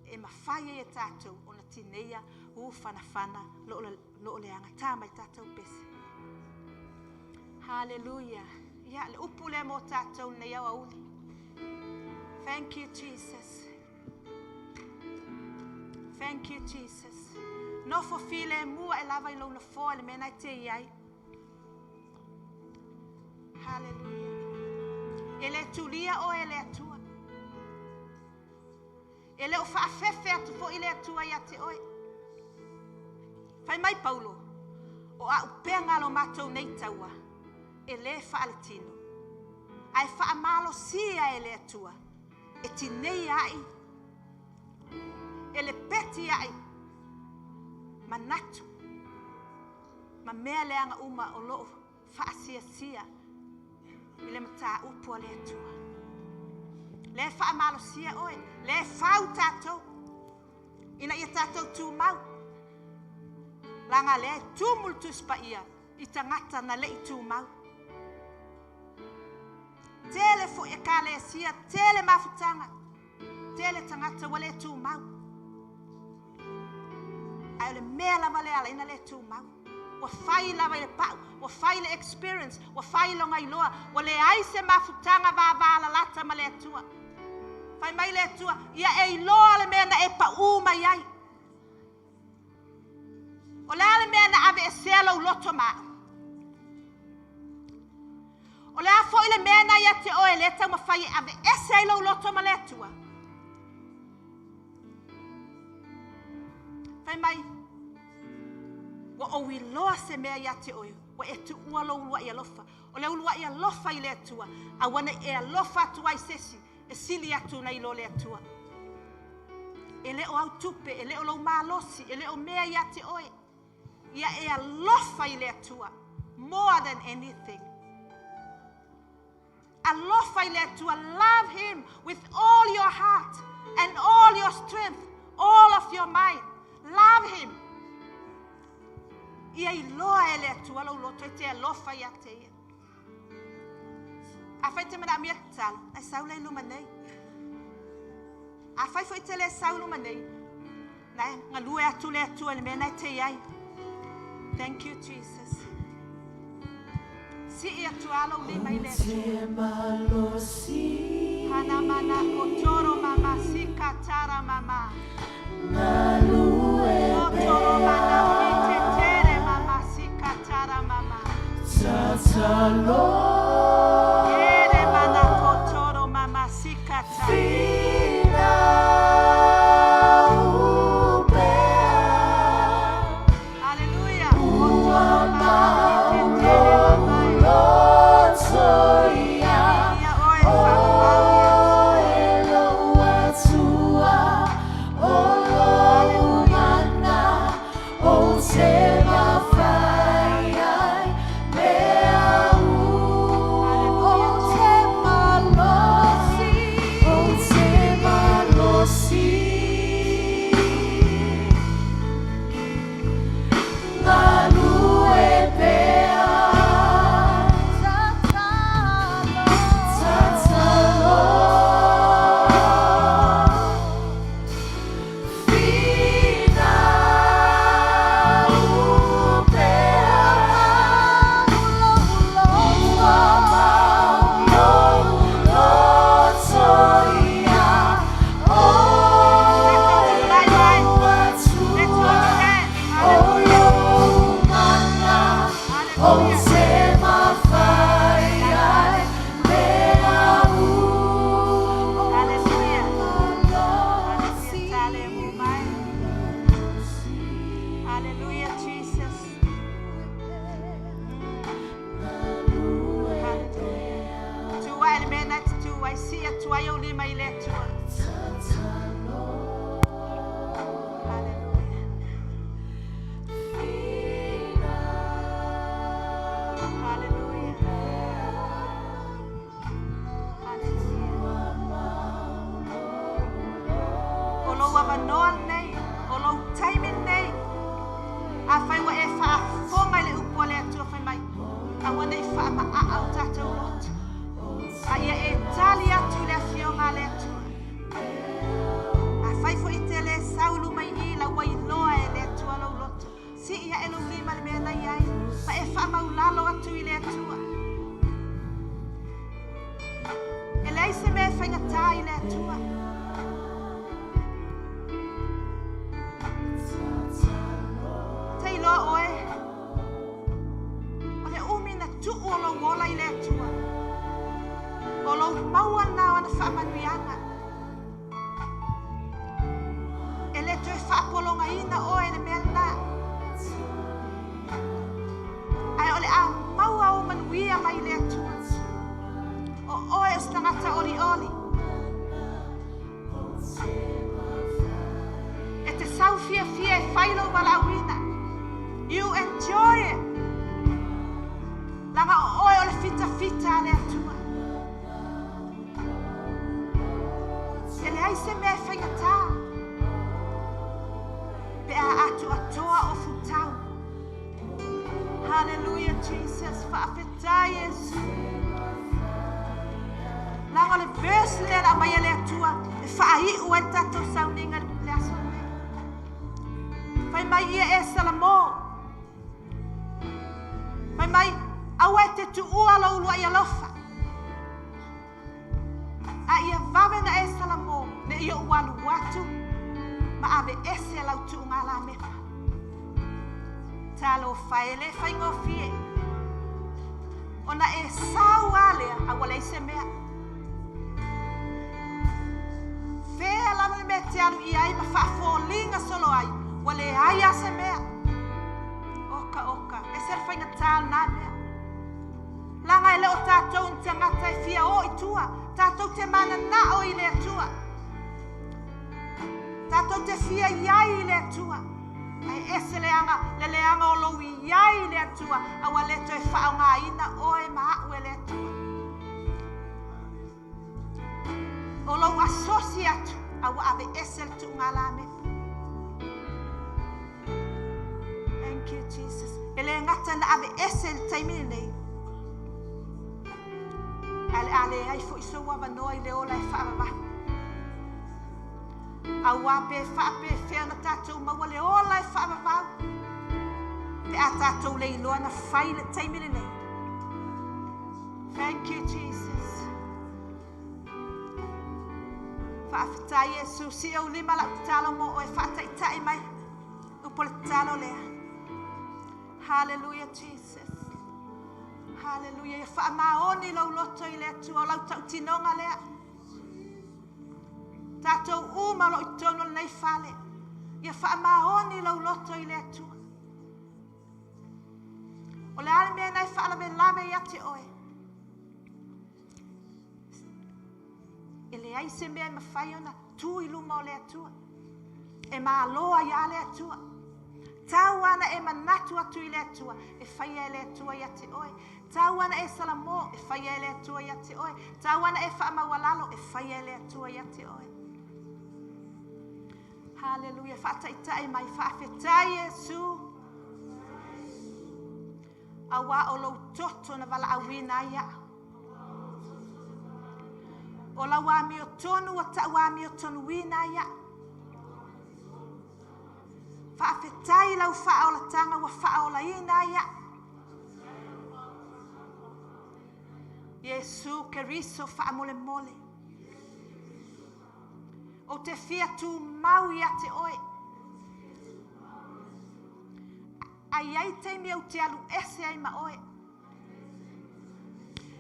E mafai ai e tatou ona tineia u fanafana lo o le agatā mai tatou pese. Hallelujah. Ia, le upu lea mo tatou nei aoauli. Thank you, Jesus. Thank you, Jesus. Nofo filemu ae lava i lou nofoa i le mea na e te i ai. Hallelujah. E le tulia oe e le Atua. E le o faafefe atu foi le Atua ia te oe. Fai mai Paulo, o auupega a lo matou nei taua, e le faaletino, ae faamalosia e le Atua, e tinei ai, e lepeti ai, manatu, ma mea leaga uma o lo o faasiasia i le mataupu a le Atua. Lea e faamalosia oe, lea e fau tatou, ina ia tatou tumau. Leaga lea e tumu le Tusi Paia i tagata na le i tumau. Tele foi ekalesia, tele mafutaga, tele tagata ua le tumau. Ae o le mea lava lea ala ina le tumau. Ua fai lava i le pau, ua fai le experience, ua fai lona iloa, ua leai se mafutaga vavalalata ma le Atua. Fai mai le Atua, ia e iloa le mea na e pau mai ai. O le a le mea na aveesea lou loto ma au? O le a foi le mea na ia te oe le taumafai e aveese ai lou loto ma le Atua? Fai mai, ua ou iloa se mea ia te oe, ua e tuua lou uluai alofa. O le uluai alofa i le Atua, aua ne i e alofa atu ai se isi, e sili atu nai lo le Atua. E le o au tupe, e le o lou malosi, e le o mea ia te oe. Ia e alofa i le Atua, more than anything. Alofa i le Atua, love him with all your heart and all your strength, all of your mind. Love him. Ia iloa e le Atua lou loto e te alofa ia te ia. Afai te manaomia tatalo, ai sau lea i luma nei. Afai foi te le sau i luma nei, na e galue atu le Atua i le mea na e te i ai. Thank you, Jesus. Sii atu lava lou lima i le Atua. Hana mana kotoro mama sika tara mama. Kotoro mana kite tere mama sika tara mama. Ere mana kotoro mama sika tara. Hallelujah. Kotoro mama kite tere mama. Ia oe whakamau ia. Hallelujah. Hallelujah. leai se mea e faigata i le Atua. Te iloa oe, o le umi na tuu o lou ola i le Atua, o lou maua lena o ana faamanuiaga. E le toe faapologaina oe i le mea lena. Ae o le a maua ou manuia mai le Atua. O oe o se tagata olioli. E te sau fiafia e fai lou valaauina. You enjoy it. Laga o oe o le fitafita a le Atua. E leai se mea e faigata. Pe a atoatoa o futau. Hallelujah, Jesus. Faafetai, Iesu. Laga o le verse lea na aumai e le Atua e faaiu ai le tatou sauniga i le aso lenei. Fai mai ia e Salamo. Fai mai, aua e te tuua lou uluai alofa. A ia vave na e Salamo, ne i ou alu atu, ma ave ese lau tuuga lamepa. Talofa e le faigofie. Ona e sau a lea, a ua leai se mea. Fea lava le mea e te alu i ai ma faafoliga solo ai, ua leai a se mea. Oka oka, ese le faigata o lena mea. Laga e le o tatou ni tagata e fia o i tua, tatou te mananao i le Atua. Tatou te fia iai i le Atua. Ae ese le aga, le leaga o lou iai i le Atua, a ua le toe faaaogaina oe ma a'u e le Atua. O lou asosi atu, a ua ave ese le tuuga lamepa. Thank you, Jesus. E le gata na ave ese i le taimi lenei, ae le a leai foi sou avanoa i le ola e faavavau. Auā pe faapefea ona tatou maua le ola e faavavau, pe a tatou le iloa na fai le taimi lenei. Thank you, Jesus. Faafetai Iesu, sii ou lima lau tatalo mo oe, faataitai mai upu o le tatalo lea. Hallelujah, Jesus. Hallelujah. Ia faamaoni lou loto i le Atua, o lau tautinoga lea. Tatou uma o lo o i totonu o lenei fale, ia faamaoni lou loto i le Atua. O le a le mea na e faalavelave ia te oe? E leai se mea e mafai ona tu i luma o le Atua. E malo ai lava le Atua. Tau lava na e manatu atu i le Atua, e faia e le Atua ia te oe. Tau lava na e salamo, e faia e le Atua ia te oe. Tau lava na e faamaualalo, e faia e le Atua ia te oe. Haleluia, faataitai mai, faafetai Iesu. Auā o lou toto na valaauina ai au. O lau amiotonu ua tau amiotonuina ai au. Faafetai i lau faaolataga ua faaolaina ai au. Iesu Keriso faamolemole. Ou te fia tumau ia te oe. A i ai taimi ou te alu ese ai ma oe.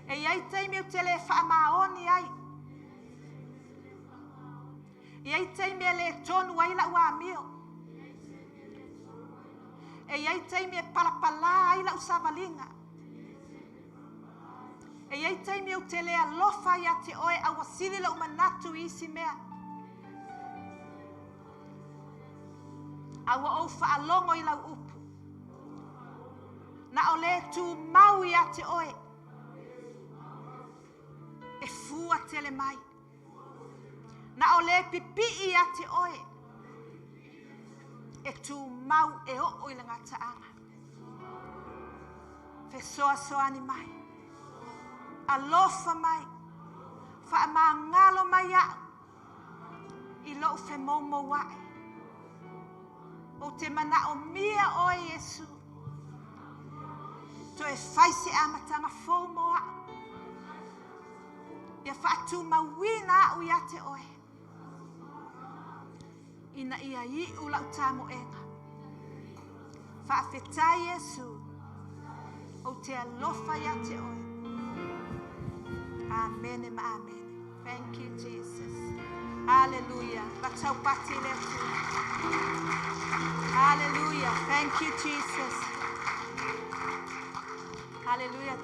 E i ai taimi ou te le faamaoni ai. E i ai taimi e le tonu ai lau amio. E i ai taimi e palapalā ai lau savaliga. E i ai taimi ou te le alofa ia te oe a ua sili lou manatu i isi mea. A ua ou faalogo i lau upu. Na o le tumau ia te oe. E fua tele mai. Na o le pipii ia te oe. E tumau e oo i le gataaga. Fesoasoani mai. Alofa mai. Faamagalo mai au i lou femoumoua'i. Ou te manaomia oe Iesu. Toe fai se amataga fou mo au. Ia faatumauina a'u ia te oe. Ina ia i'u la'u tamoega. Faafetai Iesu. Ou te alofa ia te oe. Amene ma amene. Thank you, Jesus. Hallelujah. Vataupati le Atua. Hallelujah. Thank you, Jesus. Hallelujah.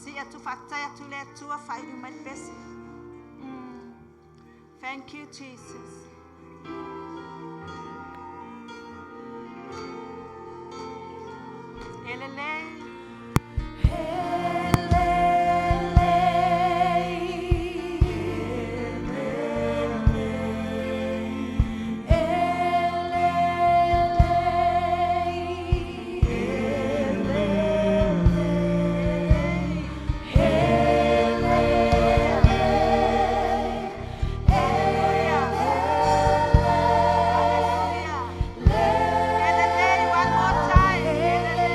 Si atu faafetai atu le Atua faaiu mai le pese. Thank you, Jesus. Elele. Hallelujah. Elele, one more time. Elele.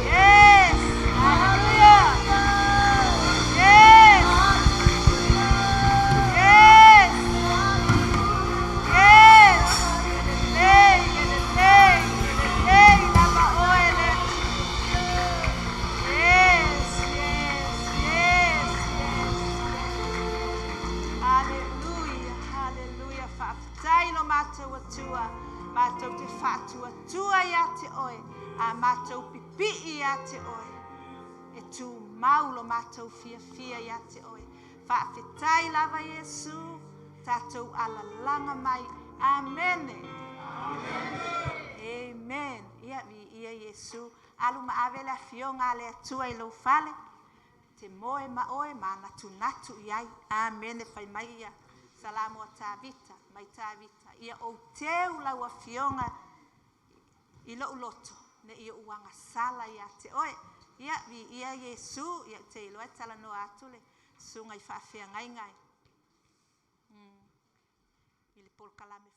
Yes. Hallelujah. Yes. Yes. Yes. Elele, elele, elele, lava oele. Yes, yes, yes, yes. Hallelujah, hallelujah. Faafetai lo matou Atua, matou te faatuatua ia te oe, a matou pipii ia te oe. E tu mau lo matou fiafia ia te oe. Faafetai lava Iesu, tatou alalaga mai. Amene. Amen. Ia viia Iesu. Alu ma ave le afioga a le Atua i lou fale. Te moe ma oe ma natunatu i ai. Amene fai mai ia. Salamo a Tavita, mai Tavita. Ia ou teu lau afioga i lou loto. Ne i ou agasala ia te oe. Ia viia Iesu. Ia te iloa e talanoa atu le susuga i faafeagaiga i le polokalame.